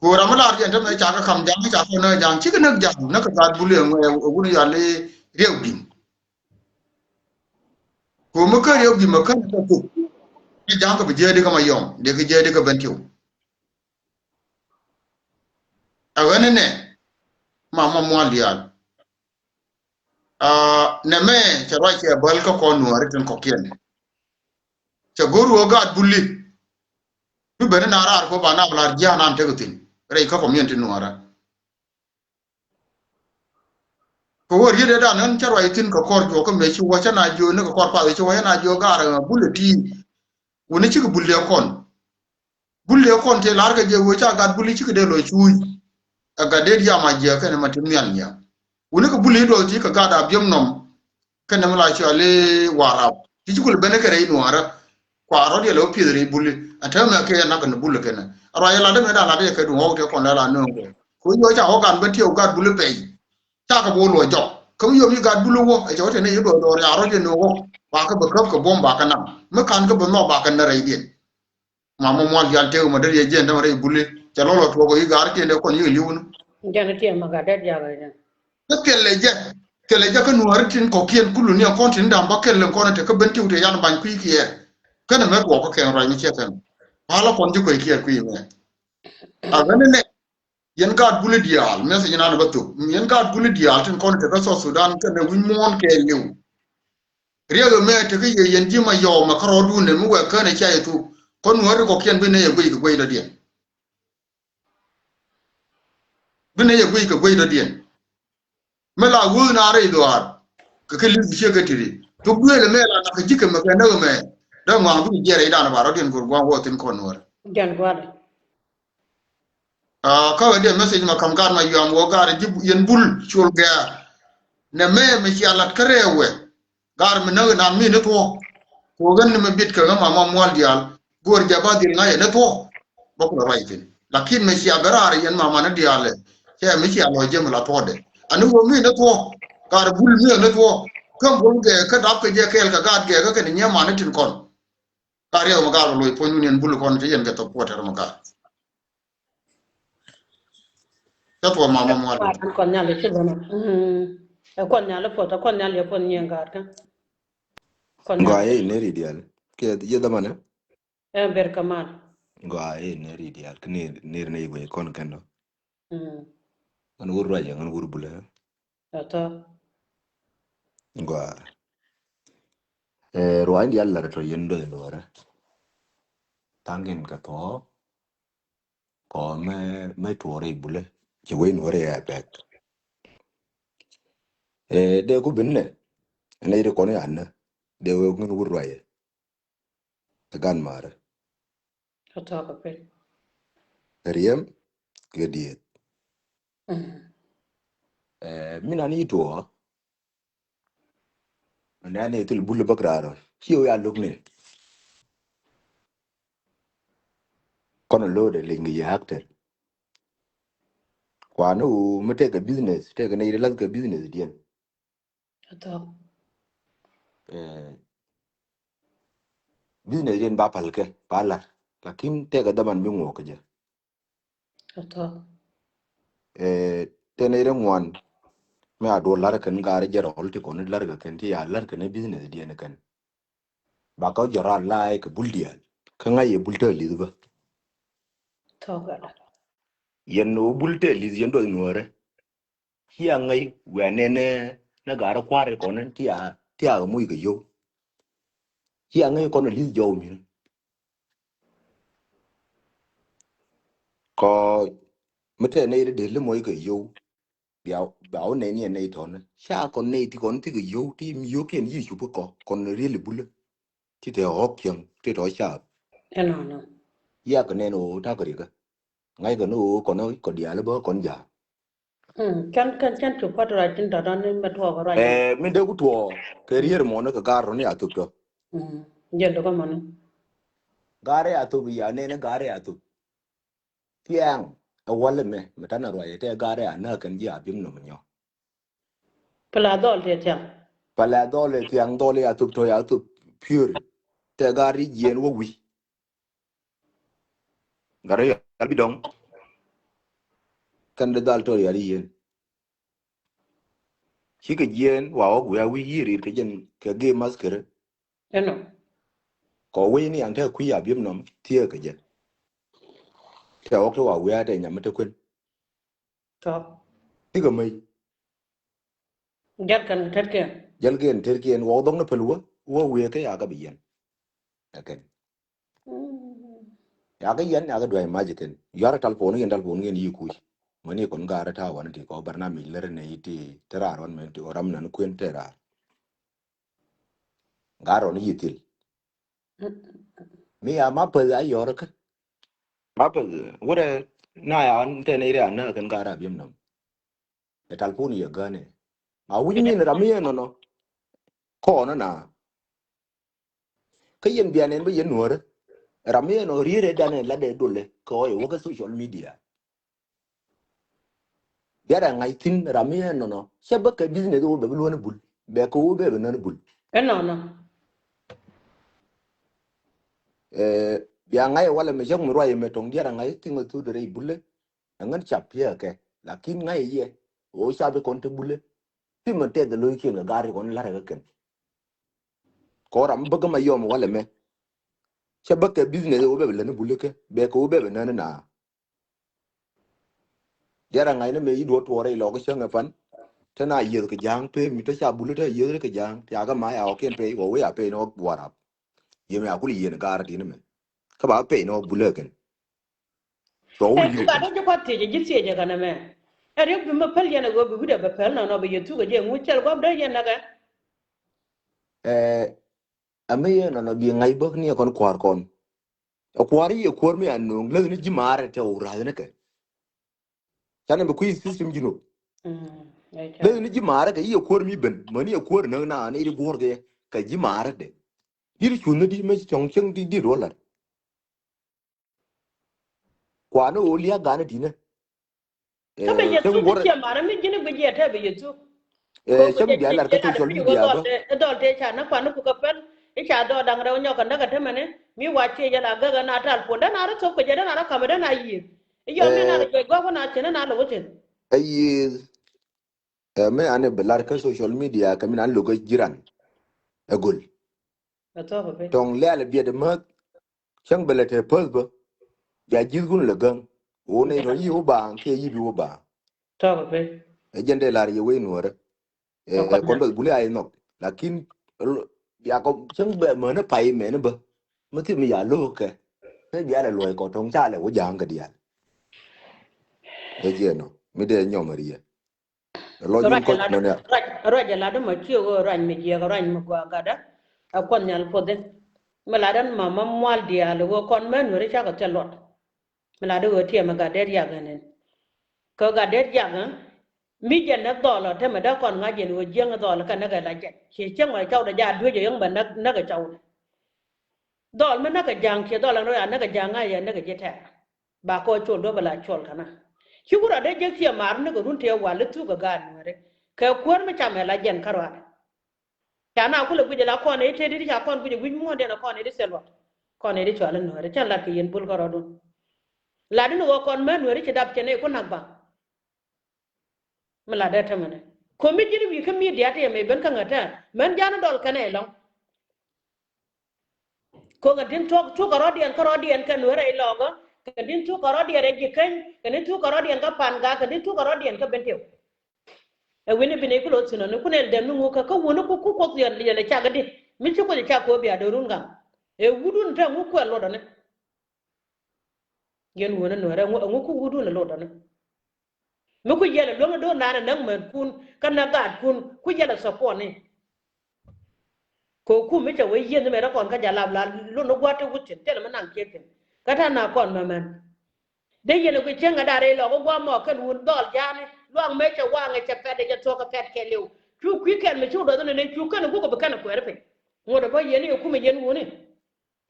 Ku ram mi lar jɛn tämɛ ca kɛ kam ja̱ŋ, ca kɛ näk ja̱ŋ, cikɛ näk ja̱ŋ, näk kɛ gat buli ɛŋu ɛ wun yal i̱ riɛw di̱ŋ. Ku mi kä riɛw di̱ŋ mɛ kä ni kɛ thuk. Ni ja̱ŋ kɛ bi jiɛɛdi kä ma yɔm, dee kɛ jiɛɛdi kä ben tiw. Ɛ ɣän ni nɛ, ma ma mual diaal. Aa, nɛmɛ cɛ ruac cɛ bäl kä kɔn nuɔri tin kɔkiɛn. Cɛ go̱r wä gaat buli. Bi ben na raar kɔ ba na blar jianan tek thin. Rɛy kä community nuɔrä. Kɛ wä riet dan nän cɛ ruac thin kɛ kɔr juɔk kä mɛ ci wä cɛ na jiö ni kɛ kɔr path ci wä cɛ na jiö gaat buli ti. Wuni cikɛ buli kɔn. Buli kɔn tëë lar kɛ jɛ wee ca gat buli cikɛ dee lɔ cuuc. Ɛ gat dee diaam a jiɛ kɛnɛ ma ti mial nyia. Wuni kɛ buli duɔth ti kɛ gat a biɛm nɔm. Kɛnɛ mi la cuali warap ti ci kul ben kɛ rɛy nuɔrä. Kua rɔ̱t yɛ lɛ wä pieth rɛy buli. Ɛ täämɛ kɛ yɛ nak kɛnɛ buli kɛnɛ. Ɛ ruac yɛ lat dee mɛ da lat yɛ kɛ duŋ ɣɔk tëë kɔn lɛ la nööŋ kɛ. Kɛ wee yɔ ca ɣɔk gan ben tiɛw gat buli pɛy. Ca kɛ bo̱o̱ luɔ jɔk. Kä mi yom yi gat bul wä, ɛ cɛ wä tɛn ni yi duɔl duɔl ya rɔ jɛ ni wä. Ba kä bɛ käp kɛ buɔm ba kɛ nam. Mi kan kä bɛ nhɔk ba kɛ nɛ rɛy diɛn. Ma mɔ mual jal tëk ma dee yɛ jiɛn dämɛ rɛy buli. Cɛ lɔ lɔ tuɔk yi gar tiɛn dee kɔn yi liwun. Jɛn tiɛm ma gat dee diak rɛy jɛn. Kä thilɛ jɛ. Thilɛ jɛ kä nuɔri tin kɔkiɛn kulu ni kɔn tin dam ba kɛl kɔn te kä ben tiw te yan bany kui̱ kiɛ. Kɛn mɛ tuɔk kä kɛn rɔy mi cɛ kɛn. Ba la kɔn ji̱ kui̱ kiɛ kui̱ mɛ. A ɣän ni nɛ. Yɛn gaat guli diaal, message nan bä thuk. Yɛn gaat guli diaal tin kɔn te kä South Sudan kɛnɛ wi̱ny muɔ̱ɔ̱n kɛ liw. Riɛk ɛmɛ te kä yɛ yɛn ji̱ ma yɔw mɛ kärɔɔdun ɛmɛ wɛ känɛ ca yɛ thuk. Kɔn wä ri kɔkiɛn bi nɛ yɛ guic kɛ guic dɔ̱diɛn. Bi nɛ yɛ guic kɛ guic dɔ̱diɛn. Mi la wuth na rɛy dhuaar kɛ kɛ li̱th ciek kɛ tiri. Thuk duëël ɛmɛ la nak kɛ ji̱ kɛ mɛ kɛ näk ɛmɛ. Dee ŋɔaŋ bi jiɛɛr rɛy dan ba rɔ̱diɛn kor gua̱a̱ŋ wä thin kɔn wä. Jɛn gua̱a̱r. Aa, kä wä diɛ message ma kam gaat ma yuam wä gaat ji̱ yɛn bul col gɛ̈ɛ̈. Nɛ mɛ mi cia lat kä rɛɛwɛ. Gaat mi näk inan mi ni thuɔ̱k. Ku ɣän ni mi bit kɛ ɣä mama mual diaal. Go̱o̱r jɛ ba dhil ŋa̱c ɛ ni thuɔ̱k. Bä kulɛ ruac thin. Lakin mi cia bɛ raar yɛn mama ni diaal ɛ. Cɛ mi cia lɔ jɛ mi la thuɔ̱kdɛ. Ani wä mi ni thuɔ̱k. Gaat bul mi ni thuɔ̱k. Kä bul gɛɛ kä dap kɛ jɛ kɛɛl kɛ gaat gɛɛ kä kɛn nyɛ mani tin kɔn. Ka riɛk mi gal loc puɔ̱ny wun yɛn bul kɔn ti yɛn kɛ thok puɔt tɛr mi gal. Cä thuɔk mama muɔl. An kɔn nyal ci bana. Mm. Ɛ kɔn nyal puɔt, ɛ kɔn nyal yɛ puɔt nyiɛn gaat kä. Kɔn nyal. Gɔaa yɛ neri dial. Kɛ yɛ dhamani. Ɛ ber kaman. Gɔaa yɛ neri dial. Kɛ neri neri na yɛ guɛ kɔn kɛn dɔ. Mm. Ŋän wur ruac, ŋän wur bulɛ. Tɔtɔ. Gɔaa. Ɛ, ruac dial lar tɔ yɛn dɔ̱ in wärä. Thaŋkin kɛ thɔɔ. Kɔ mɛ, mɛ tuɔrɛ ibulɛ. Cɛ wee in wärä ya pɛk. Ɛ, dee ku bin nɛ. Ɛn ɛ yiri kɔn ya nɛ. Dee wee ŋän wur ruac. Ɛ gan marɛ. Kä tɔk kä piny. Riɛm kɛ dieth. Mm. Ɛ, mi nan yi tuɔ. Nɛ ni thil bul bäk raar ɔ. Ci ɔ ya luk ni. Kɔn lode liŋ yi actor. Kuan wu mi tekɛ business, tekɛ ni yi lath kɛ business diɛn. Kä tɔk. Ɛ, business diɛn ba pal kɛ, ba lar. Lakin tekɛ dhaman bi ŋuɔk kɛ jɛ. Kä tɔk. Ɛ, tɛn ɛ ŋuan. Mi a duɔ lar kɛn gar jɛ rɔl ti kɔn lar kɛ kɛn ti ya lar kɛn business diɛn kɛn. Ba kä jɔra lai kɛ bul dial. Kä ŋa̱c yɛ bul te lith bä. Tɔk ala. Yɛn wu bul te lith yɛn duɔth nuɔrɛ. Cia ŋäc wɛ̈n nɛn ni, ni gaari kua̱r kɔn ti a, ti a kɛ moc kɛ yio̱w. Cia ŋäc kɔn li̱th jɔw min. Kɔ mi te nɛy ti dee li moc kɛ yio̱w. Bia, bia wä nɛy ni nɛy tɔn. Ca kɔn nɛy ti kɔn ti kɛ yio̱w ti mi yio̱w kiɛn yi cup kɔ kɔn riel bulä. Ti te ɣɔk kiɛn ti tɔ ca. Ɛnɔnɔ. Yak nɛn ɣöö tak rikä. Ŋa̱ckɛ ni ɣöö kɔn kɔ diaal bä kɔn ja̱a̱. Mm, kɛn, kɛn, kɛn cu kuat ruac tin dɔ̱dɔ̱n ni mɛ tuɔɔk ruac. Ɛ, min dee ku tuɔɔk kɛ rier mɔni kɛ gar rɔni a thop tɔ. Mm, jɛn dɔ̱kɔ mɔni. Gar a thop ya nɛni gar a thop. Thiaŋ ɛ wal mɛ, mɛ tanɛ ruac tɛ gar a näk kɛn ji̱ a bim nɔm nyɔ. Pɛla dhɔl tɛ thiaŋ. Pɛla dhɔl tɛ thiaŋ, dhɔl ya thop tɔ ya thop piöör. Tɛ gar ri jiɛn wä wi̱c. Gat rɔ yɔl bi dɔŋ. Kɛn di dhal tɔr yal i̱ yien. Cikɛ jiɛɛn wa ɣɔk wiaa wi̱i̱ yi̱i̱ ri̱i̱t kɛ jɛn kɛ gee maskiri. Ɛnɔ. Kɔ wec ni an te kui̱ a biep nɔm thiee kɛ jɛ. Tɛ ɣɔk te wa wiaa tɛ nyam te kuën. Tɔ. Cikɛ mec. Jal kɛn tetkiɛn. Jal kɛn tetkiɛn wä dhɔk ni päl wä wä wiee kä ya kä bi yɛn. Ɛ kɛn. Mm. Ya kä yɛn ya kä duay mac kɛn. Yuar tal pon yɛn tal pon yɛn yi kuc. Mani kɔn gar ta wan ti kɔ barnamij lär ni ti te raar wan mɛ ti ram nan kuën te raar. Gar wan yi thil. Mm. Mi ya ma päl a yɔr kä. Ma päl wurɛ na ya an te ni ria na kɛn gar a biɛm nam. Ɛ tal pon yɛ gane. Ma wi̱ny min ram yɛ nɔnɔ. Kɔn na. Kä yɛn bian ɛn bä yɛn nuɔrä. Ram yɛn ɔ rier ɛ dan ɛ la dɛ dolɛ kɛ ɔ yɛ wä kä social media. Biarɛ ŋa̱c thi̱n ram yɛn nɔnɔ cɛ bä kɛ business wä bɛ bi luɔ̱n bul bɛ kɛ wä bɛ bɛ nɔn bul. Ɛ nɔnɔ. Ɛ bia ŋa̱c walɛ mɛ cäŋ mi ruac mɛ tɔŋ diarɛ ŋa̱c thi̱n ɛ thut rɛy bulɛ. Ɛŋän cap piɛ kɛ lakin ŋa̱c yɛ wä cap bi kɔn te bulɛ. Ti mɛ tɛth lo̱ckiɛn kɛ ga̱r kɔn la̱rɛ kɛ kɛn. Kɔ ram bäkä ma yɔm walɛ mɛ. Cɛ bäkɛ business wä bɛ bɛ lät ni bulä kɛ bɛ kɛ wä bɛ bɛ nän na. Diara ŋa̱c ni mɛ yi duɔ tuɔrɛ ilɔ kɛ cäŋ ɛ pan. Te na yieth kɛ ja̱a̱ŋ pee mi te ca bulä te yieth kɛ ja̱a̱ŋ tiakä ma ya ɔ kiɛn pee wä wee a pee ni wä buarap. Yɛ mɛ a kul yieen gaar ti ni mɛ kä ba pee ni wä bulä kɛn. Tɔ wä yieth. Gat wä ji̱ kua̱t thiecɛ ji̱ thiecɛ kɛn ɛmɛ. Ɛ riek bi mɛ päl yɛn ɛ ɣöö bi wi̱dɛ bɛ päl nɔnɔ bɛ yɛ thuk ɛ jɛ ŋuc cɛl gua̱p dee yɛn näkɛ. Ɛ amɛ yɛ nɔnɔ bi ŋa̱c bäk ni ɛ kɔn kua̱r kɔn. Ɛ kua̱r i̱ ɛ kuäär mi a nööŋ läth ni ji̱ maarɛ tɛ wä ra̱th ni kɛ. Canɛ bi kui̱ system ji̱ nop. Läth ni ji̱ maarɛ kɛ i̱ ɛ kuäär mi ben mäni ɛ kuäär näk na ni ri guɔ̱r kɛ kɛ ji̱ maarɛ dɛ. Di̱t cuth ni di̱t mɛ cɔŋ cäŋ di̱t di̱t wä la̱t. Kuanä ɣöö liak ganä ti̱nä. Kä bɛ yɛ thuk ciɛ marä mi ji̱n bi jiɛ tɛ bɛ yɛ thuk. Cäŋ bia lar kä social media bä. Ɛ dhɔl tëë ca näk kuan ni ku kɛ pɛl i̱ ca dhɔɔl da̱ŋ rɛw nyɔk kɛ näk kɛ tämɛni mi wa ciɛ jɛ la gäk ɛ na tal puɔ̱n dee na rɔ thop kɛ jɛ dee na rɔ ka̱m ɛ dee na yiëëth. I̱ yɔl mi na kɛ juɔc gɔ̱k ɛ na cɛn ɛ na lo̱k ɛ cɛn. Ɛ yiëëth. Ɛ mi an ɛ bi lar kä social media kɛ mi na lo̱k ɛ ji̱ran. Ɛ go̱l. Tɔŋ lɛ̈ɛ̈l biɛt mäth. Cäŋ bɛ lɛ te päth bä. Bia ji̱thkun lɛ gäŋ. Ɣöö nɛy tɔ̱ yi̱ wä baaŋ kiɛ yi̱ bi wä baaŋ. Ɛ jɛn dee la̱r yɛ wec nuɔ̱ɔ̱rä. Ɛ kɔn bɛ buli a inɔk lakin bia kɔ cäŋ bɛ mänä pay mɛn bä. Mi thim ya lo̱o̱k kɛ ni bia lɛ luɔ̱c kɔ tɔ̱ŋ ca lɛ wä ja̱a̱ŋ kɛ diaal. Ɛ jiɛn nɔ mi dee nyɔm ɛ riɛ. Ruac ɛ lat dä ma cië ɣöö ruac mi jiɛk ruac mi gɔaa gatdä. Ɛ kuɔth nhial puɔthi mi lat dä ma ma mual diaal ɣöö kɔn män weri cakɛ thil luɔt. Mi lat dä ɣöö tiɛmɛ gat dee riak ɛn ɛn kɛ gat dee riak ɛn mi jɛn näk dhɔl ɔ temɛ dee kɔn ŋa̱c jɛn ɣöö jiäŋ dhɔl kɛ näk ɛ la jɛn ciɛ cäŋ ɔ cawdɛ jaa duec ɛ yäŋ bɛ näk näk ɛ cawdɛ. Dhɔl mi näk ɛ ja̱a̱ŋ ciɛ dhɔl ɛn rɔ ya näk ɛ ja̱a̱ŋ ŋa̱c ɛ näk ɛ ji̱ tɛɛr. Ba kɔ col duɔ̱p ala col kana. Ci wurɔ dee jek ciɛ mar ni kɛ run tëë wal i̱ thuk kɛ gaat nuɛri kɛ kuäär mi camɛ la jɛn kä ruaat. Ca na kulɛ guic ala kɔn i̱ tëë dit ca kɔn guic i̱ guic muɔ̱ɔ̱n diɛn a kɔn i̱ di thil luɔt. Kɔn i̱ di cual i̱ nuɛri cɛn lat kɛ yɛn bul kä rɔɔdun. Lat in wä kɔn mɛ nuɛri ci dap cɛ nɛy ku nak ba. Mi lat dee tämɛnɛ ko̱ mi ji̱n wi̱i̱ kä media ti ɛmɛ ben kä ŋätɛ mɛn ja̱a̱n dɔl kɛnɛ ɛlɔ̱ŋ. Ko kɛ din tuɔk tuɔk kɛ rɔ̱diɛn kä rɔ̱diɛn kɛ nuɛrɛ ilɔɔkä kɛ din tuɔk kɛ rɔ̱diɛn rɛ ji̱ keny kɛ din tuɔk kɛ rɔ̱diɛn kä pan gaak kɛ din tuɔk kɛ rɔ̱diɛn kä ben tiɛw. Ɛ wi̱ni bi nɛy ku lo̱th thi̱n ɔ ni kun ɛl dɛm ni ŋukä kä wuni ku ku kuɔth yɛn yɛn ɛ cak di mi ci kuɔth ɛ cak ko̱ bia do̱run gaŋ. Ɛ wudun te ŋu kuɛ luɔt ɔ ni. Yɛn wuni nuɛrɛ ŋu ku wudun ɛ luɔt ɔ ni. Mi ku yɛl ɛ luäŋ do̱r naan ɛ näk mɛn kun kä näk gaat kun ku yɛl ɛ support ni. Kɛ kum mi cɛ wee yieth ni mɛ rɛ kɔn kä jɛ lap la lun ni gua̱t ti wut thi̱n thilɛ mi naŋ ciek thi̱n kä ta̱a̱ na kɔn mɛ mɛn. Dee yɛn ɛ guic cieŋ ɛ da̱r rɛy lɔk ɛ gua̱a̱ mɔ kɛn wun dhɔl ja̱a̱ni luaŋ mëë cɛ waŋ ɛ cɛ pɛt ɛ jɛ thuɔ̱k ɛ pɛt kɛɛliw cu kui̱ kɛn mi ci wä duɔth ni nɛy cu kɛn ɛ guk ɛ bi kɛn ɛ kuɛɛr piny. Ŋuɔ̱t ɛ bä yɛn ni ɛ kum ɛ yɛn wuni.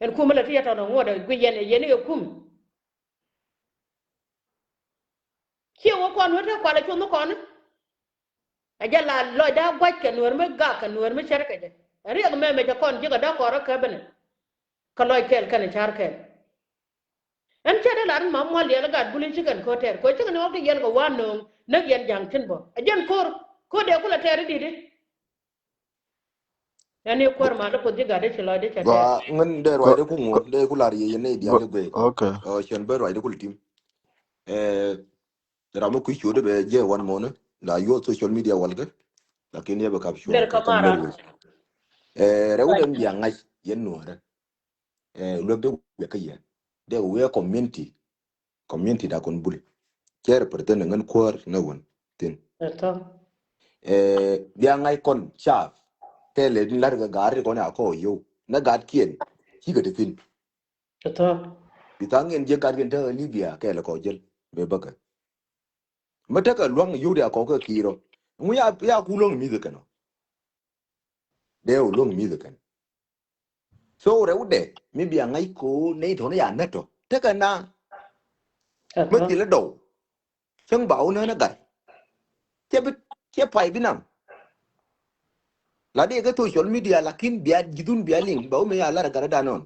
Ɛn kum ɛ lɛ ti yɛ tɔn ɛ ŋuɔ̱t ɛ guic yɛn ɛ yɛn ni ɛ kum. Ciɛ wä kɔn wä te kualɛ cuɔth mi kɔn. Ɛ jɛ la lɔcda gua̱c kɛ nuɛr mi gak kɛ nuɛr mi cär kɛ jɛ. Ɛ riɛk mɛmɛ cɛ kɔn ji̱ kɛ däk kɔn rɔ kɛ bɛnɛ. Kɛ lɔc kɛɛl kɛnɛ ca̱r kɛɛl. Ɛn cɛ dee lar in ma mual yɛl gat buli cikɛn ko tɛr ko cikɛn ɣɔk ti yɛl kɛ wan no̱o̱ŋ näk yɛn ja̱ŋ tin bɔ. Ɛ jɛn ko̱r ko̱r dee kulɛ tɛr i̱ di̱t i̱. Ɛn i̱ kuäär ma dee puɔth ji̱ gat dee ci lɔc dee cɛ tɛr. Ŋän dee ruacdɛ ku ŋuɔ̱t dee ku lar yɛ yɛn nɛy diaal i̱ guey. Okay. Cɛn ben ruacdɛ kul tim. Ram mi kui̱ ciötdɛ bɛ jɛ wan mɔnä la yuɔth social media walkä. Lakin yɛ bɛ kap cuɔ̱ɔ̱ŋ. Rɛw dɛn bia ŋa̱c yɛn nuɔ̱ɔ̱rä. Luek dee wiɛ kä yɛn dee wiɛ community. Community da kɔn bul cɛ represent ŋän kuäär nä wän thin. Bia ŋa̱c kɔn caap tɛlɛ din lar kɛ gaari kɔn a kɔ yio̱w nä gatkiɛn cikɛ ti thin. Bi thaŋ in jiɛ gatkiɛn tekɛ Libya kɛɛl kɔ jäl bɛ bäkɛ. Mä tekɛ luaŋ yio̱w dia kɔ kɛ ki̱i̱rɔ ŋu ya ku luäŋ mi̱th kɛn ɔ. Dee wä luäŋ mi̱th kɛn. So rɛwdɛ mi bia ŋa̱c ko nɛy tɔ̱ni ya nät tɔ tekɛ na. Mä thilɛ dɔw cäŋ ba wä nään ɛ gat. Cɛ bi cɛ pay bi naŋ. La dee kä social media lakin bia ji̱thun bia liŋ ba wä mi ya lar ɛ gat ɛ danɔn.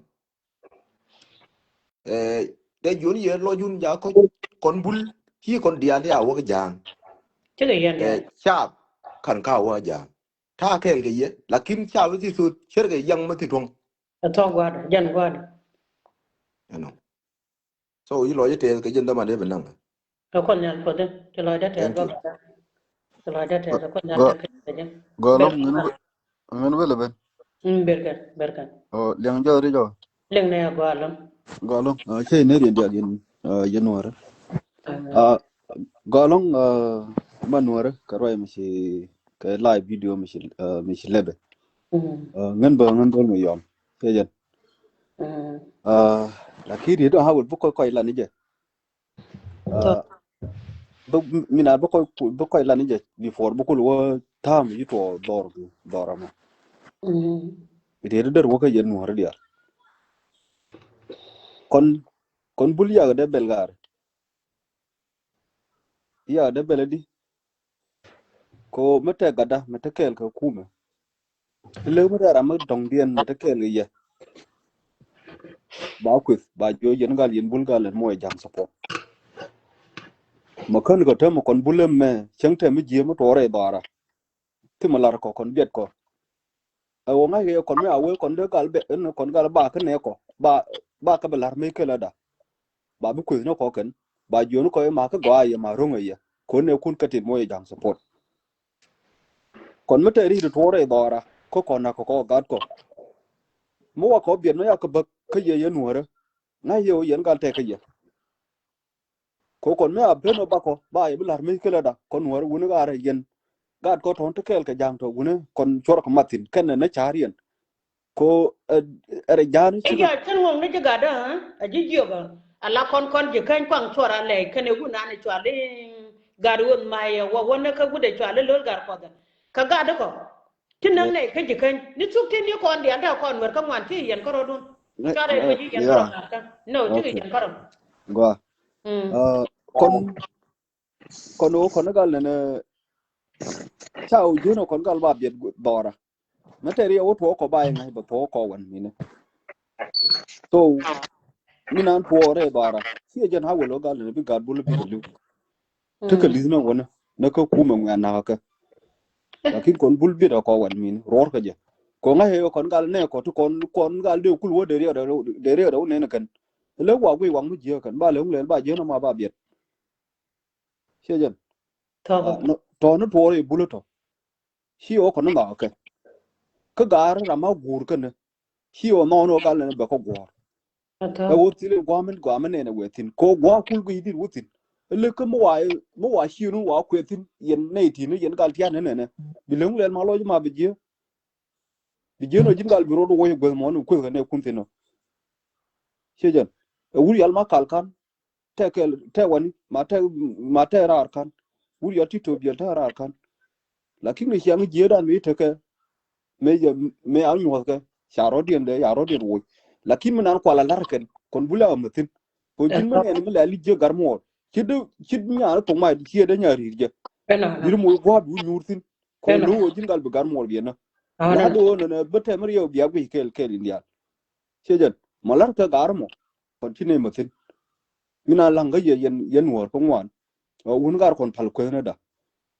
Dee jiɔn yɛ lɔcun ja kɔc kɔn bul ci kɔn diaal ti a wäk ja̱a̱ŋ. Cikɛ yɛn diaal. Caap kan ka wäk ja̱a̱ŋ. Ta̱a̱ kɛɛl kɛ yɛ lakin caap ti thot cär kɛ yaŋ mä ti tuɔ̱ŋ. Ɛ thɔk gua̱a̱dɛ jɛn gua̱a̱dɛ. Ɛnɔ. So yi lɔc tɛth kɛ jɛn dhamandɛ bi naŋ. Kɛ kuɔth nhial puɔth in ci lɔcdɛ tɛth bä. Ci lɔcdɛ tɛth kɛ kuɔth nhial tɛth kɛ jɛn. Gɔlɔŋ ŋän wä lɛ ben. Berkɛ berkɛ. Liɛŋ jɔth ri jɔ. Liŋ ni a gɔlɔŋ. Gɔlɔŋ cɛ ni riɛn diak yɛn yɛn nuɔrɛ. Gɔlɔŋ ma nuɔrɛ kɛ ruac mi ci kɛ live video mi ci mi ci lɛbɛ. Ŋän bä ŋän bä mi yɔm cɛ jɛn. Lakin riet dɔ̱ŋ hawil bi kɔc kɔc lan ni jɛ. Bi mina bi kɔc bi kɔc lan ni jɛ before bi kul wä ta̱a̱m yi tuɔ dhɔr dhɔr ama. Riet dɔ̱ŋ wä kä yɛn nuɔ̱r diaal. Kɔn kɔn bul yak dee bɛl gaar. Yak dee bɛl di. Ko mi tɛk gatda mi te kɛɛl kɛ kumɛ. Lek mi tɛk ram mi dɔŋdiɛn mi te kɛɛl kɛ yɛ. Ba kueth ba jiɔ yɛn gal yɛn bul gal ɛn muɔc ja̱ŋ support. Mɛ kän kɛ täämɛ kɔn bul ɛmɛ cäŋ tɛm mi jiɛ mi tuɔɔrɛ dhɔara. Ti mi lar kɔ kɔn biɛt kɔ. Ɛ wä ŋa̱c kɛ kɔn mi a wee kɔn dee gal bɛ ɛn kɔn gal ba kä nɛ kɔ ba ba kä bɛ lar mi kɛ lɛ da. Ba bi kueth ni kɔ kɛn ba jiɔ ni kɔ ma kä gɔaa yɛ ma ro̱ŋ ɛ yɛ. Kɔn nɛ kun kä tin muɔc ja̱ŋ support. Kɔn mi te ri̱i̱t tuɔɔrɛ dhɔra kä kɔn nak kɔ gat kɔ. Mi wa kɔ biɛt mi yak kä bäk kä yɛ yɛ nuɔrä. Ŋa̱c yɛ wä yɛn gal tɛk kä yɛ. Kɔ kɔn mi a ben wä bakɔ ba yɛ bi la̱r mi kelɛ da kɔn nuɔrä wuni gat rɛ yɛn. Gat kɔ tɔn ti kɛɛl kɛ ja̱ŋ tɔ wuni kɔn cuɔr kɛ mathin kɛn nɛ nɛ ca̱r yɛn. Ko ɛ rɛ ja̱a̱n ci. Ɛ ya cin ŋuɔ̱ŋ ni ji̱ gatdä ɛ ji̱ jiök ɛ ala kɔn kɔn ji̱ käny kuaŋ cuɔr a lɛy kɛn ɛ wun an ɛ cual i̱ gat wun may ɛ wä wä ni kä wut ɛ cual i̱ lo̱l gat kuɔth ɛ kä gatdä kɔ. Ti näk nɛy kä ji̱ käny ni thuk ti ni kɔn diaal te kɔn wër kä ŋuan ti yɛn kärɔ̱dun. Cuarɛ wec i̱ yɛn kärɔ̱ gat kä no ti kɛ yɛn kärɔ̱. Gua kɔn kɔn wä kɔn gal nɛnɛ. Ca wä ji̱n wä kɔn gal ba biɛt dhɔra. Mɛ tɛri yɛ wä tuɔɔk kɔ ba yɛ ŋa̱c bɛ tuɔɔk kɔ wän minɛ. So mi nan tuɔɔk rɛ dhɔra ci yɛ jɛn hawel wä gal nɛnɛ bi gat bul bi kɛ li̱w. Tekɛ li̱th nä wänä nä kä kumɛ ŋuɛn nakä kɛ. Lakin kɔn bul biet a kɔ wɛn min ruɔr kä jɛ. Kɔ ŋa̱c yɛ kɔn gal nɛ kɔ ti kɔn kɔn gal dee kul wä dee riɛk dee riɛk dee wä nɛn kɛn. Lɛ wa guiy waŋ mi jiɛ kɛn ba lɛ ŋu lɛl ba jiɛ nɔ ma ba biɛt. Ciɛ jɛn. Tɔ ni tuɔɔr i̱ bulä tɔ. Ci ɣä kɔn ni nhɔk kɛ kä gaar ram ma guur kɛn ni. Ci ɣä nhɔk ni ɣä gal ni bɛ kä guɔ̱ɔ̱r. Ɛ wä thil in gua̱a̱m in gua̱a̱m in nɛn ɛ wee thi̱n kɛ ɣä gua̱a̱ kul guiy dit wä thi̱n. Ɛ lek kä mi wa mi wa ci ɣä ni wa kuɛ thi̱n yɛn nɛy ti̱n ni yɛn gal tia̱a̱n ni nɛnɛ. Bi leŋ lɛl ma lɔc ma bi jiɛ. Bi jiɛ nɔ ji̱n gal bi rot wä wä yɛ gueth mɔ ni kueth kɛ nɛ kun thi̱n nɔ. Ciɛ jɛn ɛ wur yal ma kal kan. Tɛ kɛl tɛ wani ma tɛ ma tɛ raar kan. Wur yɔt ti to biɛl tɛ raar kan. Lakin mi ciaŋ jiee dan mi tekɛ. Mi jɛ mi a nyuɔth kɛ ca rɔdiɛn dɛ ya rɔdiɛn woc. Lakin mi nan kual a lar kɛn kɔn bula a mäthin. Ko jin mi nɛn mi la li jiee gar muɔr ci de ci nyan thok ma ci de nya rir jɛ. Bir mu guap du nyur thin. Ko lo wo jin gal bi gar muɔr biɛn na. Na do nɛ bä tɛ mi riɛw bia gui kɛl kɛl indian. Ciɛ jɛn mɔ lar kɛ gar mɔ kɔn ci ne mäthin. Min a laŋ kä yɛ yɛn yɛn Nuɔr kä ŋuan. Wun gar kɔn pal kuenä da.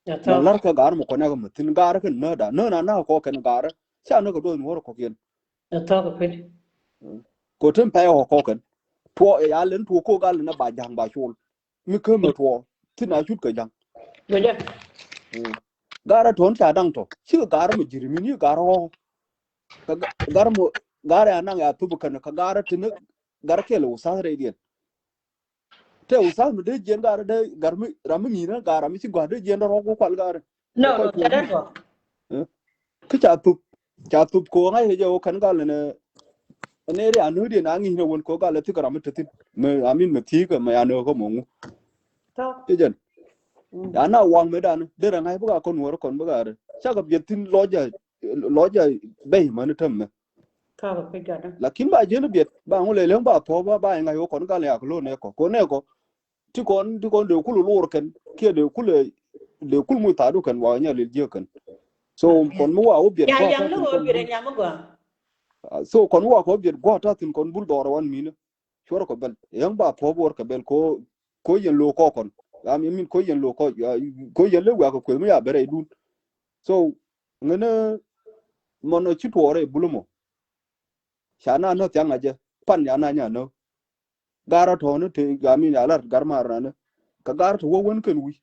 Mɛ lar kä gar mɛ kɔn yak mɛ thin gar kä nä da nä na na kɔ kɛn gar. Ca nä kä duɔth Nuɔr kɔk yɛn. Ko tin pɛy kɔ kɔ kɛn. Tuɔ ya len tuɔ ko gal na ba jaŋ ba col. Mi kä mɛ tuɔ thin a cut kä jaŋ. Gar a tɔn ca daŋ tɔ ci kä gar mɛ jiri mi ni gar ɔ. Gar mɔ gar ya naŋ ya thup kɛn kä gar tin gar kɛl wu sath rɛy diɛn. Tɛ wu sath mi dee jiɛn gar dee gar mi ram mi ŋi̱i̱n gar ram mi ci gɔaa dee jiɛn dee rɔk ku kual gar. No no ca dee rɔk. Kä ca thup ca thup ko ŋa̱c kɛ jɛ wä kɛn gal nɛ. Nɛ ri anöödiɛn a ŋi̱i̱n ɛ wän ko gal ɛ thik ram mi te thin mɛ amin mɛ thi̱i̱k mɛ anöök kä mɔŋu. Cɛ jɛn ya na waŋ mɛ dan derɛ ŋa̱c bä ka kɔn wär kɔn bä gat cakɛ biɛt thin lɔcɛ lɔcɛ bɛy mäni täm mɛ. Lakin ba jiɛn biɛt ba ŋu lɛ leŋ ba thuɔ̱k ba ba ŋa̱c wä kɔn gal yak lo̱n ɛ kɔ ko nɛ kɔ. Ti kɔn ti kɔn dee kul lor kɛn kiɛ dee kul dee kul muc thaadu kɛn wa nyɛ lil jiɛ kɛn. So kɔn mi wa wä biɛt ya ba yang lɛ wä biɛt nyam gua. So kɔn wa kɔ biɛt gua ta thin kɔn bul dɔɔr wan mini. Cuɔr kɔ bɛl yäŋ ba thuɔp wor kɛ bɛl ko ko yɛn lo kɔ kɔn. Am yɛn min ko yɛn lo kɔ ko yɛn le wa kɛ kueth mi ya bɛrɛ idun. So ŋene mɔnɔ ci tuɔɔrɛ bul mɔ. Ca na nä thiaŋ a jɛ pan ya na nya nä. Garä tɔ̱ ni te gamin ya lar gar mar na ni. Ka garä tɔ̱ wä wen ken wi.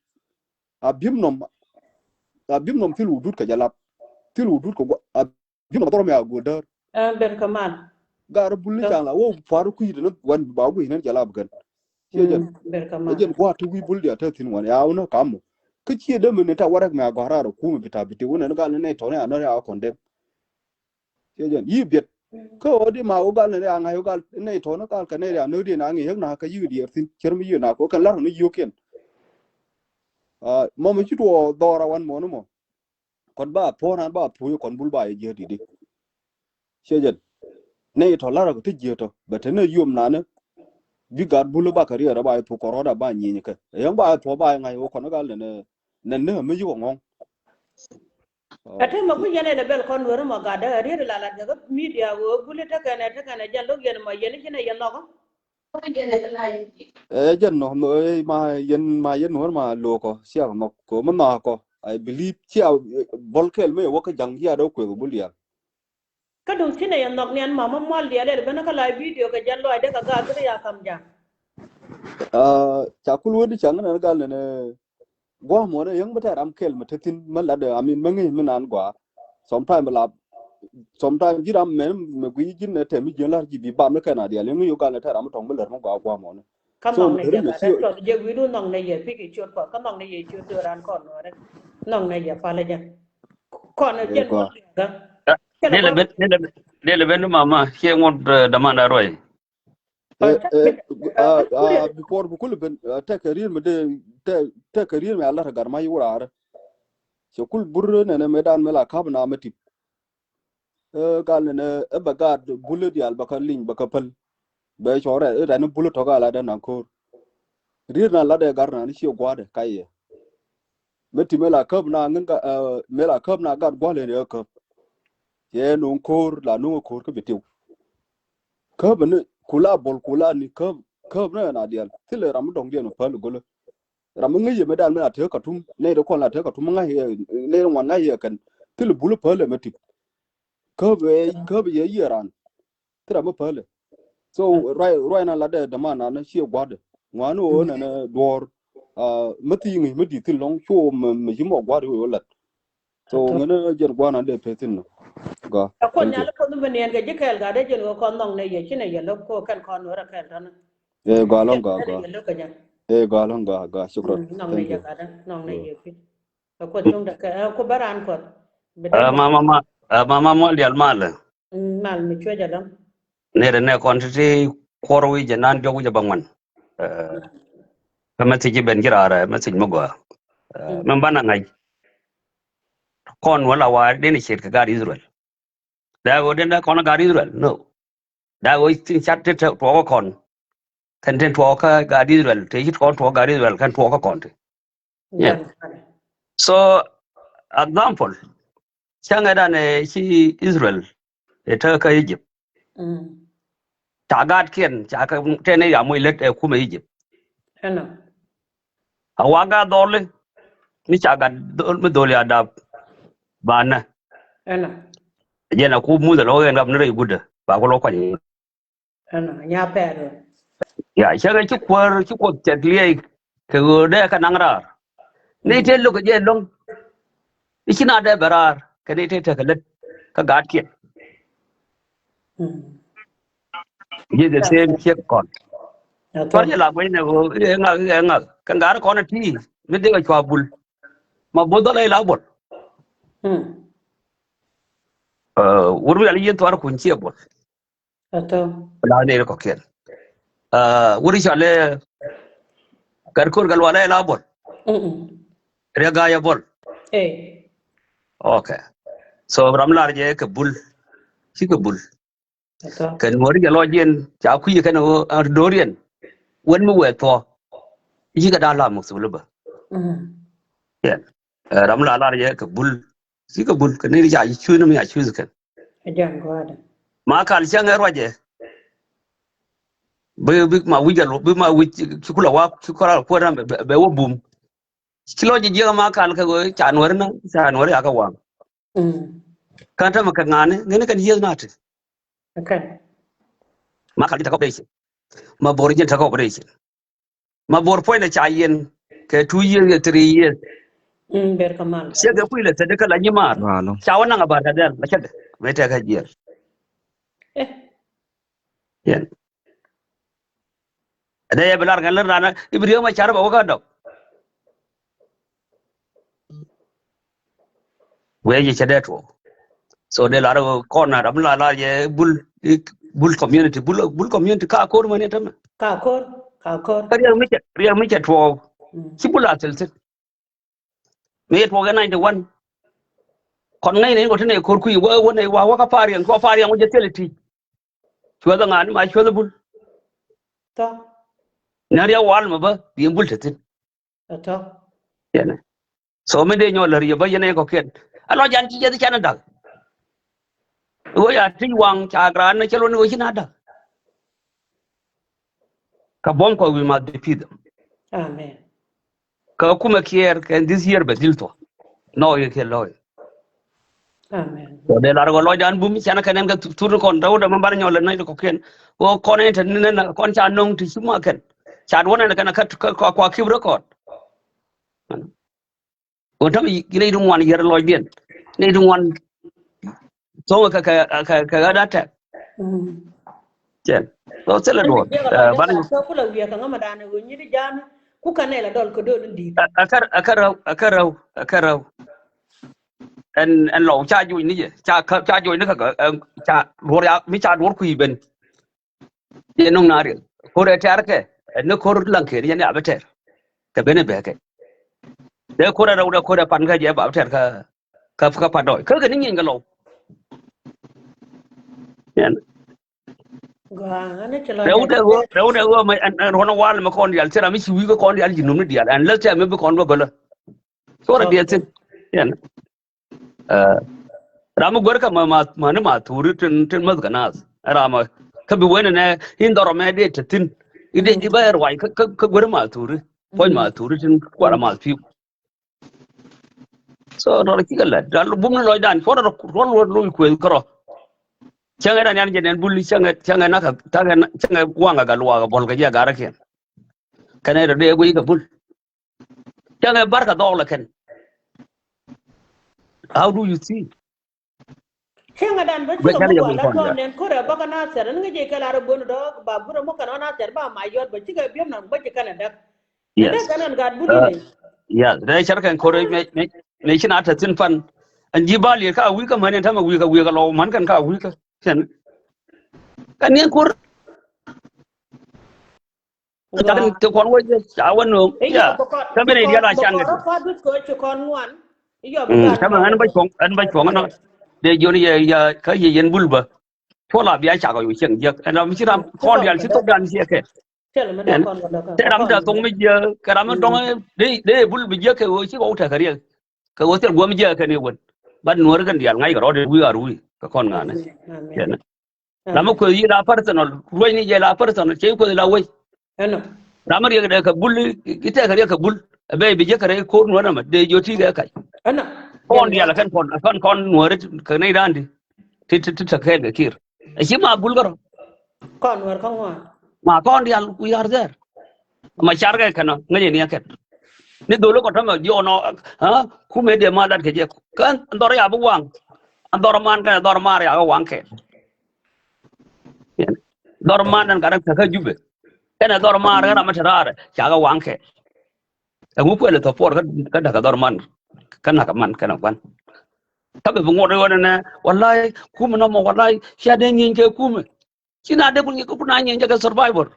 A bim nɔm a bim nɔm thil wudut kɛ jɛ lap. Thil wudut kɛ gua a bim nɔm dhɔrɔ mi a guɔ där. Ber kaman. Garä bul ni caŋ la wä par kui̱ ni wan ba gui̱ ni jɛ lap kɛn. Ciɛ jɛn ber kaman. Jɛn gua ti wi bul dia te thin wan ya wä ni kam mɔ. Kä ciɛ dämi ni ta warɛk mi a gɔ̱a̱r raar ɔ kumɛ bi ta bi ti wä ni gal ni nɛy tɔ̱ ni a nɔr ya wä kɔn dɛm. Ciɛ jɛn yi biɛt. Kä ɣöö di ma wä gal ni ria ŋa̱c wä gal ni tɔ̱ ni gal kɛ ni ria ni di na ŋi̱i̱c yäk na kä yik diɛɛr thi̱n cär mi yik na kɛ wä kɛn lar ni yio̱kiɛn. Mɔmɔ ci tuɔ dhɔra wan mɔni mɔ. Kɔn ba thuɔ̱ɔ̱n an ba thuɔ̱ɔ̱c kɔn bul ba yɛ jiäk didi. Ciɛ jɛn ni tɔ̱ lar kɛ ti jiäk tɔ̱ bɛ te ni yom nani. Bi gat bul ba kɛ riɛɛr ba yɛ thuɔ̱ɔ̱k kɔn rɔɔda ba nyieny kɛ yäŋ ba yɛ thuɔ̱ɔ̱k ba yɛ ŋa̱c wä kɔn gal ni ni ni mi yik ɔ ŋɔ̱ŋ. Ɛ te mɛ ku yɛn ɛn ɛ bɛl kɔn nuɛri mɔ gatdä ɛ riet ɛ la lat kɛ kä midia ɣöö guli tekɛn ɛ tekɛn ɛ jɛn lo̱k yɛn mɔ yɛn i̱ ci nɛ yɛn nhɔkä. Ɛ jɛn nɔ ma yɛn ma yɛn nuɛr ma lo̱o̱kɔ ciak nhɔk kɛ mi nhɔakɔ. I believe cia bɔl kɛl mi ɛ wä kä ja̱ŋ cia dee kuek ɛ bul diaal. Kä duŋ ci nɛ yɛn nhɔk nian ma ma mual diaal ɛl ben kä la bidio kɛ jɛn lɔac dee kɛ gaak kä dee ya kam ja̱ŋ. Ca kul wen i̱ ca ŋän ɛn gal nɛn. Gua̱a̱mɔ ni yäŋ mi tɛ̈r ram kɛl mi te thi̱n mi lat dee amin mi ŋi̱i̱c mi naan gua̱a̱. Sometime bi la sometime ji̱ ram mɛn mi gui̱c ji̱n ni tɛm mi ji̱n la̱r ji̱ bi bam ni kɛn a diaal yäŋ mi yök gal ni tɛ̈r ram mi tɔŋ mi lär mi gua̱a̱ gua̱a̱mɔ ni. Kä nhɔk ni yɛ gat dee cuɔth jɛ wi̱i̱du nhɔk ni yɛ pi̱k i̱ ciöt kɔn kä nhɔk ni yɛ ciöt döör an kɔn nuɔ̱ɔ̱ri. Nhɔk ni yɛ palä jɛ kɔn jɛn gua̱a̱. Dee lɛ ben ni mama ciɛ ŋuɔt daman a ruac. Before bi kul ben tɛk kɛ rier mi de tɛk kɛ rier mi a lat gar ma yi wurare. Cɛ kul bur nɛnɛ mi dan mi la kap na mi tip. Gal nɛnɛ ɛ bɛ gaat bul dial bɛ kä liŋ bɛ kä päl. Bɛ cɔrɛ ɛ rɛn bul tɔk a la dɛ na ko̱r. Rier na la dɛ gar na ni ciɛ gua̱dɛ ka yɛ. Mi tip mi la käp na ŋin ka mi la käp na gat gua̱l in yɛ käp. Cɛ nuŋ ko̱r la nuŋ ko̱r kä bi tiw. Käp ni kula bol kula ni käp käp ni na dial thilɛ ram mi dɔŋ diɛn mi päl gol. Ram mi ŋäc yɛ mi dan mi na tek katum nɛy di kɔn la tek katum ŋa̱c yɛ nɛy di ŋuan ŋa̱c yɛ kɛn thilɛ bul päl mi tip. Käp yɛ käp yɛ yɛ ran. Thira mi päli. So ruac ruac na lat dɛ däman na ni ciɛ gua̱dɛ ŋuani ɣöö nɛnɛ duɔ̱ɔ̱r. Mi thi̱i̱ŋi̱ mi di̱i̱t thi̱n lɔ̱ŋ cu mi ci mɔ gua̱dɛ ɣöö lat. So ŋäni jɛn gua̱n an dee peth thi̱n nɔ. Gɔaa. Ɛ kuɔth nyal ɛ kuɔth mi niɛn kɛ ji̱ kɛɛl gat dee jɛn ɣöö kɔn nhɔk nɛ yɛ ci nɛ yɛ lo̱k ko kɛn kɔn nuɔ̱ɔ̱r ɛ kɛɛl tɔ̱nä. Ee gɔaa lɔ̱ŋ gɔaa gɔaa. Ee gɔaa lɔ̱ŋ gɔaa gɔaa. Shukran. Nhɔk nɛ yɛ gat dee nhɔk nɛ yɛ pi̱. Ɛ kuɔth cuŋ dɛ kɛ ɛ ku bä raan kuɔth. Bi dee mama ma mama mual dial malɛ. Mal mi cuec alɔ. Nere nɛ kɔn ti ti kuɔr wi̱c jɛ nan jɔk wi̱c jɛ ba ŋuan. Kä message ben ci raar message mi gɔaa. Min banɛ ŋa̱c. Kɔn wä la wa den ciet kɛ gat Israel. Dee wä den dee kɔn gat Israel no. Dee wä tin cat ti tuɔɔk kɔn. Kɛn tin tuɔɔk kä gat Israel te ci kɔn tuɔɔk gat Israel kɛn tuɔɔk kä kɔn ti. So example, cäŋɛ dan ɛ ci Israel ɛ tä kä Egypt. Ca gaatkiɛn ca kɛ tɛn ɛ ya moc lät ɛ kumɛ Egypt. Ɛnɔ. A wak a dhɔli. Mi ca gat dhol, mi dholi a dap. Banɛ. Ɛnɔ. Jɛn a ku muth a lɔ ɣɛn gap ni rɛy gudä. Ba ku lɔ kuany. Ɛnɔ, nya pɛɛr. Ya, cɛ kɛ ci kuäär, ci kuɔth cɛk liɛy. Kɛ ɣöö dee kɛ naŋ raar. Ni tëë lo̱k kɛ jɛ lo̱ŋ. I̱ ci na dee bɛ raar kɛ ni tëë tekɛ lät kä gaatkiɛn. Ji̱ the same ciek kɔn. Kɔn jɛ la guɛy nɛ ɣöö i̱ ŋak i̱ ŋak kɛ ŋa̱r kɔn ɛ ti mi dee kɛ cua bul. Ma both dhɔl ɛ la bol. Wur mi yal yin thuar kun ciɛ bol. Ɛtɔ. La nɛy kɔ̱kiɛn. Wuri cɔal i̱ Gatko̱r Gatluak la bol. Riɛk Ga̱a̱c a bol. Okay. So ram lar jɛ kɛ bul. Ci kɛ bul. Ɛtɔ. Kɛ Nuɔ̱ri jɛ lɔc yɛn ca kui̱ kɛn ɣöö a do̱r yɛn. Wen mi wee thuɔ̱k. Ci kɛ da̱a̱n la muk thul bä. Yɛn. Ram la lar jɛ kɛ bul. Ci kɛ bul kɛ ni ca cuuth ni mi a cuuth kɛn. Ɛ jɛn gɔaa dɛ. Ma kal cäŋ ɛ ruacɛ. Bi bi ma wi̱c a luɔk bi ma wi̱c ci kula wak ci kɔra kuɔt ram bɛ wä bum. Ci lɔc ji̱ jiɛk ma kal kɛ ɣöö ca Nuɔ̱ri na ca Nuɔ̱ri a kɛ waŋ. Kɛn tämɛ kɛ ŋa̱ni ŋäni kɛn yieth na ti. Ma kal ji̱ tekɛ operation. Ma bo̱r ji̱n tekɛ operation. Ma bo̱r puɔ̱nydɛ ca yɛn kɛ two years kɛ three years. Ber kɛ mal. Ciɛ kɛ kui̱ lɛ thätdä kä la nyimaar. Ca wä naŋ a bar kɛ dhɛl la cätdɛ mëë tɛk kä jiɛl. Yɛn. Dee yɛ bi lar kɛn lär ran i̱ bi Riek Machar bɛ wä kä dɔk. Wee ji̱ cɛ dee tuɔɔk. So dee lar kɔn na ram la lar yɛ bul bul community bul bul community ka ko̱r mani tämɛ. Ka ko̱r ka ko̱r. Kä riɛk mi cɛ riɛk mi cɛ tuɔɔk. Ci bul a thil thil. Mi yɛ tuɔɔk yɛ ninety one. Kɔn ŋäcnɛ in kɔ ti nɛ ko̱r kui̱ wä wä nɛ wa wä kä Pariang kɔ Pariang wä jɛ thil ti. Cuäth ŋa̱n ma cuäth bul. Tɔ. Nɛ riɛk wal mɛ bä bi bul te thin. Tɔ. Yɛnɛ. So mi dee nyɔl lär yɛ bä yɛn ɛ kɔkiɛn a lɔ jan ci jɛ thi canɛ da̱k. Ɣöö ya ti waŋ ca gran cɛ lon ɣöö ci na da̱k. Kä buɔ̱m kɔ we must defeat them. Amen. Kä kumɛ Kiir kɛ this year bɛ dhil thuɔ̱k. Nɔ yɛ kiɛ lɔy. Amen. Kɔ dee lar kɔ lɔcdan bum canɛ kɛn ɛn kɛ thur ni kɔn rɛw dɛ mɛ bar nyɔl lɛ nɔc kɔ kiɛn. Kɔ kɔn ɛn tɛ ni nɛn kɔn ca no̱ŋ ti ci ma kɛn ca duɔn ɛn kɛn kä kua kip rɛ kɔn. Wä täm nɛy ti ŋuan yɛr lɔcdiɛn nɛy ti ŋuan. Thoŋ kɛ kɛ kɛ kɛ ɣä da tɛk. Cɛn. Thok thilɛ duɔth. Ban. Thok kulɛ wiɛ kɛ ŋämɛ dan ɣöö nyi di jan ku kɛ nɛy la dɔl kɛ do̱l in di̱i̱t. Akär akär rɛw akär rɛw akär rɛw. Ɛn ɛn lɔw ca joc ni jɛ ca ca joc ni kɛ kɛ ca duɔr ya mi ca duɔr kui̱ ben. Yɛ nuŋ na riɛl ko̱r ɛ tɛ̈r kɛ ɛn ni ko̱r laŋ kɛn yɛn ya bi tɛ̈r. Kɛ ben ɛ bɛ kɛ dee ko̱r ɛ rɛw dee ko̱r ɛ pan kä jɛ ba bi tɛ̈r kä kä kä pan dɔɔc kä kɛ ni nyieny kɛ lɔw. Yɛn. Rɛw dee ɣöö rɛw dee ɣöö mɛ ɛn ɛn ruɔn wal mɛ kɔn dial thil ram mi ci wi̱i̱ kä kɔn dial ji̱ num ni dial ɛn lä tɛm mi bi kɔn bä bä lä. Thorɛ diɛl thin. Yɛn. Ram mi guer kä ma ma ma ni ma thuri tin tin mäth kä nath. Ram ma kä bi wen nɛ in dhɔr mɛ dee te thin. I dee ji̱ bä ruac kä kä guer ma thuri. Puɔ̱ny ma thuri tin kuara ma piu. So rɔ ci kɛ lɛ dal bum ni lɔcdan cuɔr rɔ ruɔl ruɔl loc kueth kärɔ. Cäŋɛ dan yan jɛ nɛn bul cäŋɛ cäŋɛ nak cäŋɛ waŋ a gal waŋ a bɔl kɛ jɛ a gar kiɛn. Kɛnɛ rɔ dee guic kɛ bul. Cäŋɛ barkɛ dhɔk lɛ kɛn. How do you see? Cäŋɛ dan bä cikɛ muk wal la kɔn nɛn ko̱rɛ bä kä Nathɛr ɛn ŋäc jɛ kɛ lar ɛ bön dɔɔk ba burɛ muk kɛn ɔ Nathɛr ba ma yɔt bä cikɛ biöm nan bä ci kɛn ɛ däk. Yes. Ɛn dee kɛn ɛn gat bul ni. Yes. Dee cär kɛn ko̱rɛ mɛ mɛ mɛ ci na tɛ thin pan. Ɛn ji̱ bal yɛ ka wi̱i̱ kä män ɛn tämɛ wi̱i̱ kä wi̱i̱ kä lɔw män kɛn ka wi̱i̱ kä kɛn. Kɛn ni ɛn ko̱r. Jakin kɛ kɔn wä jɛ ca wä no̱o̱ŋ. Kä mɛn idial a can kɛ. Kä mɛn ɛn bä cuɔ̱ŋ ɛn bä cuɔ̱ŋ ɛnɔ. Dee jiɔn yɛ yɛ kä yɛ yɛn bul bä. Cuɔl a bia cakɔ yo̱ cieŋ jiäk ɛn ram ci ram kɔn dial ci thok dan ciɛ kɛ. Tɛ ram da thok mi jiäk kɛ ram mi dɔŋ dee dee bul bi jiäk kɛ ɣöö ci kɔk tɛk kɛ riɛk. Kɛ ɣöö thil guɔ̱m jiäk kɛ ni wän. Bat nuɔ̱ɔ̱ri kɛn dial ŋa̱c kɛ rɔɔdɛ wi̱i̱ ar wi̱i̱ kɛ kɔn ŋa̱nɛ. Ram mi kueth yi la personal ruecni jɛ la personal cɛ yi kueth la wec. Ɛnɔ. Ram mi riɛk dee kɛ bul, i̱ tɛk kɛ riɛk kɛ bul. Ɛ bɛ bi jek kɛ rɛy ko̱r nuɔ̱ɔ̱r nɛmɛ dee jiɔ ti kɛ kac. Ɛnɔ. Kɔn diaal kɛn kɔn, kɛn kɔn nuɔ̱ɔ̱ri kɛ nɛy da̱a̱n di. Ti, ti, ti tɛ kɛɛl kɛ kiir. Ɛ ci ma bul kärɔ. Kɔn nuɔ̱ɔ̱r kä ŋuan. Ma kɔn diaal ku yar dhɛr. Ma car kɛ kɛn ŋäc ni kɛn. Ni dhol kɔ tɔmɛ jiɔ nɔ, ha? Kumɛ dee ma lat kɛ jek. Kɛn dhɔr ya bi waŋ. An dhɔr man kɛn dhɔr mar ya kɛ waŋ kɛn. Dhɔr man dan ka rak kä Jubɛ. Kɛnɛ dhɔr man kɛ ram mi te raarɛ ca kɛ waŋ kɛ. Ɛŋu kuɛl ɛ thɔpuɔr kä, kä da̱k kɛ dhɔr man. Kä nak kɛ man kɛnɛ kuan. Kä bɛ bi ŋuɔt iwä nɛnɛ walay kum nɔmɔ walay cia dee ŋi̱ny kɛ kum. Ci na dee kun ŋi̱ny kɛ kun a ŋi̱ny jɛ kɛ survivor.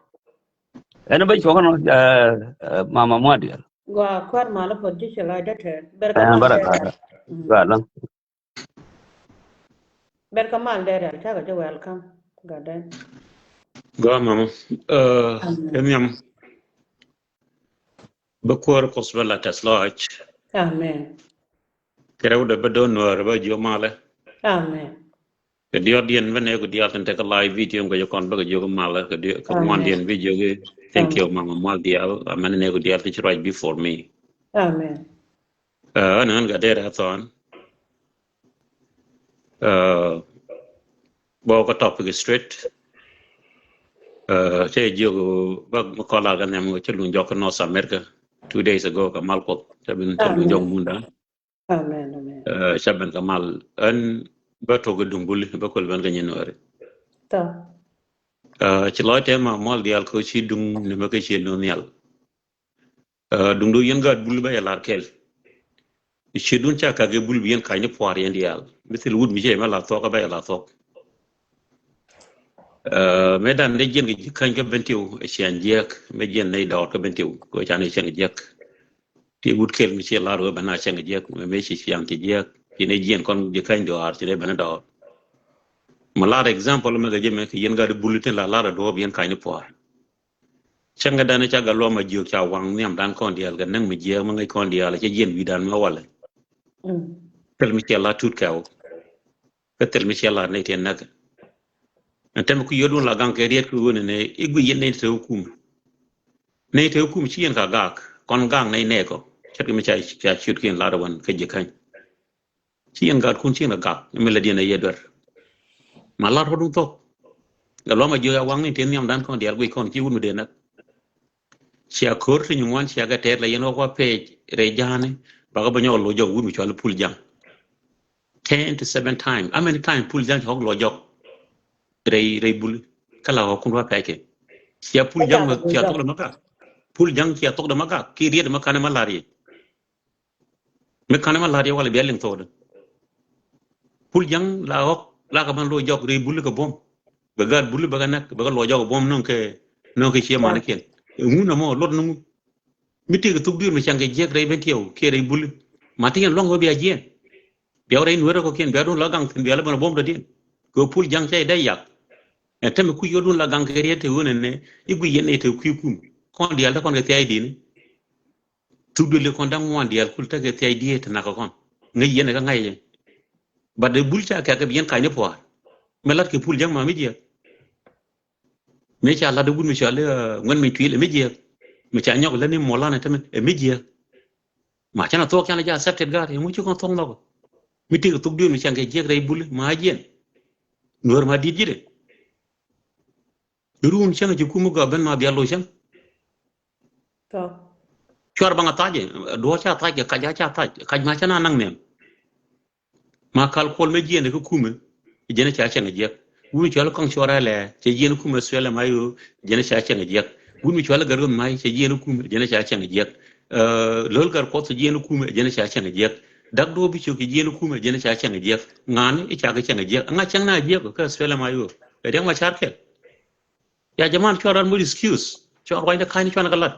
Ɛn bɛ cuɔk nɔ, eh, eh, mama muadiɛl. Gua kuat mal pɔt ji̱ ci lɔcdä tɛn. Ber kä mal dɛn. Ber kä mal dɛn dɛn cakɛ ji̱ welcome. Gat dɛn. Gua mama. Ɛ nhiam. Bä kuäär Kuoth bä la tɛth lɔaac. Amen. Kɛ rɛwdɛ bä do̱n nuäär bä jiök malɛ. Amen. Kɛ diɔ̱ɔ̱kdiɛn bä nɛɛku diaal tin tekɛ live video kɛ jɛ kɔn bä kɛ jiök malɛ kɛ diɔ̱ɔ̱k kɛ ŋuandiɛn bä jiök. Thank you mama mal diaal amɛn nɛɛku diaal ti ci ruac before me. Amen. Ɛ ɣän ɣän gat dee rɛ thɔn. Ɛ bä kɛ topic straight. Ɛ cɛ jiök bä mi kɔn lar kɛ nhiam cä luny jɔk kä North America two days ago kɛ mal Kuɔth cä bin cä luny jɔk munda. Amen, amen. Ɛ cä ben kɛ mal ɣän bä tok kɛ duŋ buli bä kuɛl ben kɛ nyin wääri. Ɛ ci lɔc tɛm ma mal diaal kä ci duŋ ni mɛ kä ci luny nhial. Ɛ duŋdu yɛn gaat bul bä yɛ lar kɛl. Ciötdun ca kak yɛ bul bi yɛn ka̱ny ni pua̱a̱r yɛn diaal mi thil wut mi cɛ mɛ la thuɔk kä bä yɛ la thuɔk. Ɛ mɛ dan dee jiɛn kɛ ji̱ ka̱ny kä ben tiw ɛ ciaŋ jiɛk mɛ jiɛn nɛy dɔɔr kä ben tiw kɛ ca nɛy ciaŋ jiɛk. Ti wut kɛl mi cɛ lar wee ben a ciaŋ jiɛk mɛ mɛ ci ciaŋ ci jiɛk ci nɛy jiɛn kɔn ji̱ ka̱ny dɔɔr ci nɛy ben dɔɔr. Mɛ lar example mɛ kɛ ji̱ mɛ kɛ yɛn gaat bul tin la lar a duɔɔp yɛn ka̱ny ni pua̱a̱r. Cäŋ kɛ dan ca Gatluak Majiök ca waŋ nhiamdan kɔn diaal kɛ näk mi jiääk mi ŋäc kɔn diaal cɛ jiɛn wi̱i̱dan mi walɛ. Thil mi cɛ la tut kɛw. Kä thil mi cɛ la nɛy tëë näk. Ɛn tɛmɛ ku yio̱dun la gaŋ kɛ riet ki ɣöö nɛ nɛ i̱ guiy yɛn nɛy tëë kum. Nɛy tëë kum ci yɛn ka gak kɔn gaŋ nɛy nɛɛkɔ. Ce̱tkɛ mi ca ca ciötkiɛn lat wan kä ji̱ käny. Ci yɛn gaatkun ci yɛn a gak mi lät yɛn a yɛ duer. Ma lat rɔ̱dun thok. Gatluak Majiök a waŋni te nhiamdan kɔn diaal guic kɔn ci wut mi dee näk. Cia ko̱r ti nyin ŋuan cia kɛ tɛɛt la yɛn wä kua pɛɛc rɛy ja̱a̱ni bakɛ bä nyɔk lo̱c jɔk wut mi cual Pul Jaŋ. Ten to seven time. How many time Pul Jaŋ ci hɔk lo̱c jɔk rɛy rɛy buli kä la hɔk kun wä pɛɛc kɛ. Cia Pul Jaŋ cia thok dɛ ma gak. Pul Jaŋ cia thok dɛ ma gak ki riet dɛ ma kanɛ ma lar yɛ. Mi kanɛ ma la̱t yɛ walɛ bia liŋ thokdɛ. Pul Jaŋ la ɣɔk la kɛ ban lo̱c jɔk rɛy buli kɛ buɔ̱m. Bɛ gaat buli bɛ kɛ näk bɛ kɛ lo̱c jɔk kɛ buɔ̱m nöŋ kɛ nöŋ kɛ ciɛ manikiɛn. Ɛ ŋun ɛmɔ luɔt ni ŋun. Mi tëëkɛ thuk duëër mi caŋ kɛ jiɛk rɛy ben tiɛw kiɛ rɛy buli. Ma ti yɛn luaŋ ɣöö bia jiɛn. Bia wä rɛy nueerä kɔkiɛn bia duun la gaŋ thi̱n bia la ben ɛ buɔ̱m dɔ̱diɛn. Kɛ ɣöö Pul Jaŋ ca jɛ dee yak. Ɛ tɛmɛ kui̱ yɔ̱dun la gaŋ kɛ riet te ɣöö nɛnɛ i̱ guiy yɛn nɛy te kui̱ kum. Kɔn diaal te kɔn kɛ thia̱a̱c di̱i̱ni. Thuk duëli kɔn da̱ŋ ŋuan diaal kul tekɛ thia̱c diee te nak kɛ kɔn ŋäc yɛn ɛ kä ŋa̱c yɛ. But dee bul ca kɛ̈k kɛ bi yɛn ka̱ny ni pua̱a̱r. Mɛ la̱t kɛ Pul Jaŋ ma mi jiɛk. Mëë ca la̱t dee wut mi cɔal i̱ ŋuɛn mi tuil ɛ mi jiɛk. Mi ca nyɔk lät ni muɔlan ɛ tämɛ ɛ mi jiɛk. Ma canɛ thuɔk canɛ jɛ accepted gaat ɛ ŋuc ci kɔn thuɔk nhɔk. Mi tëëkɛ thuk duëën mi cɛŋ kɛ jiɛk rɛy buli ma a jiɛn. Nuäär ma di̱t ji̱ de. Run cäŋ ci kum mi gɔaa ben ma bia lo̱c cäŋ. Cuar baŋ a thac ɛ duɔ̱ɔ̱r ca thac kɛ kac a ca thac kac ma ca na naŋ nɛm. Ma kal kuɔl mɛ jiɛn kä kumɛ jɛn ca cɛŋ a jiɛk. Wun mi cual kɔŋ cuar a lɛ cɛ jiɛn kumɛ suɛl ɛ ma yo jɛn ca cɛŋ a jiɛk. Wun mi cual gɛr ɣöm ma cɛ jiɛn kumɛ jɛn ca cɛŋ a jiɛk. Lo̱l gɛr kuɔth cɛ jiɛn kumɛ jɛn ca cɛŋ a jiɛk. Dak duɔ̱ɔ̱p bi ciök cɛ jiɛn kumɛ jɛn ca cɛŋ a jiɛk. Ŋa̱n i̱ ca kɛ cɛŋ a jiɛk ŋa cɛŋ na a jiɛk kä suɛl ɛ ma yo. Ɛ riɛk ma car kɛl. Ya jaman cuar ran mot excuse cuar ruany de ka̱ny cuan kɛ lat.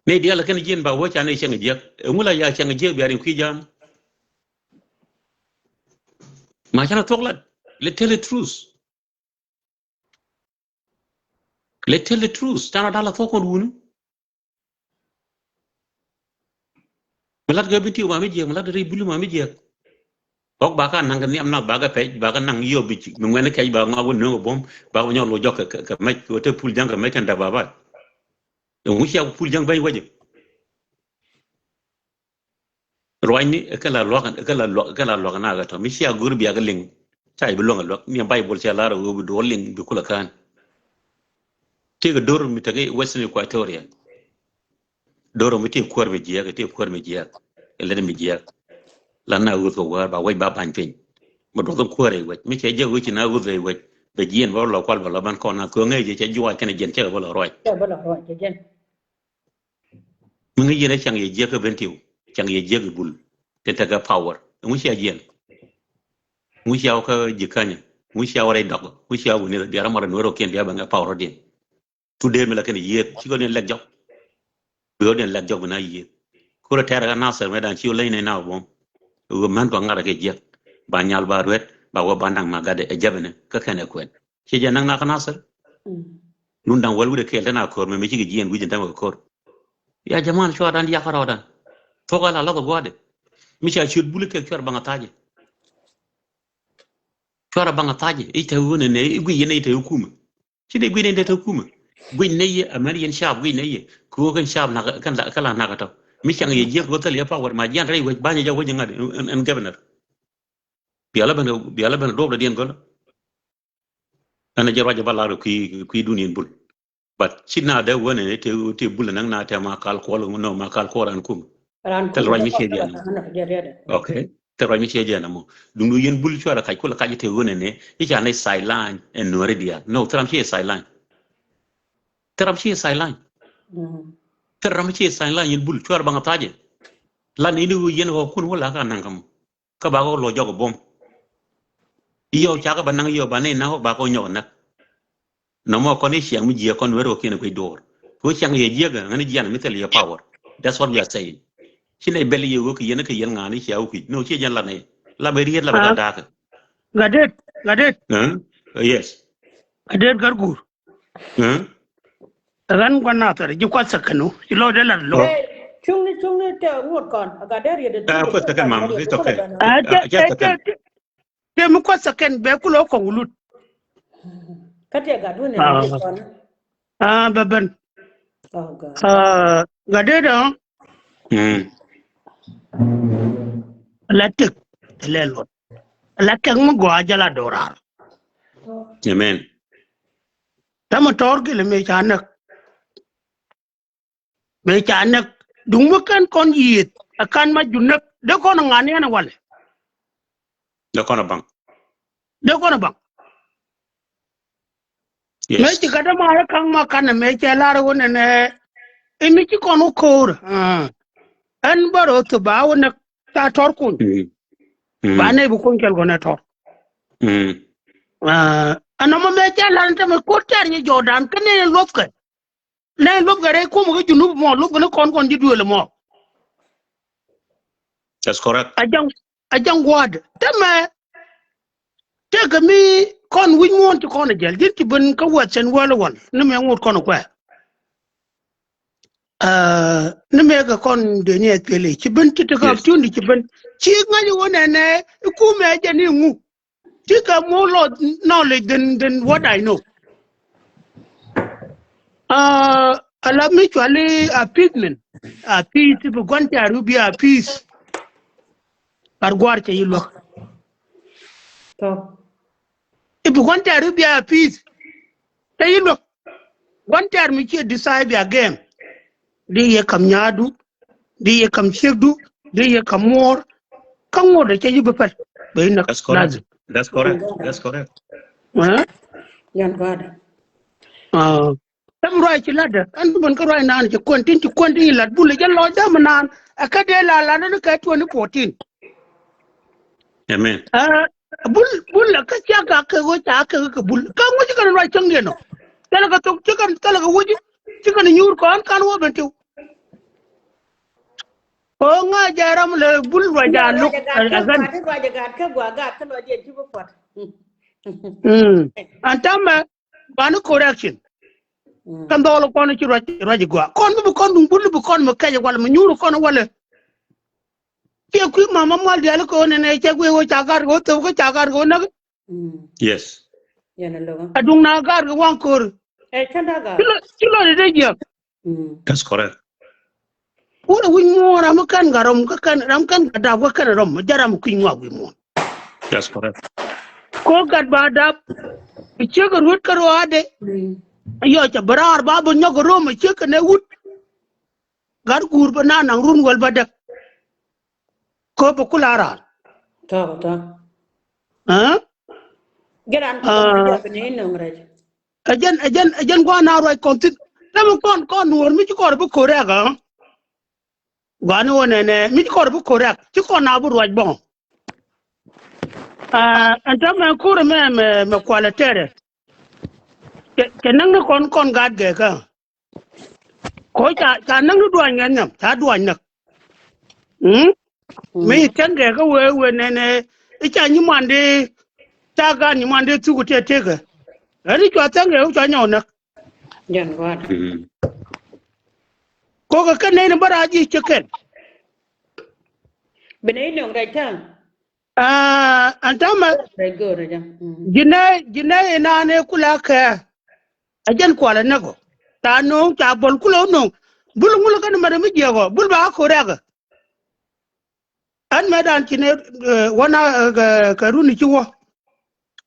Nɛy diaal kɛn jiɛn ba wä ca nɛy cäŋ jiɛk. Ɛŋu la ya cäŋ jiɛk bia riŋ kui̱ jam. Ma canɛ thuɔk lat. Let tell the truth. Let tell the truth. Canɛ dal a thuɔk kɔn wuni. Mi lat kɛ bi tiw ma mi jiɛk mi lat kɛ ri buli ma mi jiɛk. Ɣɔk ba ka naŋ kɛ nhiam nak ba kɛ pɛc ba kɛ naŋ yio̱p bic mi ŋuɛn kɛc ba ŋɔak wä nööŋ kɛ buɔ̱m ba kɛ nyɔk lo̱c jɔk kɛ mɛc kɛ wä te Pul Jaŋ kɛ mɛc kɛn däk ba bac. Ɛŋu cia ku pul jäŋ bäny wecä. Ruacni ɛ kɛ la luakä, ɛ kɛ la luakä, ɛ kɛ la luakä na ɣä tɔ. Mi cia go̱r bia kɛ liŋ. Ca i̱ bi luäŋ ɛ luäk. Ni ɛ Baibol cia lar ɛ ɣöö bi duɔl liŋ bi kulɛ kään. Tëëkɛ do̱r mi tekɛ Western Equatoria. Do̱r mi tëë kuäär mi jiääk, tëë kuäär mi jiääk. Ɛ lät mi jiääk. La na ɣöth kɛ wäär ba wec ba ba̱ny piny. Mi duɔth in kuäär ɛ wec. Mi cɛ jiäk ɣöc ci na ɣöth ɛ wec. Bɛ jiɛn bä lɔ kual bä lɔ ban kɔn na thuɔ̱ŋ ɛ jɛ cɛ juac kɛnɛ jiɛn cɛ bä lɔ ruac. Cɛ bä lɔ ruac cɛ jiɛn. Mi ŋäc yɛn ɛ caŋ yɛ jiäk kä Bentiu, caŋ yɛ jiäk i̱ Bul. Tin tekɛ power. Ɛŋu cia jiɛn? Ɛŋu cia wä kä Jikänyä? Ɛŋu cia wä rɛy dɔk? Ɛŋu cia wä ni bia rɔ mɔr ɛ Nuɛr ɔ kiɛn bia bɛ ŋɛ power ɔ diɛn? Tu dee mi la kɛn yiëëth. Ci kɔ diɛn lɛk jɔk. Bi kɔ diɛn lɛk jɔk bi na yiëëth. Kurɛ tɛɛr kä Nasir mɛ dan ci wä leny nɛy na wä buɔ̱m. Wä män kɔ ŋa̱rɛ kɛ jiäk. Ba nyal ba ruet ba wä ba naŋ ma gatdɛ ɛ jäpɛ ni kä kɛn ɛ kuɛn. Ci jɛ naŋ na kä Nasir. Lun da̱ŋ wäl wi̱cdɛ kɛɛl te na ko̱r mɛ mi cikɛ jiɛn wi̱c in tämɛ kɛ ko̱r. Ya jaman cuarɛ dan diakä rɔɔdan. Thok ala lath gua̱dɛ. Mi ca ciöt Bul kɛ cuarɛ baŋ a tha̱a̱cɛ. Cuarɛ baŋ a tha̱a̱cɛ i̱ te ɣöö nɛ nɛ i̱ guic yɛn i̱ te ɣöö kumɛ. Ci nɛ guic nɛ i̱ te te kumɛ. Guic nɛ yɛ amɛn yɛn caap guic nɛ yɛ kɛ ɣöö kɛn caap nak kɛn la kɛn la nak tɔ. Mi caŋ yɛ jiäk ɣöö thil yɛ power ma jian rɛy wec ba̱nyɛ jɛ wec ŋa̱t ɛn governor. Bialä ben bialä ben duɔp dɔ̱diɛn gölä. Ɛn a jɛ ruac jɛ ba lar kɛ kui̱ kui̱ dun yɛn Bul. But ci na dee wen ni te te Bul naŋ na te ma kal kuɔl no ma kal kuɔl ran kum. Ran kum. Te ruac mi cie jɛ na. Okay. Te ruac mi cie jɛ na mo. Duŋ du yɛn Bul cuarɛ kac kulɛ kac te wen ni i̱ ca ni sideline ɛn Nuɛri diaal. No, te ram cie sideline. Te ram cie sideline. Te ram cie sideline yɛn Bul cuarɛ baŋ a tha̱a̱cɛ. Lan ni ni yɛn ɣɔ̱ kun wä la ka naŋ ka mo. Kä ba kɔ lɔ jɔk buɔ̱m. Yɔ cakɛ ba naŋ yɔ ba ni naŋ ba kɔ nyɔk näk. Nɔmɔ kɔn i̱ ciaŋ mi jiɛ kɔn weri kɔ kiɛn kui̱ duɔɔr. Kɛ wä ciaŋ yɛ jiɛk ɛ ŋäni jian mi thil yɛ power. That's what we are saying. Ci nɛ bɛl yɛ wä kɛ yɛn kɛ yɛn ŋa̱ni cia wä kui̱. No, ci jɛn la nɛ. La bɛ riet la bɛ la da̱a̱kɛ. Gatdet, gatdet. Yes. Gatdet gat guur. Ɣän gua̱n nathɛr ji̱ kuath thäkɛn wu ci lɔcdɛ lat lo̱k. Cuŋni cuŋni tɛ ŋot kɔn a gat dee riet. Ah, kuath thäkɛn mam, it's okay. Ah, tɛ tɛ tɛ mi kuath thäkɛn bɛ kulɛ kɔŋ lut. Kä tɛ gat wun ɛ kɔn. Ah, bɛ ben. Ah, gat dee dɔ̱. La tek lɛ luɔt. La kɛk mi gɔaa jɛ la do̱raar. Amen. Tamɛ tɔɔr gilɛ mëë ca näk. Mëë ca näk duŋ mi kɛn kɔn yiëëth ɛ kan ma ju näk dee kɔn ɛ ŋa̱n yɛn ɛ walɛ. Dee kɔn ɛ baŋ. Dee kɔn ɛ baŋ. Mëë ci gat dämaari ka̱ŋ ma kanɛ mëë cɛ lar ɣöö nɛnɛ i̱ mi ci kɔn wä ko̱o̱r. Ɛn bä röth ba wä näk ca tɔr kuny. Ba nɛy bi kuny kɛl kɔn ɛ tɔr. Ɛn nɔmɔ mëë cɛ lar ni tämɛ ko̱r tɛr nyi jɔɔdan kä nɛy luɔthkɛ. Nɛy luɔthkɛ rɛy kumɛ kä Junub mɔ luɔthkɛ ni kɔn kɔn ji̱ duëël mɔ. That's correct. A jaŋ a jaŋ gua̱a̱dɛ tämɛ. Tëëkɛ mi kɔn wi̱c muɔ̱ɔ̱n ti kɔn a jäl ji̱n ti ben kä wɛth cɛn wäl wal ni mɛ ŋot kɔn a kuɛ. Ni mɛ kɛ kɔn deni a thilɛ ci ben ti ti kap tiundi ci ben ci ŋa̱c wä nɛnɛ i̱ kumɛ jɛ ni ŋu. Ti kɛ more knowledge than than what I know. Ala mi cuali a peace min a peace i̱ bi gua̱n ti a rubi a peace. Ar gua̱r cɛ yi luäk. I̱ bi gua̱n tɛ̈r i̱ bia peace. Cɛ yi luäk. Gua̱n tɛ̈r mi ciɛ decide bia game. Di yɛ kam nyaadu. Di yɛ kam ciekdu. Di yɛ kam muɔɔr. Kä ŋot cɛ yi bi pɛl. Bɛ yi näk. That's correct. That's correct. That's correct. Yan gɔaadɛ. Thäm ruac ci la̱tdä ɛn bi ben kä ruac naan ci kuɛn tin ci kuɛn tin ci la̱t Bul jɛ lɔc däm naan. Ɛ kä dee la la̱t ni kɛ twenty fourteen. Amen. Bul Bul ɛ kä cia gak kɛ ɣöö ca kɛ ɣöö kɛ Bul kä ŋuci kɛn ruac cäŋ diɛn ɔ. Thilɛ kɛ thok ci kɛn thilɛ kɛ wuc ci kɛn nyuur kɔn kan wä ben tiw. Ɣöö ŋa jɛ ram lɛ Bul ruac a luk ɛ ɣän. An tamɛ Bani correction. Kɛn dhɔl kɔn ci ruac ruac gua kɔn mi bi kɔn duŋ Bul bi kɔn mi kɛc walɛ mi nyuur kɔn walɛ. Ciɛ kui̱ mama mual diali kɛ ɣöö nɛnɛ cɛ guiy ɣöö ca gar kɛ ɣöö thöp kä ca gar kɛ ɣöö näk. Yes. A duŋ na gar kɛ waŋ ko̱r. Ci lɔ ci lɔ di dee jiäk. Mm. That's correct. Wurɛ wi̱c muɔ̱ɔ̱n ram mi kɛn gat rɔm kä kɛn ram kɛn gat dap kä kɛn rɔm mi jɛ ram mi kui̱ ŋuak wi̱i̱ muɔ̱ɔ̱n. That's correct. Ko gat ba dap. Bi ciek kɛ ruet kä ruaadɛ. Mm. Yɔ cɛ bi raar ba bi nyɔk kɛ rom mi ciek kɛ nɛ wut. Gat guur bä na naŋ run wäl bä däk. Köp bä kula raar. Tɔk tɔk. Aa? Jɛ ran kɛ bä jɛ bi ni nöŋ rɛc. Ɛ jɛn ɛ jɛn ɛ jɛn gua̱a̱ na ruac kɔn thi̱n. Tɛmɛ kɔn kɔn nuɔ̱ɔ̱r mi ci kɔr bi ko̱rɛk aa. Gua̱a̱ ni wä nɛnɛ mi ci kɔr bi ko̱rɛk ci kɔn na bi ruac bɔŋ. Aa ɛn tɛmɛ ko̱rɛ mɛ mɛ mɛ kualɛ tɛrɛ. Cɛ cɛ näk ni kɔn kɔn gaat gɛɛkä. Ko ca ca näk ni duany ŋɛn nhiam ca duany näk. Mm? Mm. Mi tɛŋ gɛɛkä wee wee nɛnɛ i̱ ca nyi mandi ca gaat nyi mandi thuk tëë tëkä. Ɛn i̱ cua tɛŋ gɛɛkä cua nyɔw näk. Jɛn gua̱a̱t. Mm. Kokɛ kɛ nɛy ni bä rac ji̱ cä kɛn. Bi nɛy nöŋ rɛc tääŋ. Aa ɛn täämɛ. Rɛc go̱o̱r rɛc jam. Mm. Ji̱nɛ ji̱nɛ inaan ëë kula kɛ. Ɛ jɛn kualɛ näk ɔ. Ca no̱o̱ŋ ca bɔl kulɛ wä no̱o̱ŋ. Bul ŋul kɛn mɛt mi jiɛk ɔ bul ba ko̱rɛk ɛ. Ɛn mɛt dan ci nɛ ɛ wä na ɛ kɛ run i̱ ci wä.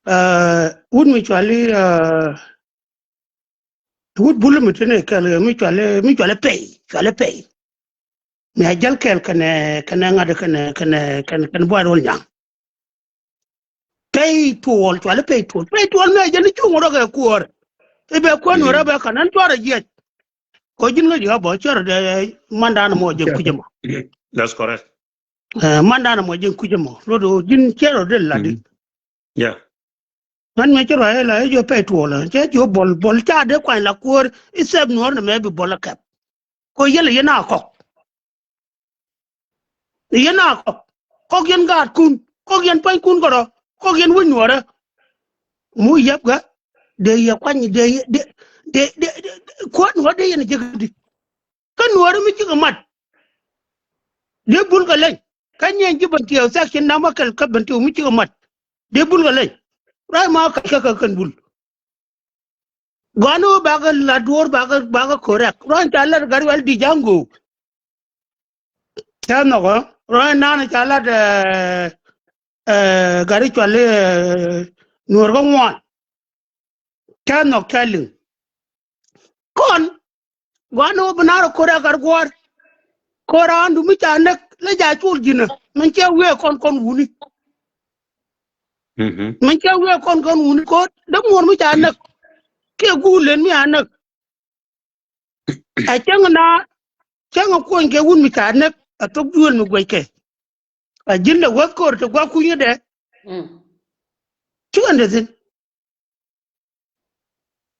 Ɛ wut mi cuali ɛ. Wut bul mi tini kɛl mi cuali mi cuali pɛy cuali pɛy. Mi a jäl kɛl kɛnɛ kɛnɛ ŋa̱t kɛnɛ kɛnɛ kɛnɛ kɛnɛ buay rol nyaŋ. Pɛy tuɔɔl cuali pɛy tuɔɔl pɛy tuɔɔl mi a jäl ni cuŋ rɔ kɛ kuɔɔr. I̱ bɛ kuɛn wä rɔ bɛ kɛn ɛn cuarɛ jiɛc. Kɔ ji̱n ŋäc i̱ ɣä bɔ cuarɛ dee mandan mɔ jɛ kucä mɔ. That's correct. Ɛ mandan mɔ jɛ kucä mɔ lot ɣä ji̱n cuarɛ dee lat i̱. Yeah. Ŋän mɛ ci ruac ɛ la ɛ jiɔ pɛy tuɔɔl ɛ cɛ jiɔ bɔl bɔl ca dee kuany la kuɔɔr i̱ thɛp nuɔɔr ni mɛ bi bɔl ɛ kɛp. Ko yɛl ɛ yɛn a kɔk. Ɛ yɛn a kɔk kɔk yɛn gaatkun kɔk yɛn pua̱nykun kärɔ kɔk yɛn wec nuɔɔrä. Mu yɛp gä dee yɛ kuany dee dee dee dee kuɔt nuɔɔr dee yɛn a jek di. Kä nuɔɔri mi cikɛ mat. Dee bul kɛ leny kä nyieny ji̱ Bentiu section namä kɛl kä Bentiu mi cikɛ mat. Dee bul kɛ leny. Ruac ma kɛ kɛ kɛ kɛn bul. Gɔani wä bakɛ la duɔ̱ɔ̱r bakɛ bakɛ correct ruac ca lat gat rual di ja̱ŋ go̱o̱k. Ca nhɔk ɛ ruac nan ca lat ɛ ɛ gat cual ɛ nuɔɔr kä ŋuan. Ca nhɔk ca liŋ. Kɔn gua̱n ni wä bi naar ko̱r ɛ gat gua̱a̱r. Ko̱r raandu mi ca näk lɛ ja col ji̱nä min cɛ wee kɔn kɔn wuni. Min cɛ wee kɔn kɔn wuni ko̱r dämuɔr mi ca näk. Kiɛ guul len mi a näk. Ɛ cäŋ na cäŋ kuɔny kɛ wun mi ca näk a thok duël mi guɛckɛ. A ji̱n lɛ wäth ko̱r te gua̱k kunyädɛ. Cikɛ ndɛ thi̱n.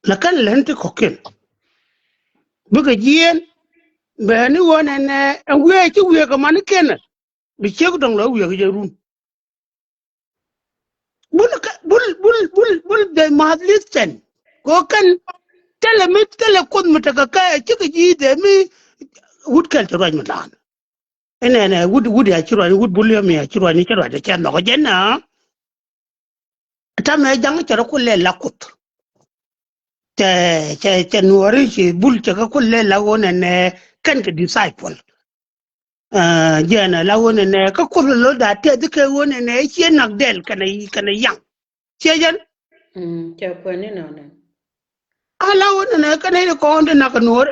Lakin lɛn ti kɔ̱kiɛn bikɛ jiɛɛn. Bɛ ni ɣöö nɛnɛ ɛn wiee ci wiee kɛ mani kiɛn. Bi ciek dɔ̱ŋ lɔ wiee kɛ jɛ run. Bul bul bul bul bul they must listen. Kɛ ɣöö kɛn thilɛ mi thilɛ kuoth mi tekɛ kɛ cikɛ ji̱ thɛ mi wut kɛl ci ruac mi da̱a̱n. Inɛnɛ wut wut ya ci ruac wut bul yɛ mi ya ci ruac ni ci ruac cɛ nhɔk jɛn na. Tamɛ ja̱ŋ cɛ rɔ kulɛ la kuoth. Cɛ cɛ cɛ nuɔri ci bul cɛ kä kulɛ la ɣöö nɛnɛ kɛn kɛ disciple. Jɛn la ɣöö nɛnɛ kä kuoth lɛ lo̱l da̱a̱ tɛth kɛ ɣöö nɛnɛ ciɛ nak dɛl kɛnɛ kɛnɛ yaŋ. Ciɛ jɛn. Cɛ kuɛn ni nɔnɛ. Ala wä nɛnɛ kɛn ni kɔn ti nak nuɔr.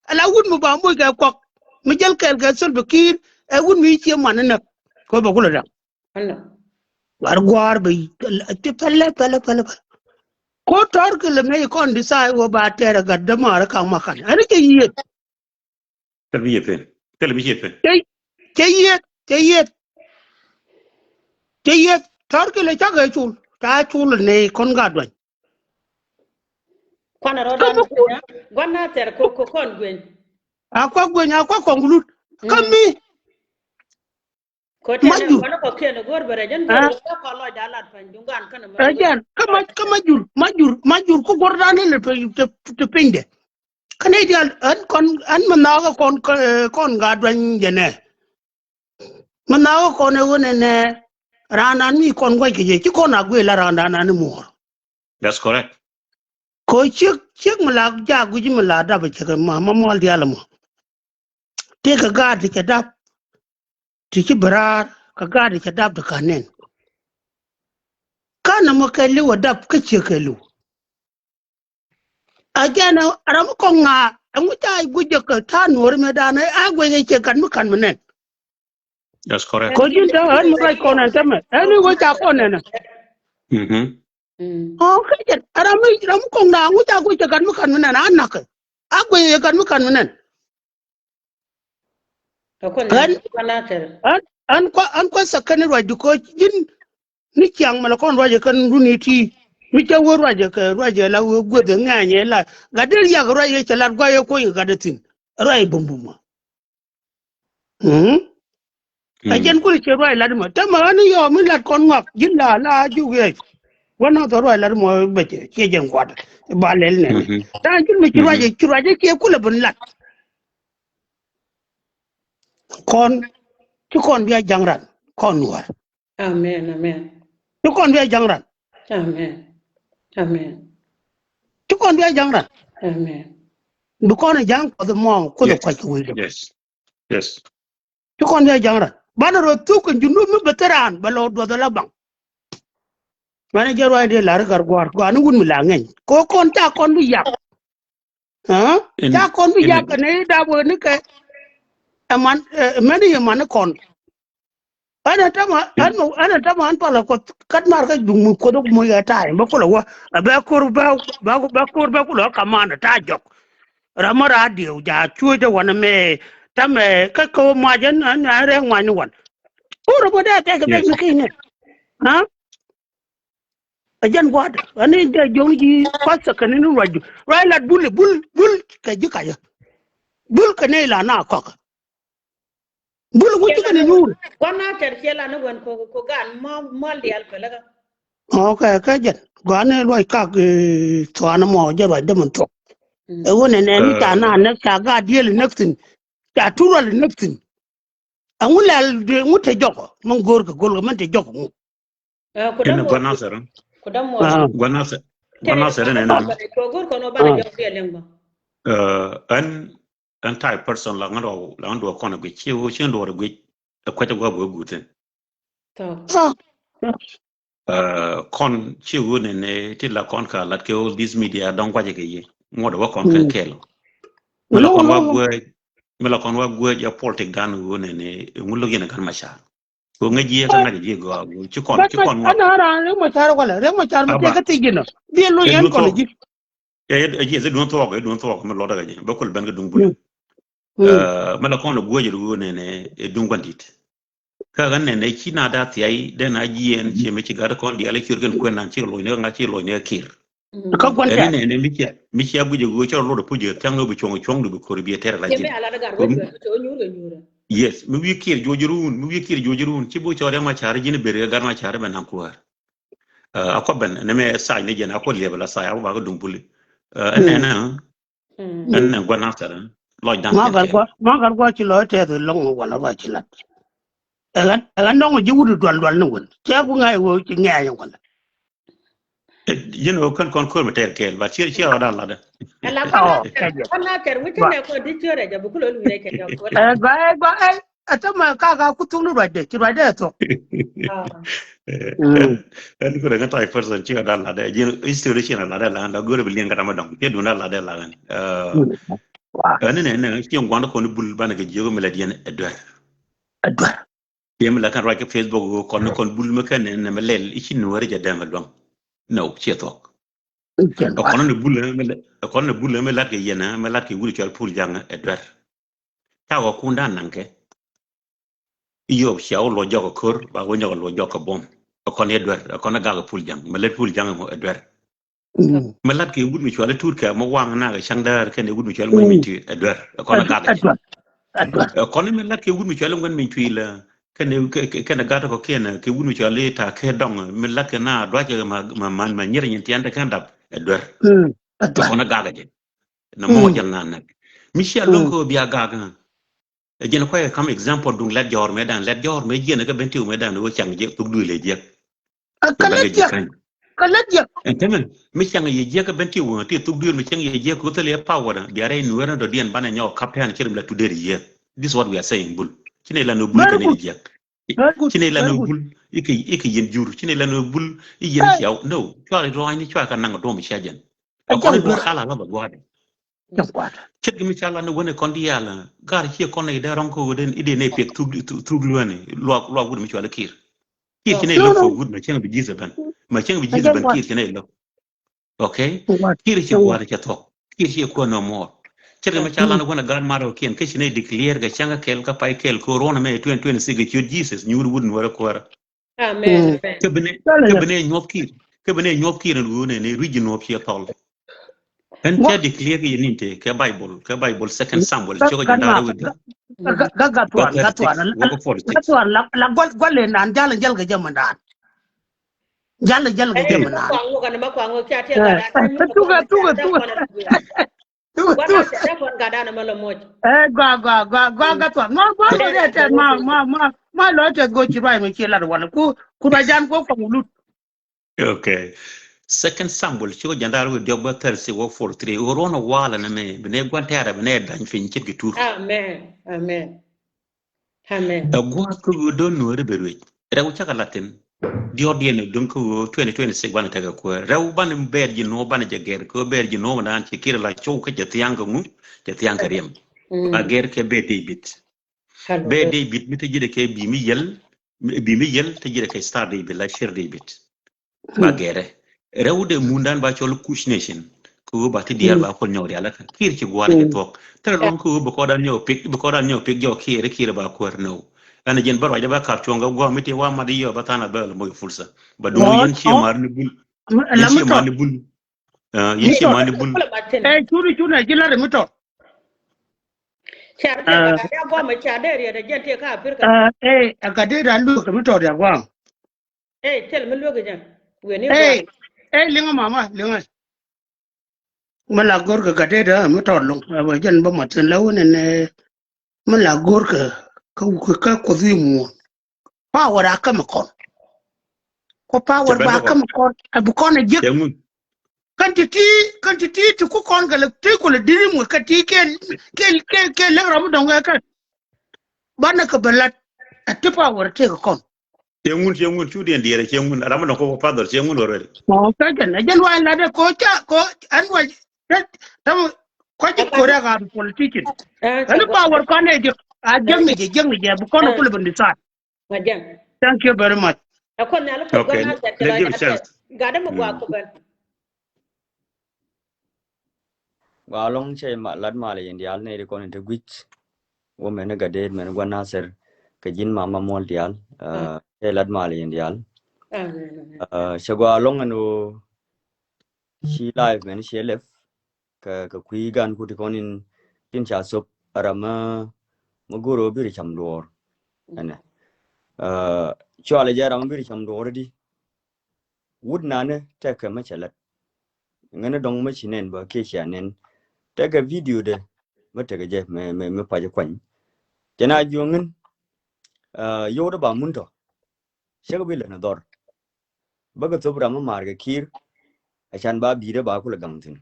Ala wut mi ba moc kɛ kuak mi jäl kɛɛl kɛ Salva Kiir. Ɛ wut mi ciɛ man ni näk kɛ bɛ kulɛ daŋ. War gua̱a̱r bɛ ti pɛlɛ pɛlɛ pɛlɛ pɛlɛ. Ko tɔr kɛ lɛ mɛ kɔn di thaay wä ba tɛɛr ɛ gat dämaar kaŋ ma kan ɛn cɛ yiet. Thil bi yieth pen. Thil bi yieth pen. Cɛ cɛ yieth cɛ yieth. Cɛ yieth tɔr kɛ lɛ cak ɛ cul ca cul ni kɔn gat duany. Kuan a rɔ dan guan na thɛr ko ko kɔn gueny. A kua gueny a kua kɔn gulut. Kä mi. Ko tɛn ma jur. Kuan ko kiɛn go̱r bɛ rɛ jɛn go̱r bɛ kɔ lɔc da lat pan jungan kan ma. Rɛ jɛn kä ma kä ma jur ma jur ma jur ku go̱r dan ni lɛ te piny dɛ. Kä nɛy diaal ɛn kɔn ɛn mi nhɔakä kɔn kɔn gat duany jɛ nɛ. Mi nhɔakä kɔn ɛ ɣöö nɛnɛ raan an mi kɔn gua̱c kɛ jɛ ci kɔn a guëë la raan dan an imuɔɔr. That's correct. Ko ciek ciek mi la jak guic mi la dap cɛ kɛ ma ma mual dial mɔ. Ti kɛ gaat ti cɛ dap ti ci bi raar kɛ gaat ti cɛ dap ti ka nɛn. Ka nɛ mɔ kɛ liw a dap kä ciek kɛ liw. A jɛn a ram kɔŋ ŋa ɛŋu ca guic jɛ kɛ ta̱a̱ nuɔri mɛ danɛ a guic kɛ ciek gat mi kan mi nɛn. That's correct. Ko ji̱n te ɣän mi ruac kɔn ɛn tämɛ ɛn i̱ wec ca kɔn ɛn ɛ. Mhm. Ɔ kä jɛn ram mi ram mi kɔŋ na ŋu ca guic cɛ gat mi kat mi nɛn a nakä. A guic cɛ gat mi kat mi nɛn. Ɣän ɣän ɣän kuɛ ɣän kuɛ thäkäni ruacdu ko ji̱n ni ciaŋ mɛ lɛ kɔn ruacɛ kɛn runi ti mi cɛ wee ruacɛ kɛ ruacɛ la wee gueth ŋɛɛnyɛ la gat dee riak ruacɛ cɛ lat guayɛ kuɔ̱ny kɛ gat dee thi̱n ruacɛ bumbum. Mm. A jɛn kuni ciɛ ruac lat mɔ. Tɛ ma ɣän yɔ mi lat kɔn ŋɔak ji̱n la la ji̱ wiɛc. Wä na thɔ ruac lat mɔ bɛ ciɛ ciɛ jɛn kuat. Ba lɛl nɛn. Mhm. Ta ji̱n mi ci ruac ci ruac ciɛ kulɛ bin lat. Kɔn ci kɔn bia jaŋ ran kɔn nuɔr. Amen, amen. Ci kɔn bia jaŋ ran. Amen. Amen. Ci kɔn bia jaŋ ran. Amen. Bi kɔn a jaŋ kuɔth mɔ kuoth a kuac kɛ wecdɛ. Yes. Yes. Ci kɔn bia jaŋ ran banɛ rɔ thuk kɛ junub mi bɛ thil raan bɛ lɔ duɔth ala baŋ. Banɛ jɛ ruac dee lar kar gua̱r gua̱r ni wun mi la ŋeny ko kɔn ca kɔn bi yak. Ca kɔn bi yak kɛ ni dap wee ni kɛ. Ɛ man ɛ mɛn i̱ man ni kɔn. Ɛn ɛ tämɛ ɛn mɛ ɛn ɛ tämɛ ɛn palä kuɔth kat mar kä duŋ mi kuoth mi yɛ ta̱a̱ bä kulɛ wä ɛ bɛ ko̱r bɛ bɛ bɛ ko̱r bɛ kulɛ wä kaman ɛ ta̱a̱ jɔk. Ram mɔ raa diɛw ja̱ cuec ɛ wanɛ mɛ tämɛ kä kä wä muac ɛn ɛn ɛn rɛɛ ŋuany ni wan. Ko̱r ɛ bä dee tɛk ɛ bɛ mi ki̱n ni. Ɛ jɛn gua̱a̱dɛ ɣän in dee jo̱ŋ ji̱ pastor kɛn in ruacdu ruac lat bul bul bul kɛ ji̱ kacä. Bul kɛ nɛy la na kɔk. Bul ŋuc ji̱ kɛn in wur. Gua̱n na tɛr ciɛ la ni wän ko ko gan mɔ mɔl dial pɛlɛ ka. Ok kɛ jɛn gua̱n in ruac kak thuan mɔ jɛ ruac dämän thuɔk. Ɛ wun in ɛn in ca na näk ca gaat diël in näk thi̱n. Ca turual in näk thi̱n. Ɛŋu lɛl dee ŋu te jɔkɔ min go̱o̱r kɛ go̱l kɛ min te jɔkɔ ŋu. Inɛ gua̱n Nasir. Gua̱n Nasir. Gua̱n Nasir inɛ nɛ. Ɛn ɛn type person la ŋa̱n rɔ la ŋa̱n duɔ kɔn a guic ci wä ci ŋa̱n duɔ rɔ guic. Ɛ kuɛc a gua̱ bä guut in. Kɔn ci ɣöö nɛnɛ ti la kɔn ka lat kɛ all this media dɔ̱ŋ guacɛ kɛ yi ŋuɔ̱t wä kɔn kɛ kɛl. Mi la kɔn wa guäc mi la kɔn wa guäc a politic dan ɣöö nɛnɛ ŋu lo̱k yɛn a gan macar. Kɛ ŋäc jiɛ kä ŋa̱c jiɛ gɔaa ɣöö ci kɔn ci kɔn ŋuɔ̱t. Ana ran Riek Machar walɛ Riek Machar mi tëë kä thiec ji̱n ɔ bi lo̱k yɛn kɔn ji̱. Ɛ jiɛ dhi duŋ thuɔk ɛ duŋ thuɔk mi lɔt kä jiɛ bä kul ben kä duŋ bul. Mi la kɔn la guäc ɣöö nɛnɛ ɛ duŋ gua̱n dit. Kä ɣän nɛn ɛ ci na da thiay den a jiɛn ci mi ci gat kɔn diaal i̱ ciöt kɛn kuɛn nan ci loc ni kä ŋa̱c ci loc ni kä kir. Kä gua̱n tɛ̈r. Ɛn nɛn ɛ mi cia mi cia guic ɛ ɣöö cä rɔ lot ɛ puc ɛ thia̱ŋ ni bi cuɔ̱ŋ cuɔ̱ŋ du bi ko̱r bi ɛ tɛr la jiɛn. Yes mi wi̱i̱ kir juɔc run mi wi̱i̱ kir juɔc run ci bi cɔɔr yɛ ma ca̱r ji̱n ber ɛ gat ma ca̱r bɛ naŋ kuäär. A kuɔ ben ni mɛ thac ni jiɛn a kuɔ liɛp la thac a kuɔ ba kä duŋ buli. Ɛn nɛn ɛ Ɛn nɛ gua̱n nathɛr lɔc da̱ŋ. Ma gat gua̱ ma gat gua̱ ci lɔc tɛth lɔŋ wala gua̱ ci lat. Ɛ gat ɛ gat nɔŋ ji̱ wut dual dual ni wun cɛ ku ŋa̱c wee ci ŋɛ̈ɛ̈c wala. Ji̱n ɣöö kän kɔn köör mi tɛɛr kɛɛl ba cier cier ɣɔdan latdä. Ala gua̱n nathɛr gua̱n nathɛr wi̱c tɛn ɛ kɔn ti cier ɛ jɛ bi kulɛ lui̱n ɛ kɛ jɛ kuɔl. Ɛ gɔaa ɛ gɔaa ɛ. Ɛ tämɛ kaka ku thuk ni ruacdɛ ci ruacdɛ ɛ thuɔ̱k. Ɛn kule ŋä tai person ci kɛ dan latdɛ ji̱n history ci na latdɛ lan la go̱rɛ bi liɛŋ kɛ ram dɔŋ ci dun dan latdɛ lan. Ɛn ni nɛ nɛ ci ŋuan kɔn bul banɛ kɛ jiök mi lɛ diɛn ɛ duer. Ɛ duer. Ci mi lɛ kɛn ruac kɛ Facebook kɔn kɔn bul mi kɛn nɛ mɛ lɛl i̱ ci nuɔri jɛ dɛm ɛ duɔŋ. No ci ɛ thuɔ̱k. Ɛ kɔn ni bul ɛ mɛ lɛ ɛ kɔn ni bul ɛ mɛ lat kɛ yɛn ɛ mɛ lat kɛ wul cɔl pul jaŋ ɛ duer. Ca ɣɔkun dan naŋ kɛ. Iyop cia wä luɔc jɔk ɛ ko̱r ba wä nyɔk ɛ luɔc jɔk ɛ buɔ̱m. Ɛ kɔn yɛ duer ɛ kɔn ɛ gak ɛ pul jaŋ mɛ lät pul jaŋ ɛ mɔ ɛ duer. Mɛ lat kɛ wut mi cuali tuut kɛ mɛ waŋ nak ɛ caŋ däär kɛn ɛ wut mi cuali ŋuɛn min tuil ɛ duer ɛ kɔn ɛ gak ɛ jɛ. Ɛ kɔn mɛ lat kɛ wut mi cuali ŋuɛn min tuil ɛ kɛn ɛ kɛn ɛ gat ɛ kɔ kiɛn ɛ kɛ wut mi cuali ta kɛ dɔŋ mɛ lat kɛ na duac ɛ ma ma ma nyir nyin tiɛn te kɛn dap ɛ duer. Ɛ kɔn ɛ gak ɛ jɛ. Nɛ mɔ jɛl na näk mi cia luŋ kɛ wä bia gak ɛ. Ɛ jɛn kuay kam example duŋ lɛt jɔɔr mɛ dan lɛt jɔɔr mɛ jiɛn ɛ kɛ ben tiw mɛ dan wä caŋ jɛ thuk duil ɛ jiɛk. Ɛ kɛ lɛt jiɛk. Kä lät yɛ. Ɛn tämɛ mi cäŋ yɛ jiɛk kä ben ti wä ti thuk duëër mi cäŋ yɛ jiɛk kä thil yɛ power. Diarɛ in wɛrɛ dɔ̱diɛn banɛ nyɔk kap tɛn cir mi la tu der yɛ. This is what we are saying, Bul. Ci nɛ la nɔ Bul kɛ nɛ jiɛk. Ci nɛ la nɔ Bul ikɛ ikɛ yɛn jur. Ci nɛ la nɔ Bul i yɛn ciaw. No, cua ri rɔɔny ni cua ka naŋ dɔm cia jɛn. Ɛ kɔn duer kala la ba guade. Cit ki mi ca la ni wene kɔn diaal gar cie kɔn i dee rɔŋ ko weden i dee ne piek thuk thuk luani luak luak wut mi cua la kir. Kir ci ne lok ko wut ma ceng bi jis ben. Ma ceng bi jis ben kir ci ne lok. Okay. Kir ci guade ca thok. Kir ci kuɔ no more. Cit ki mi ca la ni wene gar maro kien ke ci ne declare ke ceng kel ka pai kel ko rona me twenty twenty-six ke ciot Jesus nyur wut ni wara kuara. Amen. Amen. Kä bi nɛ kä bi nɛ nyuɔth kir kä bi nɛ nyuɔth kir ni wun ni ruic ji nuɔp cie thɔl. Ɛn cɛ declare kɛ yɛ nin te kɛ Bible kɛ Bible Second Samuel ciok jɛ da̱rɛ widi. Gat thuan gat thuan gat thuan la la gɔl gɔl le nan jal jal kɛ jɛ mɛ nan. Jal jal kɛ jɛ mɛ nan. Tuga tuga tuga. Ɛ gua gua gua gua gua gua gua. Ma ma ma ma ma ma ma ma lɔ tɛ go ci ruai mi ci lat wala ku ku ba jan ko kɔŋ lut. Okay. Second Samuel ci ko jandar wi diɔk ba thirty six wɔ forty three wɔ ruɔn wala na me bi ne guan tɛra bi ne dañ fin cit ki tur. Amen. Amen. Amen. Ɛ gua̱a̱th kä ɣöö do̱n nuɔ̱ɔ̱ri bɛ ruec rɛw cakɛ latin. Diɔ̱ɔ̱r diɛn ɛ do̱n kä ɣöö twenty twenty six banɛ tekɛ kuäär rɛw banɛ bɛɛr ji̱ nuɔ̱ɔ̱r banɛ jɛ gɛr kä bɛɛr ji̱ nuɔ̱ɔ̱r dan ci kir la cow kä jɛ thia̱a̱ŋ kɛ ŋu jɛ thia̱a̱ŋ kɛ riɛm. Ba gɛr kɛ bɛ David. Bɛ David mi te ji̱ de kɛ bi mi yɛl bi mi yɛl te ji̱ de kɛ star David la shir David. Ba gɛrɛ rɛw de mundan ba cɔl Kush Nation. Kɛ ɣöö ba ti diaal ba kol nyɔk rial kä kir ci gua̱a̱r ci thuɔk. Tɛrɛ lɔŋ kɛ ɣöö bi kɔdan nyɔk pik bi kɔdan nyɔk pik jɔk kir kir ba kuäär nɔw. Ɛn jɛn bä ruacdä ba kap cuɔ̱ŋ kɛ gua̱a̱ mi ti wa mat i̱ yɔ ba than a bɛl moc fursa. Ba duŋ yɛn cie mar ni bul. Yɛn cie mar ni bul. Yɛn cie mar ni bul. Ɛ cuni cuni a ji̱ lar mi tɔr. Car tɛ ka ya gua̱a̱ mi ca dee riɛt a jɛn ti ka Africa. Ɛ ka dee da luɔk mi tɔr ya gua̱a̱. Ey, tɛl mi luek jɛ. Wen ni ey, ey, liŋä mama, liŋä. Mi la go̱rkɛ gatdɛdä mi tɔt loŋ. Ɛ bä jɛn bä ma thi̱n la wun ɛn ɛ mi la go̱rkɛ kä wukɛ kä kuoth wi̱i̱ muɔ̱ɔ̱n. Power a kämɛ kɔn. Ku power ba kämɛ kɔn ɛ bi kɔn ɛ jiäk. Kän ti ti kän ti ti ti ku kɔn kɛ lɛ ti ku lɛ diri muɔ̱ɔ̱n kɛ ti kɛ kɛ kɛ kɛ lek rɔm dɔ̱ŋ kɛ kɛ. Banɛ kɛ bɛ lat ɛ ti power tëëkɛ kɔn. Cieŋ ŋun, cieŋ ŋun, cu diɛn diɛɛrɛ cieŋ ŋun, ram mi dɔ̱ŋ kɔ father cieŋ ŋun already. Ɔ, kä jɛn, ɛ jɛn wa in lat ɛ kɔ ca kɔ ɛn wa jɛ tam kɔ ji̱ kɔ rɛ ɣaar politician. Ɛn power kɔn ɛ jɛ a jɛŋ ni jɛ jɛŋ ni jɛ bi kɔn ɛ kulɛ bɛ ni thaat. Thank you very much. Ɛ kɔn ni a lɛ kɔ gɔn a sɛ kɛ la jɛ. Gat ɛ mi gua kɔ bɛn. Gua lɔŋ cɛ ma lat mal yin dial ne di kɔn in te guic. Wä mɛn ga det mɛn gua Nasir kɛ jin mama mol dial. Cɛ lat mal yin dial. Cɛ gua lɔŋ ɛn wä ci live mɛn cɛ lef kɛ kɛ kui gan kuti kɔn in tin ca sop ram ma goro biri cam duɔr. Ɛnɛ cua lɛ jɛ ram biri cam duɔr di. Wut nanɛ tɛkɛ mä cɛ lät. Ŋänä dɔ̱ŋ mä ci nɛn bä kiɛ cia nɛn. Tɛkɛ video dɛ mä tɛkɛ jɛ mɛ mɛ mɛ pacɛ kuany. Cɛ na jiɔ ŋän yio̱w dä ba mun tɔ. Cɛ kɛ bi lät ni dhɔr. Bä kɛ thop ram mä mar kɛ kiir. A can ba bi̱i̱dä ba kulɛ gaŋ thi̱n.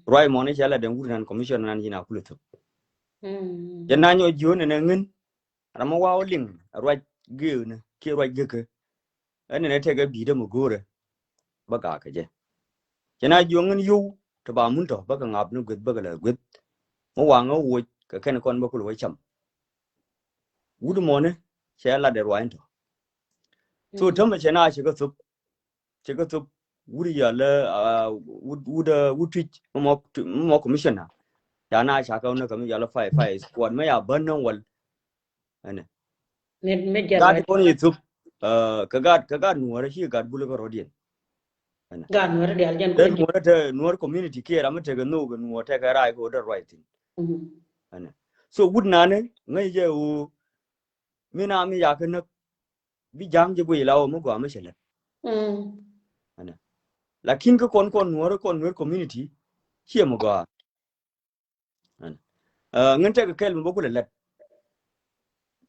Ruac mɔni cɛ lät dɛn wut nan commission nan ci na kulɛ thop. Cɛ na nyɔ jiɔ nɛnɛ ŋän. Ram mi waw liŋ a ruac geekni kiɛ ruac gekä. Ɛn nɛnɛ tɛkɛ bi̱i̱dä mi go̱o̱rɛ bä gaak kɛ jɛ. Cɛ na jiɔŋ in yio̱w ti ba mun tɔ bä kɛ ŋap ni gueth bä kɛ lɛ gueth. Mi waŋ ɛ woc kɛ kɛn kɔn bä kul wä cam. Wut mɔni cɛ lat dɛ ruac in tɔ. So tämɛ cɛ na cɛ kɛ thop. Cɛ kɛ thop wut yalä wut wut wut tuic mi mɔ commissioner. Ca na ca kɛ wä ni kɛ mi yalä fire fire squad mi ya bän ni wal. Ɛnɛ. Gat kɔn yi thop kɛ gat kɛ gat nuɔrɛ ci gat bulɛ kɛ rɔdiɛn. Ɛnɛ. Gat nuɔrɛ dial jɛn kɛ nuɔrɛ te nuɔrɛ community kiɛ ram mi tekɛ nhok kɛ nuɔrɛ tekɛ rai kɛ wä dɛ ruac thin. Ɛnɛ. So wut nanɛ ŋäc jɛ wä mi na mi yakɛ näk. Bi ja̱a̱ŋ jɛ guic la wä mi gɔaa mi cɛ lät. Ɛnɛ. Lakin kä kɔn kɔn nuɔrɛ kɔn nuɔrɛ community ciɛ mi gɔaa. Ŋän tɛk kɛl mi bä kulɛ lät.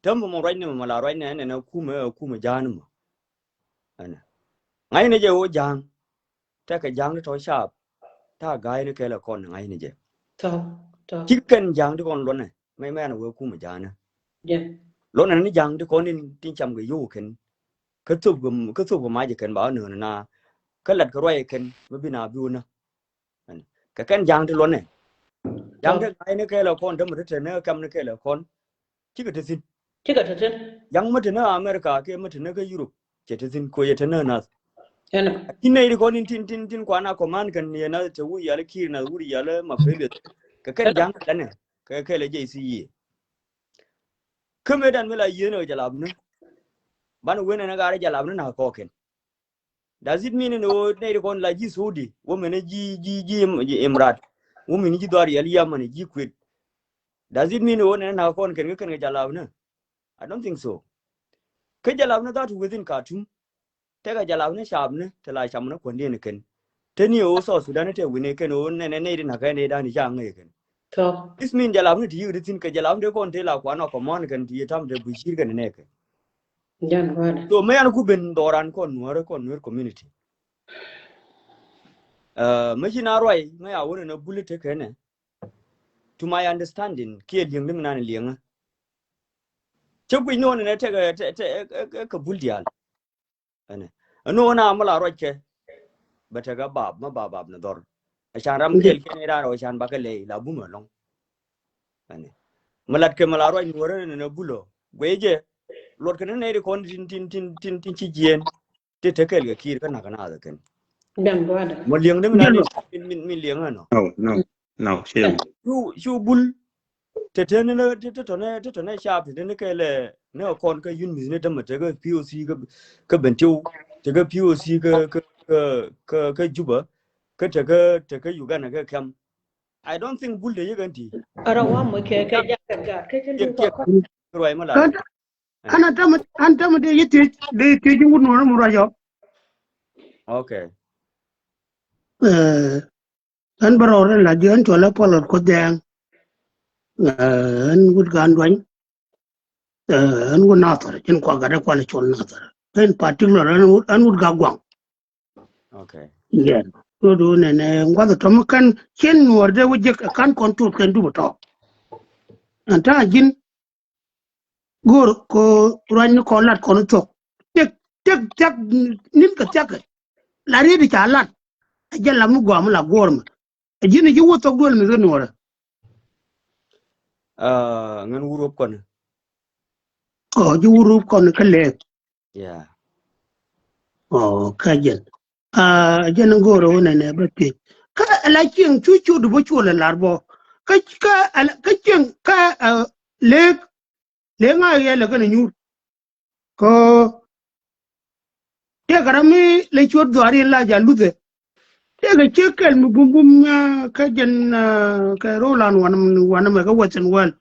Täm bä mɔ ruac ni mɔ la ruac ni ɛn ɛn ɛ kumɛ ɛ kumɛ ja̱a̱n mɔ. Ɛnɛ. Ŋa̱cni jɛ ɣöö ja̱a̱ŋ, tekɛ ja̱a̱ŋ ti tɔ̱ caap, ta̱a̱ ga̱a̱cni kɛɛl ɛ kɔn ŋa̱cni jɛ. Tɔ̱, tɔ̱. Cikɛ kɛn ja̱a̱ŋ ti kɔn luɔ̱nɛ, mɛ mɛn ɛ wee kumɛ ja̱a̱ŋni. Jɛ. Luɔ̱nɛ ni ja̱a̱ŋ ti kɔn in tin cam kɛ yio̱w kɛn. Kä thop kɛ, kä thop kɛ mac kɛn ba ɣä nööni na. Kä lat kɛ ruac kɛn, mi bi na bi wä nä. Kɛ kɛn ja̱a̱ŋ ti luɔ̱nɛ. Ja̱a̱ŋ ti ŋa̱cni kɛɛl ɛ kɔn, te mi te te ni kɛm ni kɛɛl ɛ kɔn. Cikɛ te thi̱n. Cikɛ te thi̱n. Ja̱a̱ŋ mi te ni America kiɛ mi te ni kä Europe, cɛ te thi̱n, ko yɛ te ni nath. Ɛnɔ. Ci nɛy ti kɔn in tin, tin, tin kuan a command kɛn yɛ nath te wur yal Kiir, nath wur yal Makuei Lueth. Kɛ kɛn ja̱a̱ŋ ti luɔ̱nɛ, kɛ kɛɛl ɛ jɛ i̱ thi̱ yiëë. Kä mëë dan mi la yiëë ni ɣä jalapni. Banɛ wen ɛn ɣaar jalapni na kɔɔkɛn. Does it mean ni ɣöö nɛy ti kɔn la ji̱ Saudi, wä mɛn ji̱, ji̱, ji̱ Im-, ji̱ Imarat, wä mɛn ji̱ Dhuar Yal Yaman, ji̱ Kuwait? Does it mean ni ɣöö nɛn na kɔn kɛn kɛ kɛn kɛ jalapni? I don't think so. Kä jalapni that within Khartoum. Tekɛ jalapni caapni, te la camni kuändiɛn kɛn. Te ni ɣöö South Sudan te wi̱ni kɛn ɣöö nɛnɛ nɛy ti na̱kɛ nɛy dan ca ŋäc kɛn. Tɔ̱. This mean jalapni ti yiëë ti thi̱n, kɛ jalapni ti kɔn te la kuan ɔ command kɛn ti yɛ tam te Bushir kɛn nɛ kɛ. Jan gua̱dɛ. So mɛ yan ku ben dhɔran kɔn Nuäärä, kɔn Nuäär community. Ɛ, mɛ ci na ruac, mɛ ya wunɛ na buli te kɛnɛ. To my understanding, kiɛ liɛŋ di mi nan liɛŋä. Cä guic ni wunɛ na tekɛ, te, te, ɛ, ɛ, ɛ, kɛ bul diaal. Ɛnɛ. Ɛn ɣöö na mi la ruac kɛ, bɛ tekɛ bap, mi bap bap ni dhɔr. Ɛ can ram kɛl kɛn ɛ ran ɛ can bakɛ lɛy la bumɛ lɔŋ. Ɛnɛ. Mi lat kɛ mi la ruac Nuäärä ni na bulɔ. Guic jɛ, luɔt kɛ ni nɛy ti kɔn tin, tin, tin, tin, tin ci jiɛɛn. Ti te kɛl kɛ Kiir kä nak kɛ naath kɛn. Dɛm gua̱dɛ. Mɔ liɛŋ ni mi na liɛŋ, min, min, min liɛŋ ɛnɔ. No, no, no, ci. Cu, cu bul. Te te ni, te, te tɔnɛ, te tɔnɛ cap, te te ni kɛɛl ɛ, ni kɔn kä unit ni tämɛ, te kä P O C kä, kä Bentiu, te kä P O C kä, kä, kä, kä, kä Juba, kä te kä, te kä Uganda kä kɛm. I don't think bul te yek ɛn ti. Ara wa mɔ kɛ, kɛ jaket gat, kɛ kɛ kɛ, kɛ, kɛ ruac ma la. Kan, an a tämɛ, an tämɛ de yɛ thiec, de yɛ thiec in wut nuɔrɛ mu ruac ɔ. Okay. Ɛ, Ɣän bä rɔɔdɛ la ji̱ ɣän cuɔl ɛ Puɔl Gat Kuoth Dɛɛŋ. Ɣän wut Gat Duany. Ɣän wut Nathɛr, cin kua gat ɛ kual cuɔl Nathɛr. In particular ɣän wut, ɣän wut Gat Guaŋ. Okay. Yeah. Wut wun nɛnɛ ŋuath tɔm kɛn cin nuɔɔr dee wä jek ɛ kan kɔn tuth kɛn dup ɛ tɔ. Ɛn ta̱a̱ ji̱n go̱o̱r kɛ ruac ni kɔn lat kɔn thok. Tek, tek, tek, ni̱n kɛ thia̱kɛ. La riet ca lat. Ɛ jɛ lam mi gɔaa mi la guɔ̱ɔ̱r mi. Ɛ ji̱n ɛ ji̱ wä thok duel mi ɣän nuɔrɛ. Aa, ŋän wur wä kɔn. Ɔ, ji̱ wur wä kɔn kä lɛɛk. Yeah. Ɔ, kä jɛn. Aa, jɛn go̱o̱r ɣöö nɛnɛ bä thiec. Kä ala cieŋ cu cu du bä cuɔl ɛ lar bɔ. Kä, kä, ala, kä cieŋ, kä, aa, lek, lek ŋa̱ yɛ lɛ kɛn ɛ nyuur. Kä tëëkɛ ram mi lɛ cuɔt dhuaar in la ja luthɛ. Tëëkɛ ciek kɛl mi bum bum, aa, kä jɛn, aa, kɛ rolan wan, wan mɛ kä Western world.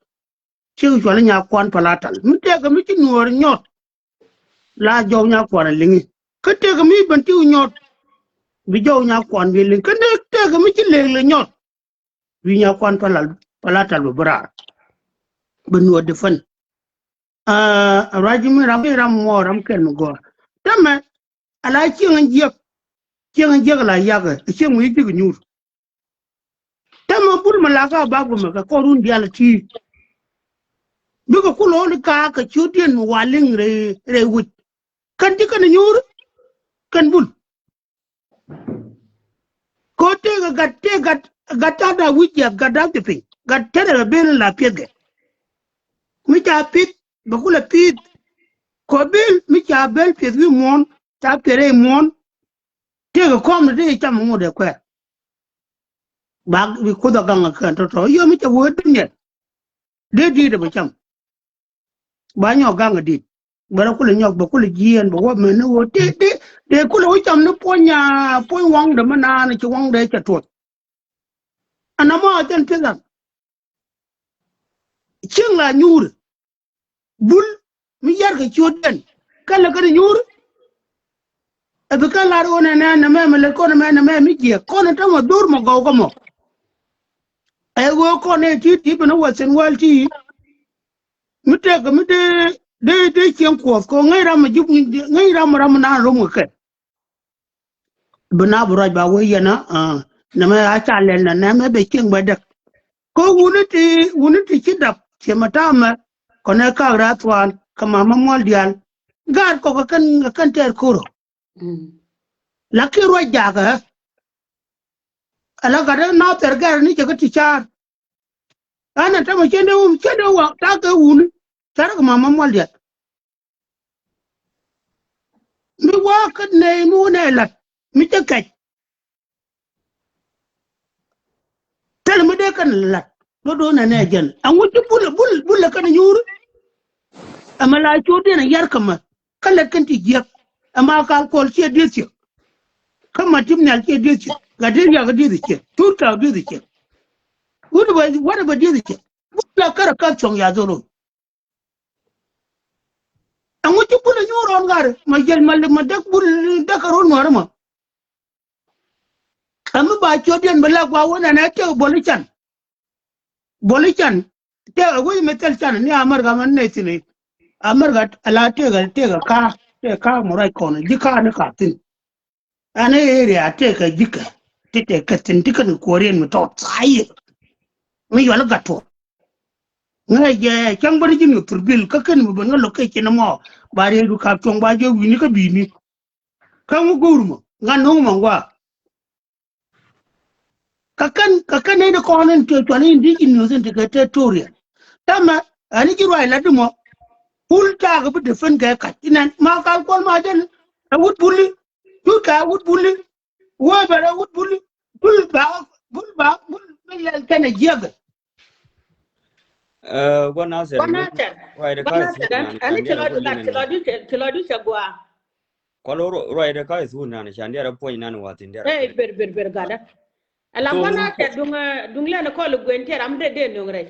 Ciek cual nya kuan palatal. Mi tëëkɛ mi ci nuɔɔr nyɔt. La jɔw nya kuan a liŋi. Kä tëëkɛ mi ben ti nyɔt. Bi jɔw nya kuan bi liŋ. Kä tëëkɛ mi ci lek lɛ nyɔt. Bi nya kuan palal, palatal bi bi raar. Bi nuɔɔr di fän. Aa, ruac mi ram, mi ram mɔ, ram kɛl mi gɔaa. Tämɛ, ala cieŋ ɛn jiɛk. Cieŋ ɛn jiɛk ala yakɛ. Cieŋ mi ji̱k nyuur. Tämɛ bul mi la ka bak bä mɛ kɛ kɔr run dial ti. Bikɛ kulɛ ɣöö ni ka kɛ ciötdiɛn mi wa liŋ rɛy, rɛy wi̱c. Kɛn ti kɛn nyuur, kɛn bul. Kɛ ɣöö tëëkɛ gat, tëëkɛ gat, gat ta̱a̱ da wi̱c jiath, gat da̱th ti piny. Gat tɛrɛ kɛ ben la piɛth kɛ. Mi ca pi̱th, bɛ kulɛ pi̱th. Kɛ ɣöö bel, mi ca bel piɛth wi̱i̱ muɔ̱ɔ̱n, ca piɛth rɛy muɔ̱ɔ̱n. Tëëkɛ kɔm ni tëëkɛ cam ŋot ɛ kuɛɛr. Bak bi kuoth a gaŋ a kään tɔ̱tɔ̱. Yom mi ca wee dunia. Dee di̱i̱t ɛ bɛ cam. Ba nyɔk gaŋ a di̱i̱t. Bɛ rɔ kulɛ nyɔk, bɛ kulɛ jiɛɛn, bɛ wä mɛn ni wä. Dee, dee, dee kulɛ wä cam ni puɔ̱ny a, puɔ̱ny waŋdɛ mi naan ci waŋdɛ cɛ tuɔth. Ɛn amɔ a jɛn pi̱th an. Cieŋ la nyuur. Bul mi yar kɛ ciötdiɛn. Kɛn lɛ kɛn nyuur. Ɛ bi kɛn lar ɣöö nɛnɛ nɛmɛ mi lät kɔn ɛmɛ nɛmɛ mi jiɛk. Kɔn ɛ tämɛ dho̱r mɔ gɔw kä mɔ. Ɛ ɣöö kɔn ɛ ti ti ben ɛ Western world ti. Mi tëëkɛ mi dee, dee, dee cieŋ kuɔth kɛ ɣöö ŋäc ram ɛ ji̱, ŋäc ram ɛ ram ɛ naan rom kɛ kɛ. Bi na bi ruac ba wee yɛn a, ah, nɛmɛ a ca lɛl na nɛmɛ bɛ cieŋ bɛ däk. Kä wuni ti, wuni ti ci dap ciɛ ma tamɛ kɔnɛ kak rat thuan kä mama mual dial. Gaat kɔk kɛ kɛn, kɛ kɛn tɛɛr koro. Mm. Lakin ruac jakä. Ala gat na thɛr gɛr ni cɛ kä ti car. Ana tamɛ cɛ ni wum cɛ ni wa ta kɛ wuni. Car kɛ mama mual dial. Mi wakä nɛy mi wä nɛ lat mi cä kɛc. Thil mi dee kɛn lat do̱do̱ nɛ nɛ jɛn. Ɛŋu ci bul, bul, bul lɛ kɛn nyuur. Ɛmɛ la cot diɛn a yar kä mɛ kä lɛt kɛn ti jiɛk. Ɛmɛ a kal kuɔl ciɛ dieth ciɛ. Kä ma tim nhial ciɛ dieth ciɛ. Gat dieth yak dieth ciɛ. Tur kak dieth ciɛ. Wut bɛ, wut bɛ dieth ciɛ. Bul lɛ kärɛ kä cuɔ̱ŋ ya dhol. Ɛŋu ci bul a nyuur rɔɔn ŋa̱r ma jɛl ma lɛ ma däk bul däk a rɔɔn ŋa̱r ma. Ɛmi ba ciöt diɛn bi lak gua wä nɛnɛ tëk bol ican. Bol ican tëk a wec mi thil can ni America ma nɛ thini. America ala tëk a tëk a kaa tëk kaa mɔ ruac kɔn ji̱ kaa ni kaa thin. Ɛn area tëëkɛ ji̱kɛ ti tëëkɛ thi̱n ti kɛn kuɔriɛn mi tɔt thaayir. Mi yual gat tuɔɔk ŋäc jɛ cäŋ bäni ji̱n kɛ thurbil kä kɛn mi ben ŋä location mɔ. Ba riɛk du kap cuɔ̱ŋ ba jɛ wi̱ni kä bi̱i̱ni. Kä ŋu go̱o̱r mɔ ŋa no̱o̱ŋ mɔ ŋua. Kä kɛn kä kɛn ni kɔn in ti cual indigenous in ti kɛ territorial. Tamɛ ɛn ji̱ ruac la di mɔ. Pul taak bi defend kɛ kac inɛn ma kal kuɔl ma jɛn. Ɛ wut buli. Jut kɛ wut buli. Wee bɛ rɛ wut buli. Bul ba bul ba bul mi lɛl kɛn ɛ jiɛk. Ɛ guɔ na sɛr guɔ na sɛr guɔ na sɛr. Ɛn ci lɔ di lat ci lɔ di cɛ guɔ. Kual ruac de ka is wun nan can diɛrɛ puɔ̱ny nan wa thin diɛrɛ. Ɛ ber ber ber gada. Ala guɔ na tɛt duŋ duŋ lɛn kɔl guɛn tɛt ram de de nuŋ rɛc.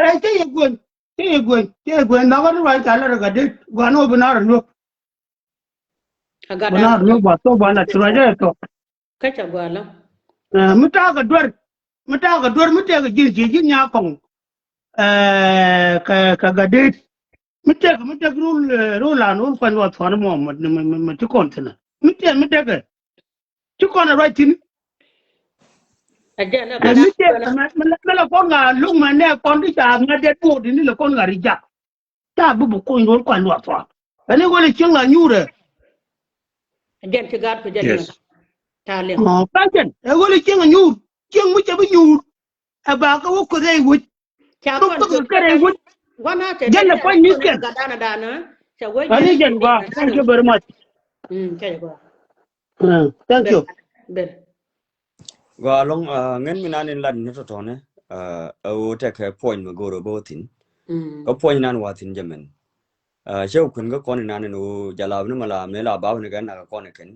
Ɛ cɛ yɛ guɛn cɛ yɛ guɛn cɛ yɛ guɛn na wani ruac ca lɛr gat de guan wä bi na rɛ luɔk. Bi na rɛ luɔk ba thok ba la ci ruac ɛ thok. Kä ca guɔ la. Mi taak a duer mi taak a duer mi tɛk a ji̱n ci ji̱n nya kɔŋ. Kɛ kɛ gat de. Mi tëk mi tëk rul rul an rul kuany wa thuan mɔ ma ti kɔn thinɛ mi tëk mi tëk. Ci kɔn a ruac thin. Mi tëk mi la kɔn ŋa luk ma nɛ kɔn ti ca ŋa det bot ni la kɔn ŋa ri jak. Ta bi bi kuny rul kuany wa thuan. Ani wala cieŋ la nyuur ɛ. Jɛn ci gat ku jɛn. Yes. Ta liŋ. Ka jɛn ɛ wala cieŋ a nyuur cieŋ mi ca bi nyuur. Ɛ ba kä wä kuoth ɛ iwuc. Kä kuoth kɛ kɛrɛ iwuc. Jɛn lɛ puɔ̱ny mi̱th kɛn. Ani jɛn gua. Thank you very much. Thank you. Gua lɔŋ ŋän mi nan in lat ni tɔtɔnɛ. Ɛ wä tɛkɛ puɔ̱ny mi go̱o̱r ɛ bä wä thi̱n. Kä puɔ̱ny nan wa thi̱n jɛ mɛn. Cɛ wä kuën kä kɔn in nan in wä jalap ni mɛ la mɛ la bap ni kɛn nak kɔn in kɛn.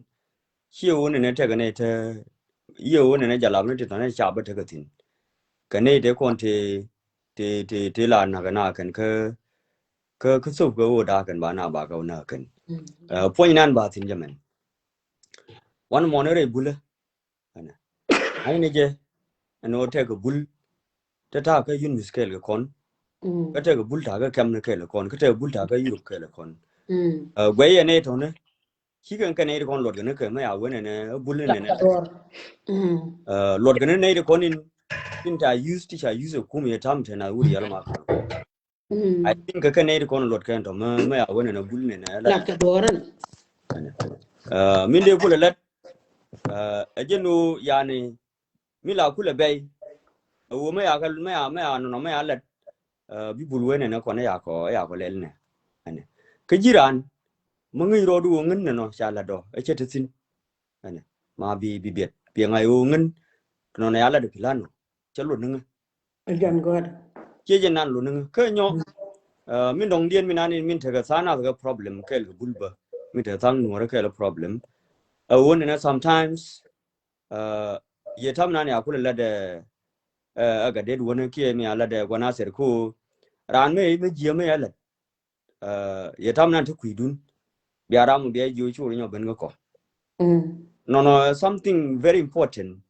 Ciɛ wä nɛnɛ tɛkɛ nɛy te. Yiɛ wä nɛnɛ jalap ni ti tɔnɛ ca bä tekɛ thi̱n. Kɛ nɛy te kɔn te te te te la nak na kɛn kä kä kä thop kä wä da kɛn ba na ba kä na kɛn. Puɔ̱ny nan ba thi̱n jɛ mɛn. Wan mɔni rɛy bulä. Ɛnɛ ai ni jɛ ɛn wä tɛkɛ bul. Te ta̱a̱ kä yun mis kɛɛl kɛ kɔn. Kä tɛkɛ bul ta̱a̱ kä kɛm ni kɛɛl kɛ kɔn kä tɛkɛ bul ta̱a̱ kä Europe kɛɛl kɛ kɔn. Guɛy ɛn ɛ tɔnɛ. Ci kɛn kɛn nɛy ti kɔn luɔt kɛn kɛ mɛ ya wen ɛnɛ bul ɛnɛ nɛ. Luɔt kɛn nɛy ti kɔn in in ta use ti ca use ɛ kum yɛ tam tɛn a wur yɛl ma kɔn. I think kɛ kɛn nɛy ti kɔn luɔt kɛn tɔ mɛ mɛ ya wen ɛnɛ bul ɛnɛ la. Min dee kulɛ lɛt. Ɛ jɛ nu yani mi la kulɛ bɛy. Ɛ wä mɛ ya kɛ mɛ ya mɛ ya nɔnɔ mɛ ya lɛt. Bi bul wen ɛnɛ kɔn ɛ ya kɔ ɛ ya kɔ lɛl nɛ. Ɛnɛ kä jiran. Mä ŋäc rɔɔdu ɣöö ŋän nɛnɔ ca lat dɔ ɛ cɛ te thi̱n. Ɛnɛ ma bi bi biɛt piɛŋ a ɣöö ŋän. Kɛ nɔnɔ ya lat dɔ pi̱ la̱t nɔ cɛ luɔt ni ŋä. Ciɛ jɛ nan luɔt ni ŋä kä nyɔ. Min dɔŋdiɛn min an in min tekɛ tha̱a̱ŋ nath kɛ problem kɛɛl kɛ bul bä. Min tekɛ tha̱a̱ŋ nuɔ̱ɔ̱rä kɛɛl problem. Ɛ ɣöö nɛnɛ sometimes. Yɛ tam nan ya kulɛ lat dɛ. Ɛ gat det wänä kiɛ mi a lat dɛ gua̱n a thɛr ko. Raan mi mi jiɛ mi a lat. Yɛ tam nan ti kui̱dun. Bia ram bia jiö cur nyɔ ben kä kɔ. Nɔnɔ something very important.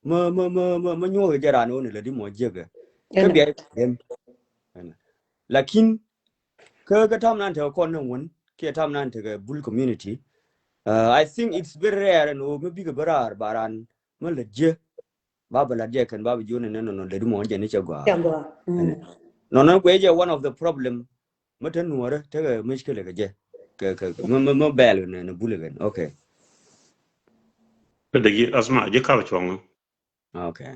Mä mä mä mä mä nyuɔth jɛ raan wä ni lɛ di mɔ jiäkɛ. Kä bia dem. Lakin kä kä tam nan tekɛ kɔn ni wän kiɛ tam nan tekɛ bul community. Uh, I think it's very rare ɛn ɣöö mi bikɛ bä raar ba raan mi lät jiɛ. Ba bɛ lat jɛ kɛn ba bɛ jiön ɛn ɛn nɔnɔ lät mɔ jɛ ni cɛ gɔaa. Cɛ gɔaa. Mm. Nɔnɔ guɛ jɛ one of the problem. Mi te nuɔrɛ tekɛ mushkila kɛ jɛ. Kɛ, kɛ, mi, mi, mi bɛl nɛ, nɛ bulɛ kɛn. Okay. Kɛ dee ji̱ asma, ji̱ kap cuɔ̱ŋ. Okay.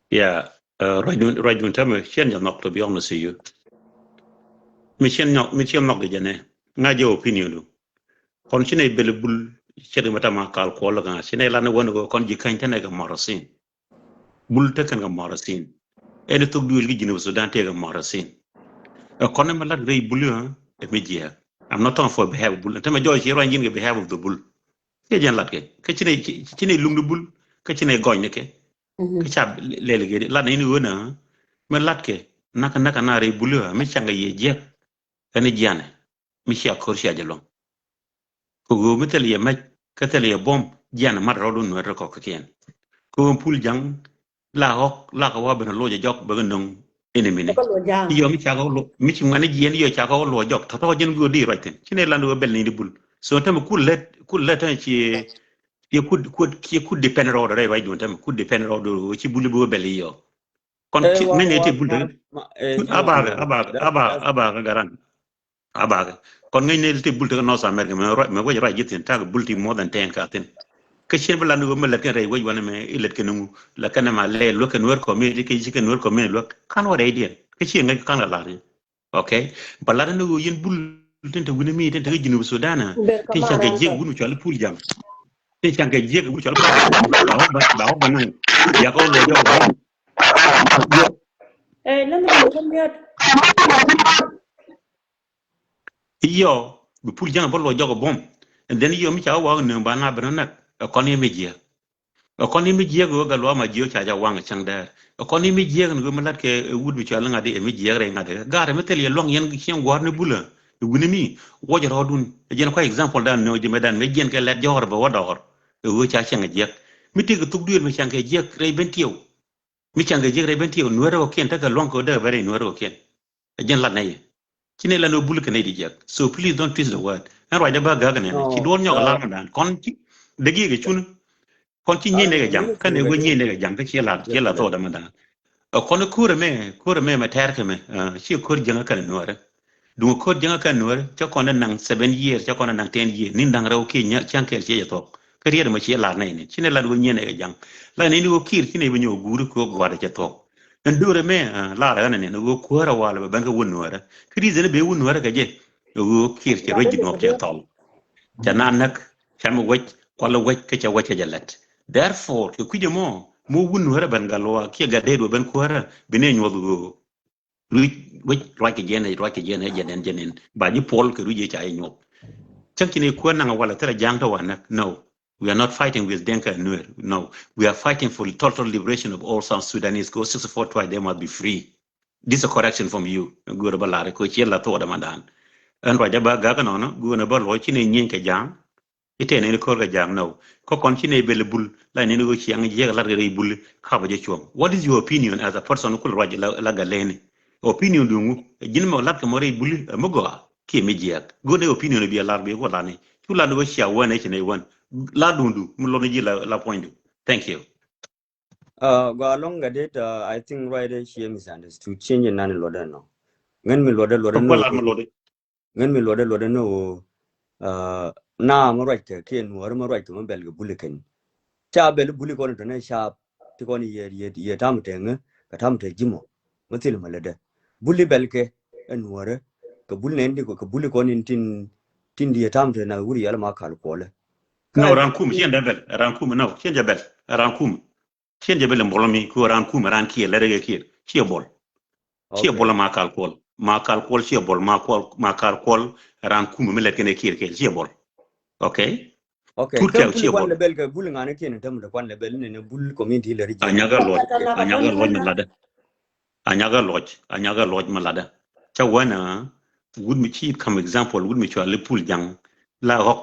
Yeah. Uh, ruacdun, ruacdun tämɛ, ciɛn jɛ nhɔk, to be honest with you. Mi ciɛn nhɔk, mi ciɛn nhɔk di jɛ nɛ. Ŋa̱ jɛ opinion du. Kɔn ci nɛ bɛl bul, ciɛt mɛ tama kal kuɔl ŋa̱. Ci nɛ lan wän kɔn ji̱ käny te nɛ kɛ marasin. Bul te kɛn kɛ marasin. Ɛn thok duël ki Jinub Sudan te kɛ marasin. Ɛ kɔn mɛ lat rɛy bul, ɛ mi jiɛk. I'm not talking for behalf of bul. Tämɛ jɔɔc ci ruany ji̱n kɛ behalf of the bul. Kiɛ jɛn lat kɛ. Kä ci nɛ, ci, ci nɛ luŋ di bul. Kä ci nɛ gɔny ni kɛ. Mhm. Kä ca lɛl kɛ lat ni ni ɣöö na. Mɛ lat kɛ. Nak, nak, na rɛy bul, mi caŋ kɛ yɛ jiɛk. Ɛn jianɛ. Mi cia ko̱r cia jɛ luɔ̱ŋ. Kɛ ɣöö mi thil yɛ mɛc, kä thil yɛ buɔ̱m, jianɛ mat rɔɔdun nuɛt rɔ kɔk kɛ kiɛn. Kɛ ɣöö pul jaŋ, la ɣɔk, la kɛ wa ben loc jɔk, bɛ kɛ nöŋ. Ini mini. Kɛ kɛ luɔ jaŋ. Iyɔ mi ca kɛ luɔ, mi ci ŋuɛn jiɛn, iyɔ ca kɛ luɔ jɔk. Tɔtɔ jɛn gör di ruac thin. Ci nɛ lan wä bɛl ni di bul. So tämɛ kul lät, kul lät tämɛ ci, ci kut, kut, ci kut depend rɔɔd rɛy ruac dun tämɛ. Kut depend rɔɔd ci bul bi wä bɛl iyɔ. Kɔn ci ŋäc ni ti bul tämɛ. Abakɛ, abakɛ, abakɛ, abakɛ garan. Abakɛ. Kɔn ŋäc ni ti bul tekɛ North America, mɛ ruac, mɛ wec ruac ji̱ thi̱n, tak bul ti more than ten ka thi̱n. Kä cien bi lan ni wä mɛ lät kɛn rɛy wec wanɛ mɛ i lät kɛn ŋu, lät kɛn ma lɛ luäk kɛ Nuer community, kɛ ci kɛ Nuer community luäk. Kan wä rɛy diɛn. Kä cien ŋäc kan la lar. Okay. Ba lar ni wä yin bul tin te wuni mi, tin te kɛ Junub Sudan. Tin ca kɛ jiɛk wuni cuali pul jam. Tin ca kɛ jiɛk wuni cuali pul jam. Ba wä ba, ba wä ba naŋ. Ya kɛ wä lɔ jɔk ba. Ɛ, lɛn ni bul kɛ miat. Iyɔ, bi pul jaŋ bä luɔ jɔk buɔ̱m. And then iyɔ mi ca wä wak nööŋ ba na ben näk. Ɛ kɔn i̱ mi jiɛk. Ɛ kɔn i̱ mi jiɛk ɣöö gat luaak ma jiɛk ca jɛ waŋ cäŋ dɛɛr. Ɛ kɔn i̱ mi jiɛk ni ɣöö mi lat kɛ, ɛ, wut bi cɔal ŋa̱t i̱ ɛ mi jiɛk rɛy ŋa̱t i̱. Ga̱r ɛ mi thil yɛ luaŋ yɛn cieŋ gua̱a̱r ni bulä. Ɛ wi̱ni mi, wuɔc rɔɔdun. Ɛ jɛn kua example dan nööŋ ji̱ mɛ dan mi jiɛn kɛ lɛt jɔɔr bɛ wä dɔɔr. Ɛ ɣöö ca cieŋ ɛ jiɛk. Mi tëëk thuk duëël mi caŋ kɛ jiɛk rɛy ben tiɛw. Mi caŋ kɛ jiɛk rɛy ben tiɛw, Nuɛr rɛw kiɛn tekɛ luaŋ kɛ wä dee bɛ rɛy Nuɛr rɛw kiɛn. Ɛ jɛn lat nɛy. Ci nɛ lan wä bul kɛ nɛy di jiɛk. So please don't twist the word. Ɛn ruacdä bä gäk nɛn. Ci duɔl nyɔk lar mɛ dan. Kɔn ci dee giɛ kɛ cun. Kɔn ci nyiey nɛ kɛ jam. Kä nɛ wä nyiey nɛ kɛ jam. Kä ci lar, ci lar thok dä mɛ dan. Ɛ kɔn ko̱r ɛmɛ, ko̱r ɛmɛ mɛ tɛɛr kɛ mɛ. Ci ko̱r jiäŋä kɛn Nuɛrɛ. Duŋ ko̱r jiäŋä kɛn Nuɛrɛ, cä kɔn ɛ naŋ seven year, cä kɔn ɛ naŋ ten year. Ni̱n da̱ŋ rɛw kiɛ nyä, cäŋ kɛɛl ciɛ jɛ thuɔ̱k. Kä riet ɛmɔ ciɛ lar nɛy ni. Ci nɛ lat wä nyiey nɛ kɛ ja̱ŋ. Lat nɛy ni wä kiir ci nɛ bi nyɔk guuri kɛ wä gua̱a̱r cɛ thuɔ̱k. Ɛn do̱rɛ mɛ, lar ɛ ɣän ɛ nɛn, wä kuäärä walɛ bɛ bɛn kɛ wä Nuɛrɛ. Kä reason bɛ wä Nuɛrɛ kɛ jɛ. Wä kiir cɛ ruec ji̱ nuɔk cɛ thɔl. Cɛ na näk, cɛ mi wec, kualɛ wec, kä cɛ wec cɛ jɛ lɛt. Therefore, kɛ kui̱c ɛmɔ, mi wä wä Nuɛrɛ bɛn gal wä, kiɛ gat dee wä bɛn kuäärä, bi nɛ nyuɔth wä. Ruic, wec, ruac kɛ jiɛn, ruac kɛ jiɛn, jiɛn, jiɛn. Ba ji̱ puɔl kɛ ruic ca ji̱ nyuɔth. Cäŋ ci ni kuäär naŋ walɛ thilɛ ja̱a̱ŋ tɔ wa näk. No. We are not fighting with Dinka and Nuer. No. We are fighting for total liberation of all South Sudanese. Kɛ sixty-four tribe, they must be free. This is a correction from you. Go̱o̱rä bä lar kɛ ciɛ la thok dämandan. Ɛn ruac dä bä gak nɔnɔ, go̱o̱rä bä luɔc ci ni nyieny kɛ ja̱a̱ŋ. Itɛ nɛni ko̱r kɛ ja̱a̱ŋ nɔ. Kä kɔn ci nɛ bel bul, la nɛni ɣöö ciaŋ jiɛk lat kɛ rɛy bul, kap jɛ cuɔ̱ŋ. What is your opinion as a person kul ruac la, la galeni? Opinion duŋ wu, ji̱n mɛ lat kɛ mɔ rɛy bul, ɛ mi gɔaa, kiɛ mi jiɛk. Go̱o̱r nɛ opinion bi a lar bi ku lani. Cu lat ni ɣöö cia wän ɛ ci nɛ wän. La duŋdu, mi lɔt ni ji̱ la, la puɔ̱nydu. Thank you. Uh, gɔaa lɔŋ gat dit, uh, I think ruacdä ciɛ misunderstood. Ciɛ nyin nan luɔtdä nɔ. Ŋän mi luɔtdä luɔtdä nɔ. Ŋän mi luɔtdä luɔtdä ni ɣöö, uh, na mi ruac kɛ kiɛ Nuɔ̱ɔ̱ri mi ruac kɛ mi bɛl kɛ buli kɛn. Ca bɛl buli kɔn tɔnɛ ca ti kɔn yɛ, yɛ, yɛ tam tɛŋä kɛ tam tɛ ji̱ mɔ mi thil mi lätdä. Buli bɛl kɛ ɛ Nuɔ̱ɔ̱ri kɛ buli nɛn ti kɛ buli kɔn in tin, tin di yɛ tam tɛ na wuri yɛl ma kal kuɔlɛ. No, ran kum, ciɛn dɛ bɛl, ran kum, no, ciɛn jɛ bɛl, ran kum. Ciɛn jɛ bɛl in buɔl mi ku ran kum, ran kiɛ lɛ rɛ kɛ kiɛ. Ciɛ buɔl. Ciɛ buɔl ma kal kuɔl. Ma kal kuɔl ciɛ buɔl, ma kuɔl, ma kal kuɔl ran kum mi lɛt kɛn kiɛ kiɛ ciɛ buɔl. Okay? Okay. Tut kɛ ciɛ buɔl. Bul ŋanɛ kiɛ ni tɛm de kuan lɛ bɛl ni bul community lɛ ri. A nyagɛ luɔc, a nyagɛ luɔc mi latdä. A nyagɛ luɔc, a nyagɛ luɔc mi latdä. Ca wänä wut mi ci kam example, wut mi cua li pul jaŋ. La ɣɔk,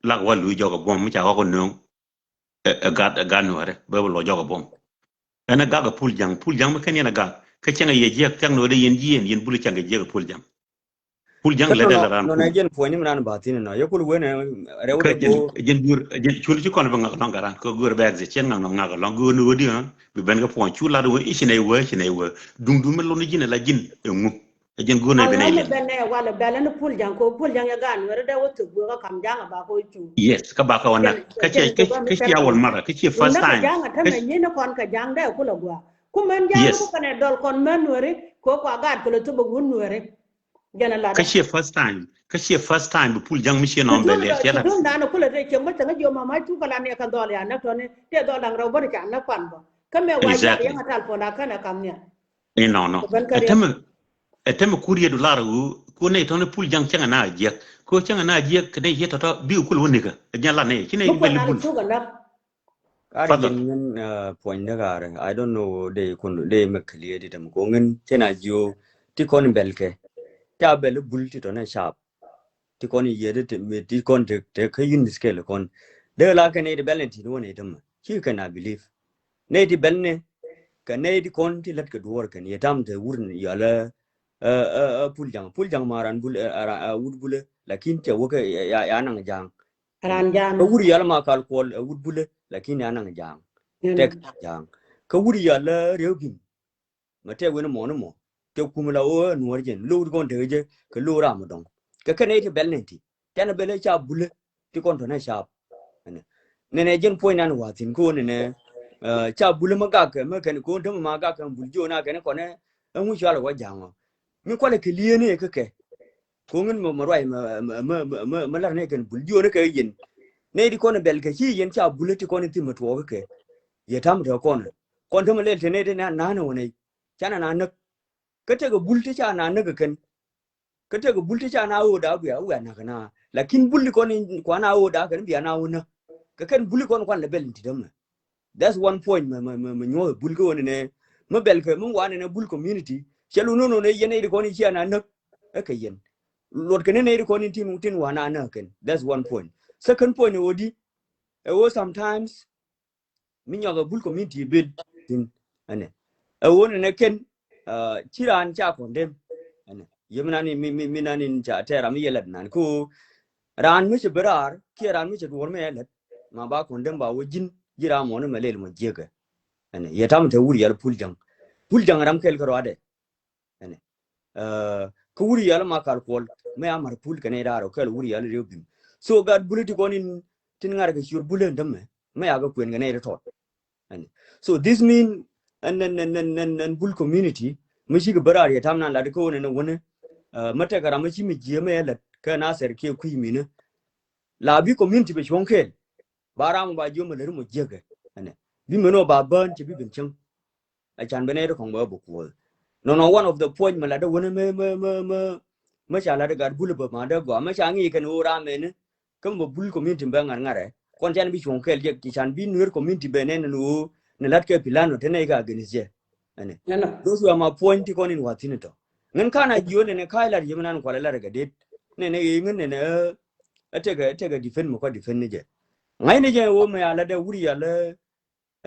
la wa lu jɔk a buɔm mi ca ɣɔk a nöŋ. Ɛ, ɛ gat, ɛ gat Nuɛrɛ, bɛ bi lɔ jɔk a buɔm. Ɛn ɛ gak a pul jaŋ, pul jaŋ mi kɛn yɛn a gak. Kä cɛŋ a yɛ jiɛk, thiak Nuɛrɛ yɛn jiɛn, yɛn bul cɛŋ kɛ jiɛk a pul jaŋ. Pul Jaŋ lɛ dɛl ran nɔnɛ jɛn puɔ̱ny ni mi nan ba thin nɔ yɛ kul wen rɛw de go. Jɛn jur jɛn cul ci kɔn bi ŋak lɔŋ garan kɛ gör bɛk zi cɛn ŋak nɔ ŋak lɔŋ gör ni wä di ha bi ben kɛ puɔ̱ny cul lat wä i̱ ci nɛ wä ci nɛ wä duŋ duŋ mi lɔn ji̱n la ji̱n eŋu. Jɛn gör nɛ bi nɛ lɛ bɛl nɛ wal bɛl ni Pul Jaŋ ko Pul Jaŋ yɛ gan wɛrɛ dɛ wä thuk wä ka kam Jaŋ ba ko cu. Yes ka ba ka wä nak ka ci ka ci ya wal mara ka ci first time. Jaŋ a tämɛ nyin kɔn ka Jaŋ dɛ kul a gua ku mɛn Jaŋ ku kɛnɛ dɔl kɔn mɛn wɛri ko kua gat kul a thuk wä wun wɛri. Kä ciɛ first time kä ciɛ first time bi Pul Jaŋ mi ciɛ nɔm bɛ lɛ ciɛ la. Dun dan kulɛ te cieŋ bä cieŋ jiɔ mama cu kɛ la ni kɛ dhɔl ya nä tɔni te dhɔl daŋ rɛw bä ni ca nä kuan bä kä mɛ wa jɛ yɛŋ a tal pɔn da kɛn a kam nia. Inɔ nɔ ɛtɛmɛ ɛtɛmɛ kur yɛ dular wu ku nɛ tɔni Pul Jaŋ cieŋ a na jiɛk ko cieŋ a na jiɛk kɛ nɛ yɛ tɔtɔ bi kul wä nikä. Ɛ jɛ la nɛ ci nɛ bɛl bul. Kar yin ŋin puɔ̱ny däk arɛ I don't know dee kun dee mɛ clear di tɛm ko ŋin cɛ na jiö ti kɔn bɛl kɛ ca bɛl bul ti tɔnɛ cap ti kɔn yiet ti mi ti kɔn te te kä yun scale kɔn dee la kɛ nɛ ti bɛl ni ti ni wä nɛ tɛm ci kɛ na believe nɛ ti bɛl ni kɛ nɛ ti kɔn ti lät kɛ duɔr kɛn yɛ tam te wur ni yɔlɛ. Pul jaŋ pul jaŋ ma ran bul wut bul lakin cɛ wä kɛ ya naŋ jaŋ. Ran jam. Kä wur yal ma kal kuɔl ɛ wut bulɛ lakin ya naŋ jaŋ. Tɛk jaŋ kä wur yal riɛw bim. Ma tɛk wen mɔni mɔ tɛk kum la wä nuɔr jɛn low ti kɔn tɛk jɛ kɛ low ram dɔŋ. Kɛ kɛn ɛ ti bɛl nɛ ti tɛn bɛl ɛ ca bulɛ ti kɔn tɔnɛ cap. Nɛnɛ jɛn puɔny nan wathin ko nɛnɛ ca bulɛ ma gak kɛ ma kɛn ko däm ma gak kɛ bul jiɔ na kɛn kɔnɛ. Ɛ ŋu cual wä jaŋɔ mi kualɛ kɛ lieni kɛ kɛ. Koŋin mɛ mɛ ruac mɛ mɛ mɛ mɛ lar nɛ kɛn bul jiöni kɛ yin. Nɛ di kɔn bɛl kɛ ci yin ca bul ti kɔn ti mɛ tuɔɔk kɛ. Yɛ tam tɛ kɔn kɔn te mɛ lɛl te nɛ di na nɛ wä nɛ. Canɛ na näk kä tekɛ bul ti ca na näk kɛn. Kä tekɛ bul ti ca na wä da bia wia nak na lakin bul ti kɔn kuan a wä da kɛn bia na wä näk. Kɛ kɛn bul ti kɔn kuan lɛ bɛl ti dämɛ. That's one point mɛ mɛ mɛ mɛ nyuɔth bul kä wä ni nɛ mɛ bɛl kɛ mɛ wa ni nɛ bul community. Cɛ lu nono nɛ yɛn nɛ di kɔn icia na näk ɛ kɛ yɛn luɔt kɛ ni nɛ di kɔn in tin tin wa na näk kɛn. That's one point. Second point ni wä di ɛ wä sometimes mi nyɔk ɛ bul community bil tin ɛnɛ ɛ wä ni nɛ kɛn ci raan ca condemn ɛnɛ yɛ mi nani mi mi mi nani ca tɛra mi yɛ lɛt nan ko. Raan mi cɛ bi raar kiɛ raan mi cɛ duɔr mi yɛ lɛt ma ba condemn ba wä ji̱n ji̱ ram mɔni mɛ lel mɔ jiɛkɛ. Ɛnɛ yɛ tam te wur yɛl pul jaŋ pul jaŋ ram kɛl kä ruadɛ. Ɛnɛ kä wur yɛl ma kal kuɔl mɛ a mar pul kɛnɛ daar kɛl wur yɛl riw bim. So gat bul ti kɔn in tin ŋar kɛ ciur bul in dämɛ mɛ a kɛ kuɛn kɛnɛ ri tɔt. Ɛnɛ so this mean ɛn ɛn ɛn ɛn ɛn bul community mi ci kɛ bä raar yɛ tam nan lat kä wun ɛn wun. Mɛ tɛkɛ ram mi ci mi jiɛ mɛ yɛ lät kɛ na thɛr kiɛ kui̱ minä. La bi community bɛ cuɔ̱ŋ kɛɛl ba ram ba jiö mɛ lät mɔ jiäkɛ. Ɛnɛ bi mɛn ɔ ba bään cɛ bi ben cäŋ. Ɛ can ben ɛ ri kɔŋ bɛ bɛ kuɔth. Nɔnɔ one of the point mɛ lat ɛ wun mɛ mɛ mɛ mɛ mɛ ca lat ɛ gat bul bä ma dee gɔaa mɛ ca ŋi̱i̱ kɛn ɣöö ram ɛn kä mɛ bul community bɛ ŋa̱r ŋa̱rɛ kɔn can bi cuɔ̱ŋ kɛɛl jɛ can bi nuer community bɛ nɛn ni ɣöö ni lat kɛ pilano te nɛy ka against jɛ. Ɛnɛ those were my point ti kɔn in wathin tɔ ŋän kan a jiö nɛn ɛ ka̱c lat yem nan kualɛ lat ɛ kɛ det nɛn ɛ ŋän nɛn ɛ tekɛ tekɛ defend mɛ kɔ defend ni jɛ. Ŋa̱cni jɛ ɣöö mɛ a lat ɛ wur yal ɛ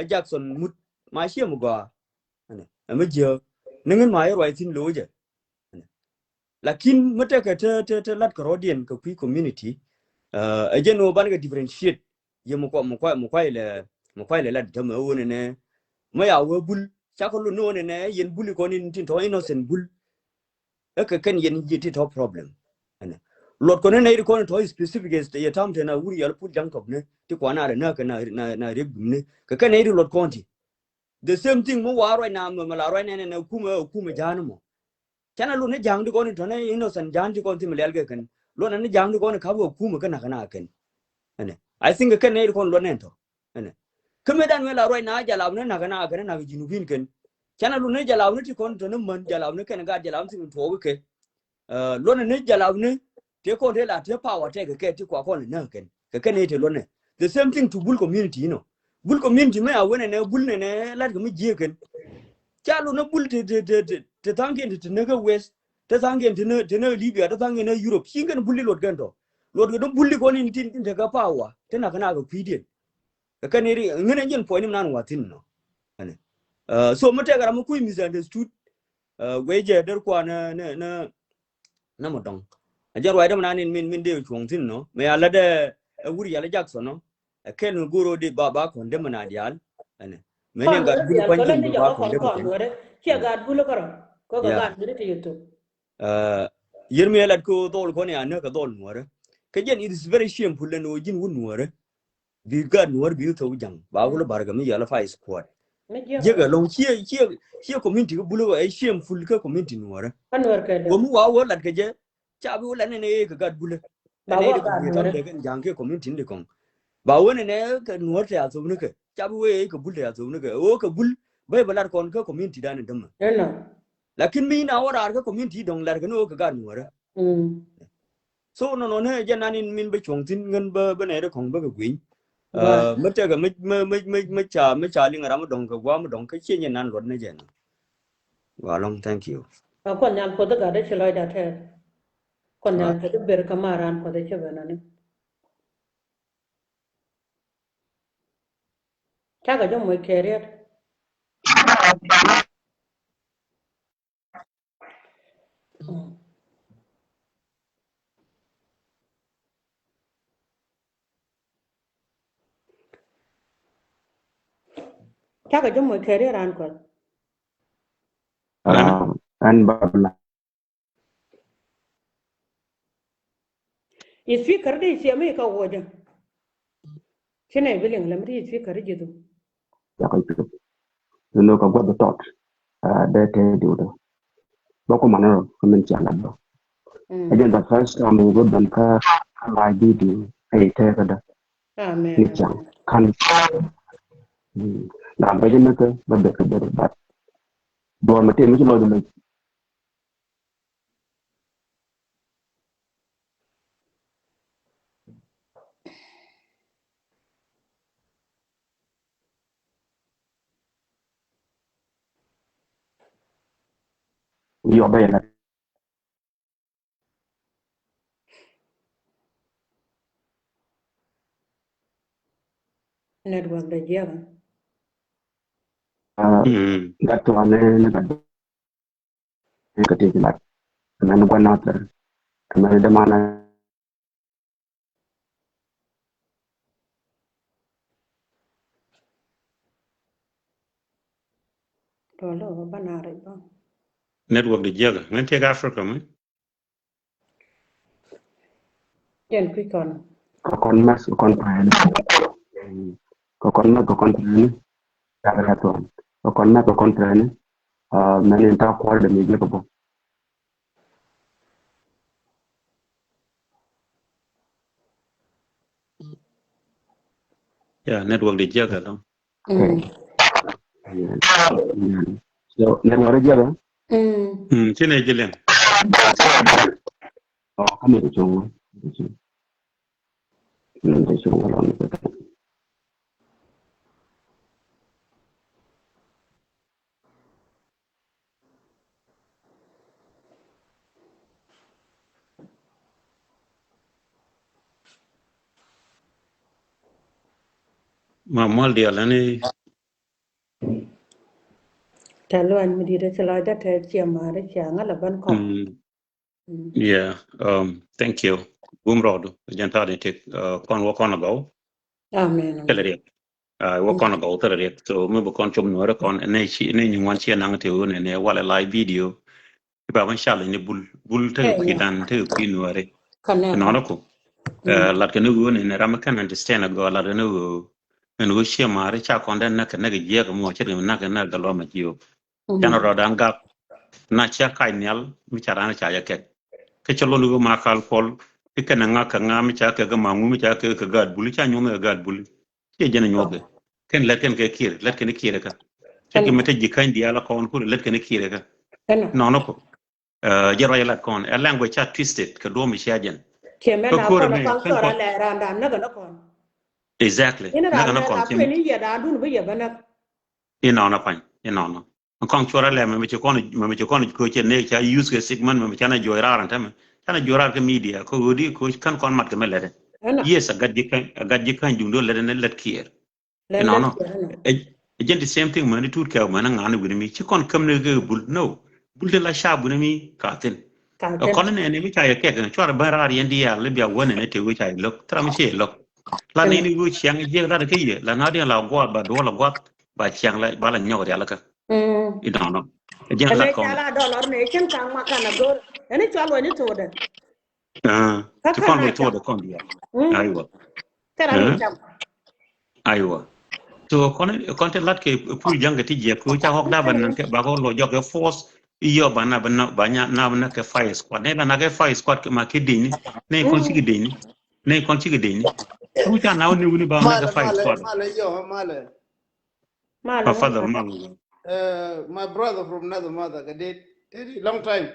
Jackson mut ma ciɛ mi gɔaa. Ɛmɛ jiääk ni ŋän ma yɛ ruac thi̱n lo̱o̱cɛ. Lakin mi tekɛ te te te lat kɛ rɔ̱diɛn kɛ kui̱ community. Ɛ jɛn ɣöö ban kɛ differentiate yɛ mi kuay mi kuay mi kuay lɛ mi kuay lɛ lat tämɛ ɣöö nɛnɛ. Mi ya wee bul cakɛ lot ni ɣöö nɛnɛ yɛn bul ikɔn in tin tɔ̱ innocent bul. Ɛ kɛ kɛn yɛn ji̱ ti tɔ̱ problem. Ɛnɛ luɔt kɔn in nɛy ti kɔn in tɔ̱ specific yɛ tam te na wur yɛl pul jaŋ tɔp ni ti kuan a rɛ na kɛ na na riek bum ni kɛ kɛn nɛy ti luɔt kɔn ti. The same thing mi waar ruac na mɛ mɛ la ruac nɛn ɛn ɛ kumɛ ɛ kumɛ ja̱a̱n mɔ. Canɛ luɔt ni ja̱a̱ŋ ti kɔn in tɔ̱ ni innocent ja̱a̱n ti kɔn ti mɛ lial kɛ kɛn luɔt ni ja̱a̱ŋ ti kɔn in kap kɛ kumɛ kɛ nak kɛ na kɛn. Ɛnɛ I think kɛ kɛn nɛy ti kɔn luɔt nɛn tɔ̱. Ɛnɛ kä mëë dan wee la ruac na jalap ni nak na kɛn nak ji̱n wi̱n kɛn. Canɛ luɔt ni jalap ni ti kɔn tɔ̱ ni män jalap ni kɛn gat jalap ni ti tuɔɔk kɛ. Luɔt ni jalap ni te kɔn te la te power tɛk kɛ ti kua kɔn ni näk kɛn kɛ kɛn ni te luɔt ni. The same thing to bul community inɔ. Bul community mɛ a wen ɛnɛ bul nɛnɛ lat kɛ mi jiɛ kɛn. Ca luɔt ni bul te te te te thaŋkiɛn te te näk kɛ west te thaŋkiɛn te näk te näk Libya te thaŋkiɛn näk Europe ci kɛn bul di luɔt kɛn tɔ. Luɔt kɛ ni bul di kɔn in tin tin te kɛ power te nak kɛ nak kɛ kui̱diɛn. Kɛ kɛn ri ŋän ɛn jɛn puɔ̱ny ni mi nan wathin nɔ. Ɛnɛ so mi tɛk ram mi kui̱ misunderstood. Wee jɛ der kuan nɛ nɛ nɛ mɔ dɔŋ. Jɛn ruacdä mi nan in min, min dee cuɔ̱ŋ thi̱n nɔ. Mɛ ya lätdɛ ɛ wur yal Jackson nɔ. Ɛ kɛl mi go̱o̱r ɣöö dee ba, ba kɔn dämɛ na diaal. Ɛnɛ. Mɛ ni gat bul kuany thi̱n ba kɔn dämɛ thi̱n. Ciɛ gat bul kärɔ. Kɔ kɛ gat bul ti yɛ thok. Yɛr mi ɛ lat kɛ ɣöö dhɔl kɔn ya näk kɛ dhɔl Nuäärä. Kä jɛn it is very shameful ɛn ɣöö ji̱n wut Nuäärä. Bi gat Nuäär bi thok ja̱ŋ ba wul bar kɛ mi yɛl five squad. Jiäk ɛlɔ̱ŋ ciɛ, ciɛ, ciɛ community kä bul ɛ shameful kä community Nuäärä. Wä mi wa wä lat kɛ jɛ ca bi wä lat nɛnɛ ɛ kɛ gat bul ɛ. Ba wä gat Nuäärä kɛ ja̱ŋ kɛ community ni kɔŋ. Ba wä nɛnɛ kɛ Nuäär tɛ a thok ni kɛ ca bi wä ɛ kɛ bul tɛ a thok ni kɛ ɣöö kɛ bul bä bä lat kɔn kä community dan in dämɛ. Lakin mi na wä raar kä community dɔ̱ŋ lar kɛ ni ɣöö kɛ gat Nuäärä. So nɔnɔ ni jɛ nan in min bä cuɔ̱ŋ thi̱n ŋän bä, bä nɛy ri kɔŋ bä kɛ gui̱ny. Mɛ tɛkɛ mɛ, mɛ, mɛ, mɛ, mɛ ca, mɛ ca liŋ ram mi dɔ̱ŋ kɛ gua̱a̱ mi dɔ̱ŋ kä ciɛ nyɛ nan luɔt ni jɛ nɔ. Gua lɔŋ, thank you. Kuɔth Nhial puɔth gat dee ci lɔcda tɛɛr. Kuɔth Nhial kɛ di ber kä ma ran puɔth ci ben ani. Cakɛ jɔ moc kɛ riɛt. Cakɛ jɔ moc kɛ riɛt ran kuɔth. Ɛn ba la. I̱ speaker di ciɛ mi ka wuɔcä. Ci nɛ bi liŋ lɛ mi di speaker di ji̱thu. Cakɔ cup. Ni lo ka guath tɔt. Dee te diw dee. Bä ku man rɔ ka min cia lat bä. Ɛ jɛn the first time wi bä ben ka, ka live video ɛ i̱ te ka dee. Ni ciaŋ kan. Ram bä jɛ mɛ kɛ bä bɛ kɛ bɛ but duɔr mɛ te mi ci lɔc mɛ. Yɔ bɛ yɛ la. Network dɛ jiɛk. Gat tuɔɔk ni ni gat. Ni kä ti ci lat. Kɛ mɛn gua̱n nathir. Kɛ mɛn dämanɛ. Tɔlɔ ba na rɛc bä. Network di jiɛk. Ŋän tiɛk Africa mi. Jɛn kui̱ kɔn. Kɛ kɔn mɛth kɛ kɔn pɛɛni. Kɛ kɔn mɛth kɛ kɔn pɛɛni. Cakɛ rɛth wan kɛ kɔn mɛth kɛ kɔn pɛɛni. Mɛn in ta̱a̱ kuɔl dɛ mi jiɛk bä. Yeah, network di jiɛk ɛlɔ̱ŋ. So network di jiɛk ɛ? Ci nɛ ji̱ liŋ. Oh, kamɛ di cuŋ. Kamɛ di cuŋ ɛlɔ̱ŋ. Ma mual dial ani. Tɛ luany mi di̱t ci lɔcdä tɛ ciɛ ma̱a̱ri ciɛ ŋä lɛ bän kɔn. Yeah, um, thank you. Gum rɔɔdu jɛn ta̱a̱ ni tik kɔn wä kɔn agɔw. Amen. Thilɛ riɛk. Wä kɔn agɔw thilɛ riɛk. So mi bi kɔn cop nuɔrɛ kɔn ni ci ni nyi ŋuan ciɛ naŋ ti wun ni walɛ live video. Iba ban challenge ni bul bul te kui̱ dan te kui̱ nuɔrɛ. Nɔnɔ ku lat kɛ ni wun ni ram kan understand agɔ lat kɛ ni wun. Ɛn wun ciɛ ma̱a̱ri ca kɔn dɛ nak kɛ nak jiɛk mɔ cɛ nak kɛ nak gɛ lɔ ma jiɛk. Canɛ rɔɔdan gak na cia kac nhial mi ca raan ca jɛ kɛk. Kä cɛ lon wä ma kal kuɔl ti kɛnɛ ŋa kɛ ŋa mi ca kɛ kɛ ma ŋu mi ca kɛ kɛ gaat buli ca nyuɔn kɛ gaat buli. Ciɛ jɛn nyuɔth kɛ kɛn lɛt kɛn kɛ kiɛr lɛt kɛn kiɛr kä. Cɛ kɛ mɛ te ji̱ ka̱ny diaal kɔn kur lɛt kɛn kiɛr kä. Nɔnɔ kɔ jɛ rɔy lɛt kɔn ɛ language ca twisted kɛ duɔm cia jɛn. Kɛ kɔr mɛ kɛn kɔn. Exactly. Näk kɛn kɔn cɛ mɛ. Inɔnɔ pany inɔnɔ. Kɔn cuɔrɛ lɛ mɛ mi ci kɔn mɛ mi ci kɔn ko cɛ ne ca use kɛ sick man mɛ mi canɛ joy rar tɛmɛ canɛ joy rar kɛ media ko wodi ko kan kɔn mat kɛ mɛ lɛdɛ. Yes, a gat ji̱ ka̱ny a gat ji̱ ka̱ny duŋ do lɛdɛ ne lɛt kiɛɛr. Inɔnɔ. Ɛ jɛn the same thing mɛ ni tut kɛ mɛ ni ŋa̱n wini mi ci kɔn käm ni kɛ bul no bul te la ca buni mi ka thin. Kɔn nɛ ni mi ca yɛ kɛk cuarɛ ben raar yɛn diaal li bia wä nɛ ni te wä ca yɛ lo̱k thra mi ci yɛ lo̱k. La ni ni wä ciaŋ jiɛk lat kä yɛ la na diɛn la guath ba duɔl la guath ba ciaŋ la ba la nyɔk rial kä. I dɔn nɔ. Jiɛn lat kɔn. Ca la dɔlɔr ni cin kaŋ ma kan a gor. Ɛn cual wä ni tuudɛ. Ci kɔn wä tuudɛ kɔn diaal. Aiwa. Kɛ ra ni cam. Aiwa. So kɔn kɔn te lat kɛ pur jaŋ kɛ ti jiɛ ku ca hɔk da ban nan kɛ ba ko lo jɔ kɛ force. Iyo ba na ba na ba nya na ba na kɛ fire squad ne ba na kɛ fire squad kɛ ma kɛ dini ne kɔn ci kɛ dini ne kɔn ci kɛ dini. Ku ca na ni wuni ba na kɛ fire squad. Male yo male. Male. Father male. Uh, my brother from another mother kɛ did long time.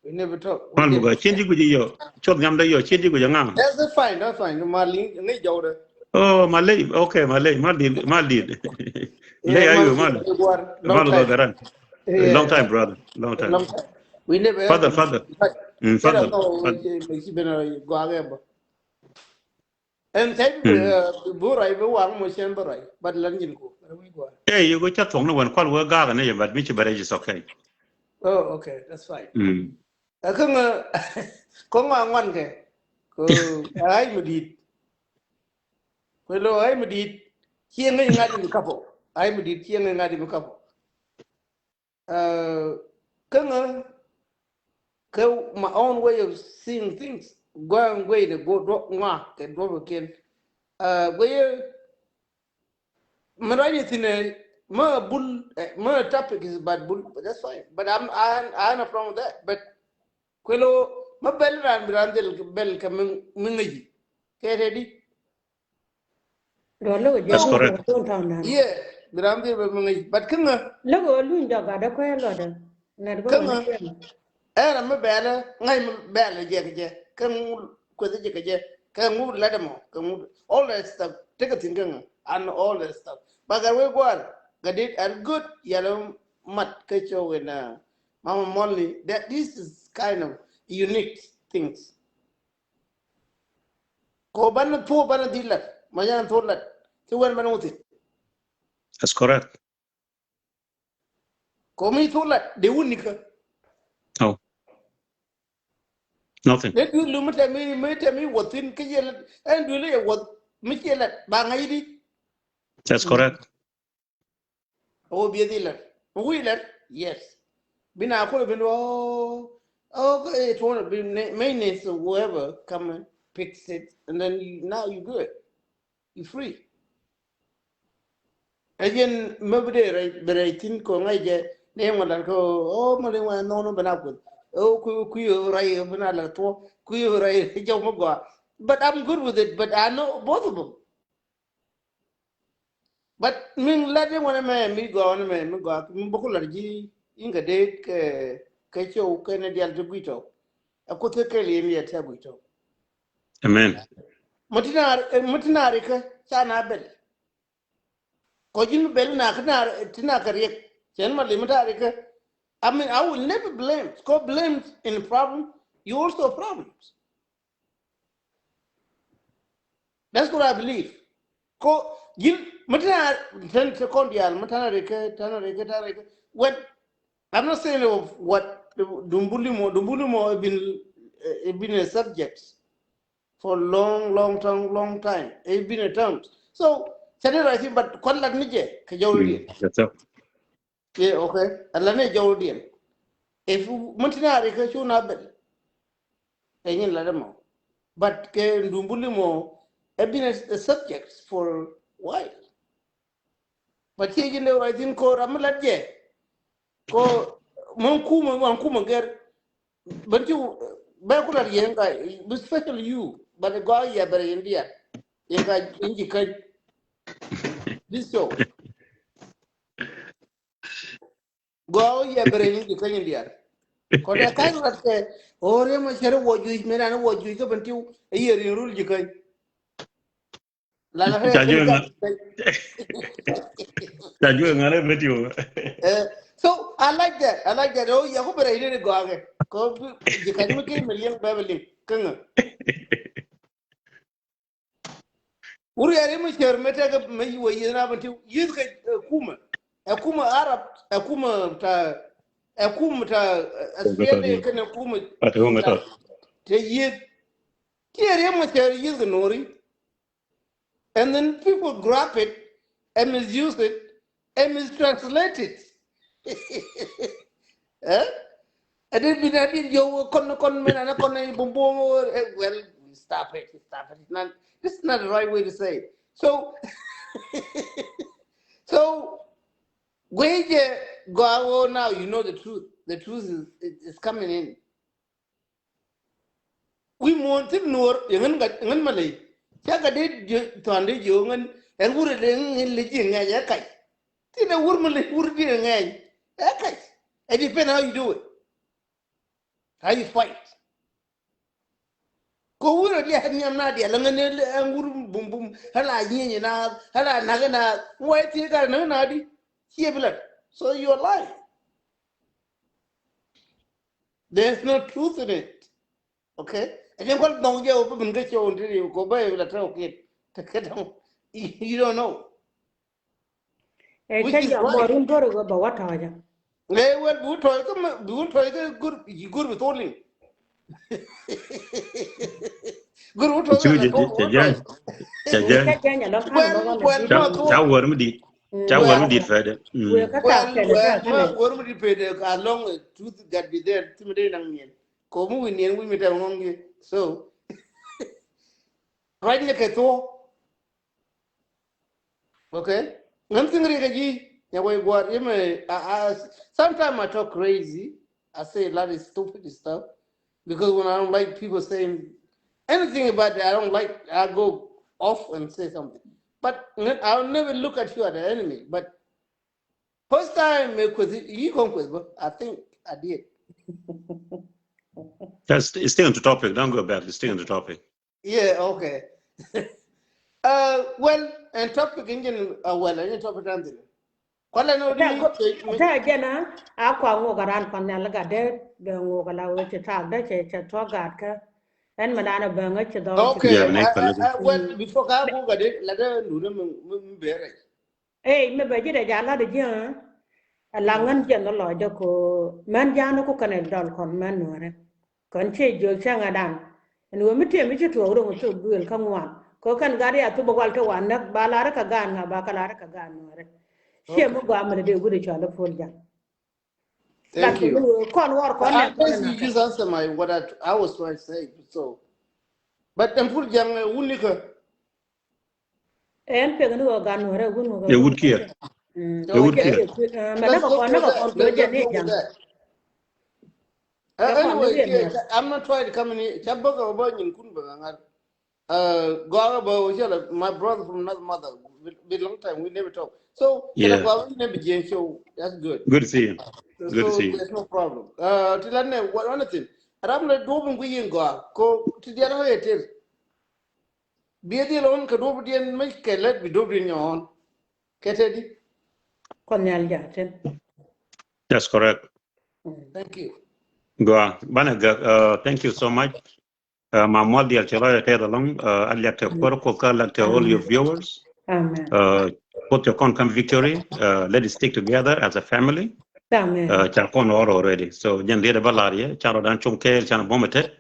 We never talk. Mal muga cien jiku jɛ yɔ. Cuɔth nyam da yɔ cien jiku jɛ ŋaŋ. That's fine, that's fine. Mal ni jɔw de. Oh, mal ley. Okay, mal ley. Mal di mal di. Ley ayo mal. Mal muga garan. Long time brother. Long time. Long time. We never. Father, father. Mm, father. Father. Ɛn tɛy bi rɔy bi waŋ mɔ cɛn bi rɔy but lan nyin ku. Ɛ yɛ ɣöö ca thuɔ̱ŋ ni wɛn kual wee gaak ni yɛ but mi ci bɛ rɛy is okay. Oh, okay, that's fine. Ɛ kä ŋä kä ŋɔ aŋuan kɛ kä ay mi di̱i̱t. Kuɛ lo ay mi di̱i̱t. Ciɛ ŋäc ŋa̱t in kapo. Ay mi di̱i̱t ciɛ ŋäc ŋa̱t in kapo. Kä ŋä kä my own way of seeing things. Gua̱a̱ŋ guey ni go duɔk ŋɔak kɛ duɔk kɛ ken. Guey mi ruac ni thin ɛ mä bul mä topic is about bul but that's fine but I'm I I no problem with that but kuelo mä bɛl ran bi ran dhil bɛl kɛ mi ŋäci kɛ tɛ di. That's correct. Yeah, bi ram dhil bɛ mi ŋäc but kä ŋä. Lek ɣöö luny dɔk gat dä kuɛɛl luɔtdä. Nɛt bä kä ŋä. Ɛn ram mi bɛɛlä ŋa̱c mi bɛɛlä jɛ kɛ jɛ kä ŋu kueth jɛ kɛ jɛ kä ŋu lat ɛmɔ kä ŋu all that stuff. Tekɛ thin kä ŋä and all that stuff. But gat wee guar gat dit and good yɛlɛ mat kä cɔw in mama mɔlni that this is kind of unique things. Ko banɛ thuɔk banɛ dhil lat ma yan thuɔk lat. Ci wɛn banɛ wä thin. That's correct. Ko mi thuɔk lat de wun nikä. Oh. Nothing. De du lu mi tɛ mi mi tɛ mi wä thin kä yɛ lat ɛn du lu yɛ wä mi ci lat ba ŋa̱c di. That's correct. Oh, be a dealer. We learn, yes. Bina kula bin oh oh it wanna be maintenance or whoever come and fix it and then you, now you good. You free. Again, maybe they right but I think ko ngai je ne ngwa dan ko oh mali ngwa no no bana kul. Oh ku ku yo rai bana la to ku yo rai jaw mo gwa. But I'm good with it but I know both of them. But min lat in wanɛ mɛ mi gɔaa wanɛ mɛ mi gɔaa mi bä ku lat ji̱ in kɛ dee kɛ kɛ ciow kɛnɛ dial ti gui̱c tɔw. Ɛ kuth kɛ kɛl in yɛ tɛ gui̱c tɔw. Amen. Mɛ ti naar mɛ ti naar ikä ca na bɛl. Kɔ ji̱n bɛl na kä naar ti na kɛ riɛk cɛn ma limit a rikä. I mean, I will never blame. Kɔ blame in problem, you also problems. That's what I believe. Ko ji̱n mi tɛn tɛn ti kɔn diaal mi tɛn a rikɛ tɛn a rikɛ tɛn a rikɛ. When I'm not saying of what Dumbuli mo Dumbuli mo have been uh, been a subject for a long long time long time. It's been a term. So tɛn a rikɛ but kɔn lat ni jɛ kɛ jɔw ni. Ye, okay. Ala ne jɔwdiɛn. If mintinari kä cu na bel. Ɛ nyin la demo. But kɛ Dumbuli mo have been a, a subject for a while. But here you know I think ko ram la je. Ko mun kuma wan kuma ger. But you bɛ kula yen ka especially you. But go ya bere India. Yen ka inji kai. This show. Gɔaa wä yɛ bɛrɛ ni ji̱ käny in diaal. Kɔn ɛ ka̱ny rat kɛ ɣöö riɛm ɛ cär wä juic mëë nan wä juic kä ben tiw ɛ yɛ riɛn rul ji̱ käny. Lala ɛ ca juɛ ŋa̱ ca juɛ ŋa̱ rɛ ben tiw. So I like that. I like that. Oh, yɛ ku bɛrɛ ni gɔaa kɛ kɔ ji̱ käny mi kiri mi liɛŋ bɛ bɛ liŋ kä ŋä. Wuri yɛ ri mi cär mi tɛk mi wä yieth na bä ti yieth kɛ kumä. Ɛ kumä Arab ɛ kumä ta Ɛ kum ta, ɛ, SPLA kɛnɛ kum ta, ta te yieth. Kiɛ Riek Machar yieth kɛ Nuɔri. And then people grab it and misuse it and mistranslate it. Eh? And then bi na di yo kon kon mena na kon bum bum, eh, well, stop it, stop it. It's not, this is not the right way to say it. So, so, gueje, go now, you know the truth. The truth is, is, is coming in. Wi̱i̱ muɔ̱ɔ̱n thi̱n Nuɔ̱ɔ̱r yɛ ŋän ka, ŋän Malay. Ca ka dee thua̱a̱n dee jiök ŋän ɛn wur ɛ dee ŋän lɛ ji̱ ŋɛny ɛ kac. Thi̱n ɛ wur Malay wur ji̱ ŋɛny ɛ kac. It depend how you do it. How you fight. Ko wur ɛ diɛ ɛ nhiam na diɛ lɛ ŋän ɛ wur bum bum ɛ la nyieny na ɛ la nak na wai thi̱n ka nak na di. Ciɛ bi lat. So you are lying. There is no truth in it. Okay? Ɛ jɛn kɔl dhɔŋ jɛ wä bi bin kä cɔw ti ri ko bä la tɛ wä kiɛt. Te kɛ dɔŋ. You don't know. Ɛ cɛ jɛ mɔ rin dor ko bä wa tɔjɛ. Ɛ wɛl bi wä tɔjɛ kä bi wä tɔjɛ kä gur, gur bi thol ni. Gur bi wä tɔjɛ. Cɛ jɛn. Cɛ jɛn. Ca wär mi dit. Ca wär mi dit fɛdɛ. Wër mi dit fɛdɛ along, truth gat bi there ti mi dee naŋ nien. Ko mi wi̱n nien wi̱n mi tɛm ŋɔŋ yɛ. So ruac ni kɛ thuɔ. Okay. Ŋän thiŋ ri kɛ ji̱ nya wä gua̱r yɛ mɛ. Sometimes I talk crazy. I say a lot of stupid stuff because when I don't like people saying anything about that I don't like, I go off and say something. But I'll never look at you as an enemy. But first time mɛ kueth yi kɔn kueth bä, I think I did. Just stick on to topic. Don't go back. Stick on to topic. Yeah, okay. Uh, well, and topic in jɛn, uh, well, in topic dan thil. Kualɛ nɔ di. Tɛ jɛn a kua ŋok aran kɔn nhial gat dee bɛ ŋok ala wee ti taak dee cɛ cɛ tuɔ gat kä. Ɛn mi naan a bɛ ŋäc ci dhɔk. Okay. Well, before ka ŋok gat dee la dee nurɛ mi bɛrɛ. Ey mi bɛ ji̱ dɛ ja̱ la̱t ji̱. Ɛ la ŋän jiɛn lɔ lɔcdä ko män ja̱a̱n ku kɛn ɛ dɔl kɔn män nuɔ̱ɔ̱rɛ. Kɔn ciɛ jiök cäŋ ɛ da̱ŋ. Ɛn ɣöö mi tiɛm mi ci tuɔɔk ro̱ŋ thok duëël kä ŋuan ko kɛn gat ya thop bä wal te wan näk ba la̱rä kɛ gaat ŋa̱ ba kɛ la̱rä kɛ gaat nuɔ̱ɔ̱rɛ. Ciɛ mi gɔaa mi dee wut ɛ cɔl ɛ puɔl ja̱ŋ. Thank you. Kɔn wor kɔn nɛ kɔn nɛ. You just answer my, what I, I was trying to say. So, but ɛn pur ja̱ŋ wuni kä. Ɛn pek ni wä gan wä rɛ wun wä. Ɛ wut kiɛ. Ɛ wut kiɛ. Mɛ nɛ kɔn nɛ kɔn kɔn kɛ jɛ ni ja̱ŋ. Anyway, I'm not trying to come in here. Ca bä kɛ wä bä nyin kun bä ŋa̱. Uh, gɔaa bä wä cɛ la, my brother from another mother. Been long time we never talk. So, yeah, gɔaa we never jiɛn show. That's good. Good to see you. Good to see you. There's no problem. Uh, ti la nɛ, what, one thing. Ram lɛ duɔp in gui yin gɔaa ko ti dial ŋa yɛ tir. Bi dial on kɛ duɔp diɛn mi kɛ lɛt bi duɔp diɛn nyɔɔn. Kɛ tɛ di. Kɔn nyal ja ten. That's correct. Thank you. Gua banɛ gak. Uh, thank you so much. Uh, ma mual dial cɛ rɔy tɛth along. Uh, a liak tɛ kuɔr kuɔth ka liak tɛ all your viewers. Amen. Uh, put your con come victory. Uh, let us stick together as a family. Amen. Uh, ca kɔn ɔr already. So jɛn diɛt ba lar yɛ ca rɔ dan cung kɛɛl can bom tet.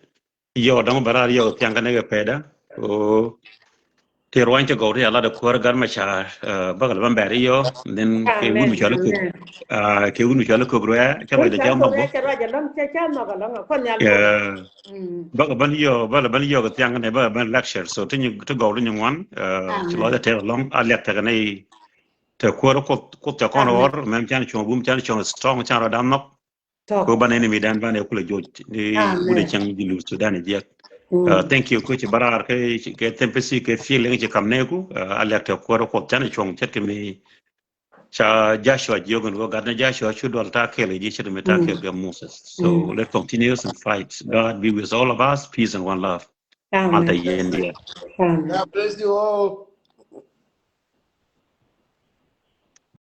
Yɔ dɔŋ bɛ rar yɔ thiaŋ kɛ nɛ kɛ pɛda. O ti ruany ti gɔw ti a lat kuɔr gar ma ca, uh, bakal ban bɛr yɔ. Then kɛ wun mi cɔl kop. Uh, kɛ wun mi cɔl kop ruɛ ca ruac da jam bɔ. Bak ban yɔ, bak ban yɔ kɛ thiaŋ kɛ nɛ bak ban lecture. So ti nyi ti gɔw ti nyi ŋuan. Uh, ci lɔ ja tɛr lɔŋ a liak tɛk nɛ. Tɛ kuɔr kuth kuth tɛ kɔn ɔr mɛm can cuɔŋ bum can cuɔŋ strong can rɔ dam nɔk. Ko ban enemy dan ban e kula joj ni wule chang di lu Sudan jiak. Uh, thank you ko ci barar ke ke tempesi ke feeling ci kam ne ku, uh, a lek te ko ko chan chong chet ke mi cha Joshua jiogun ko gat na Joshua chu dol ta ke le ji chet mi ta ke ga Moses. So let's continue and fight. God be with all of us. Peace and one love. Amen. Malta yen dia. Amen. God bless you all.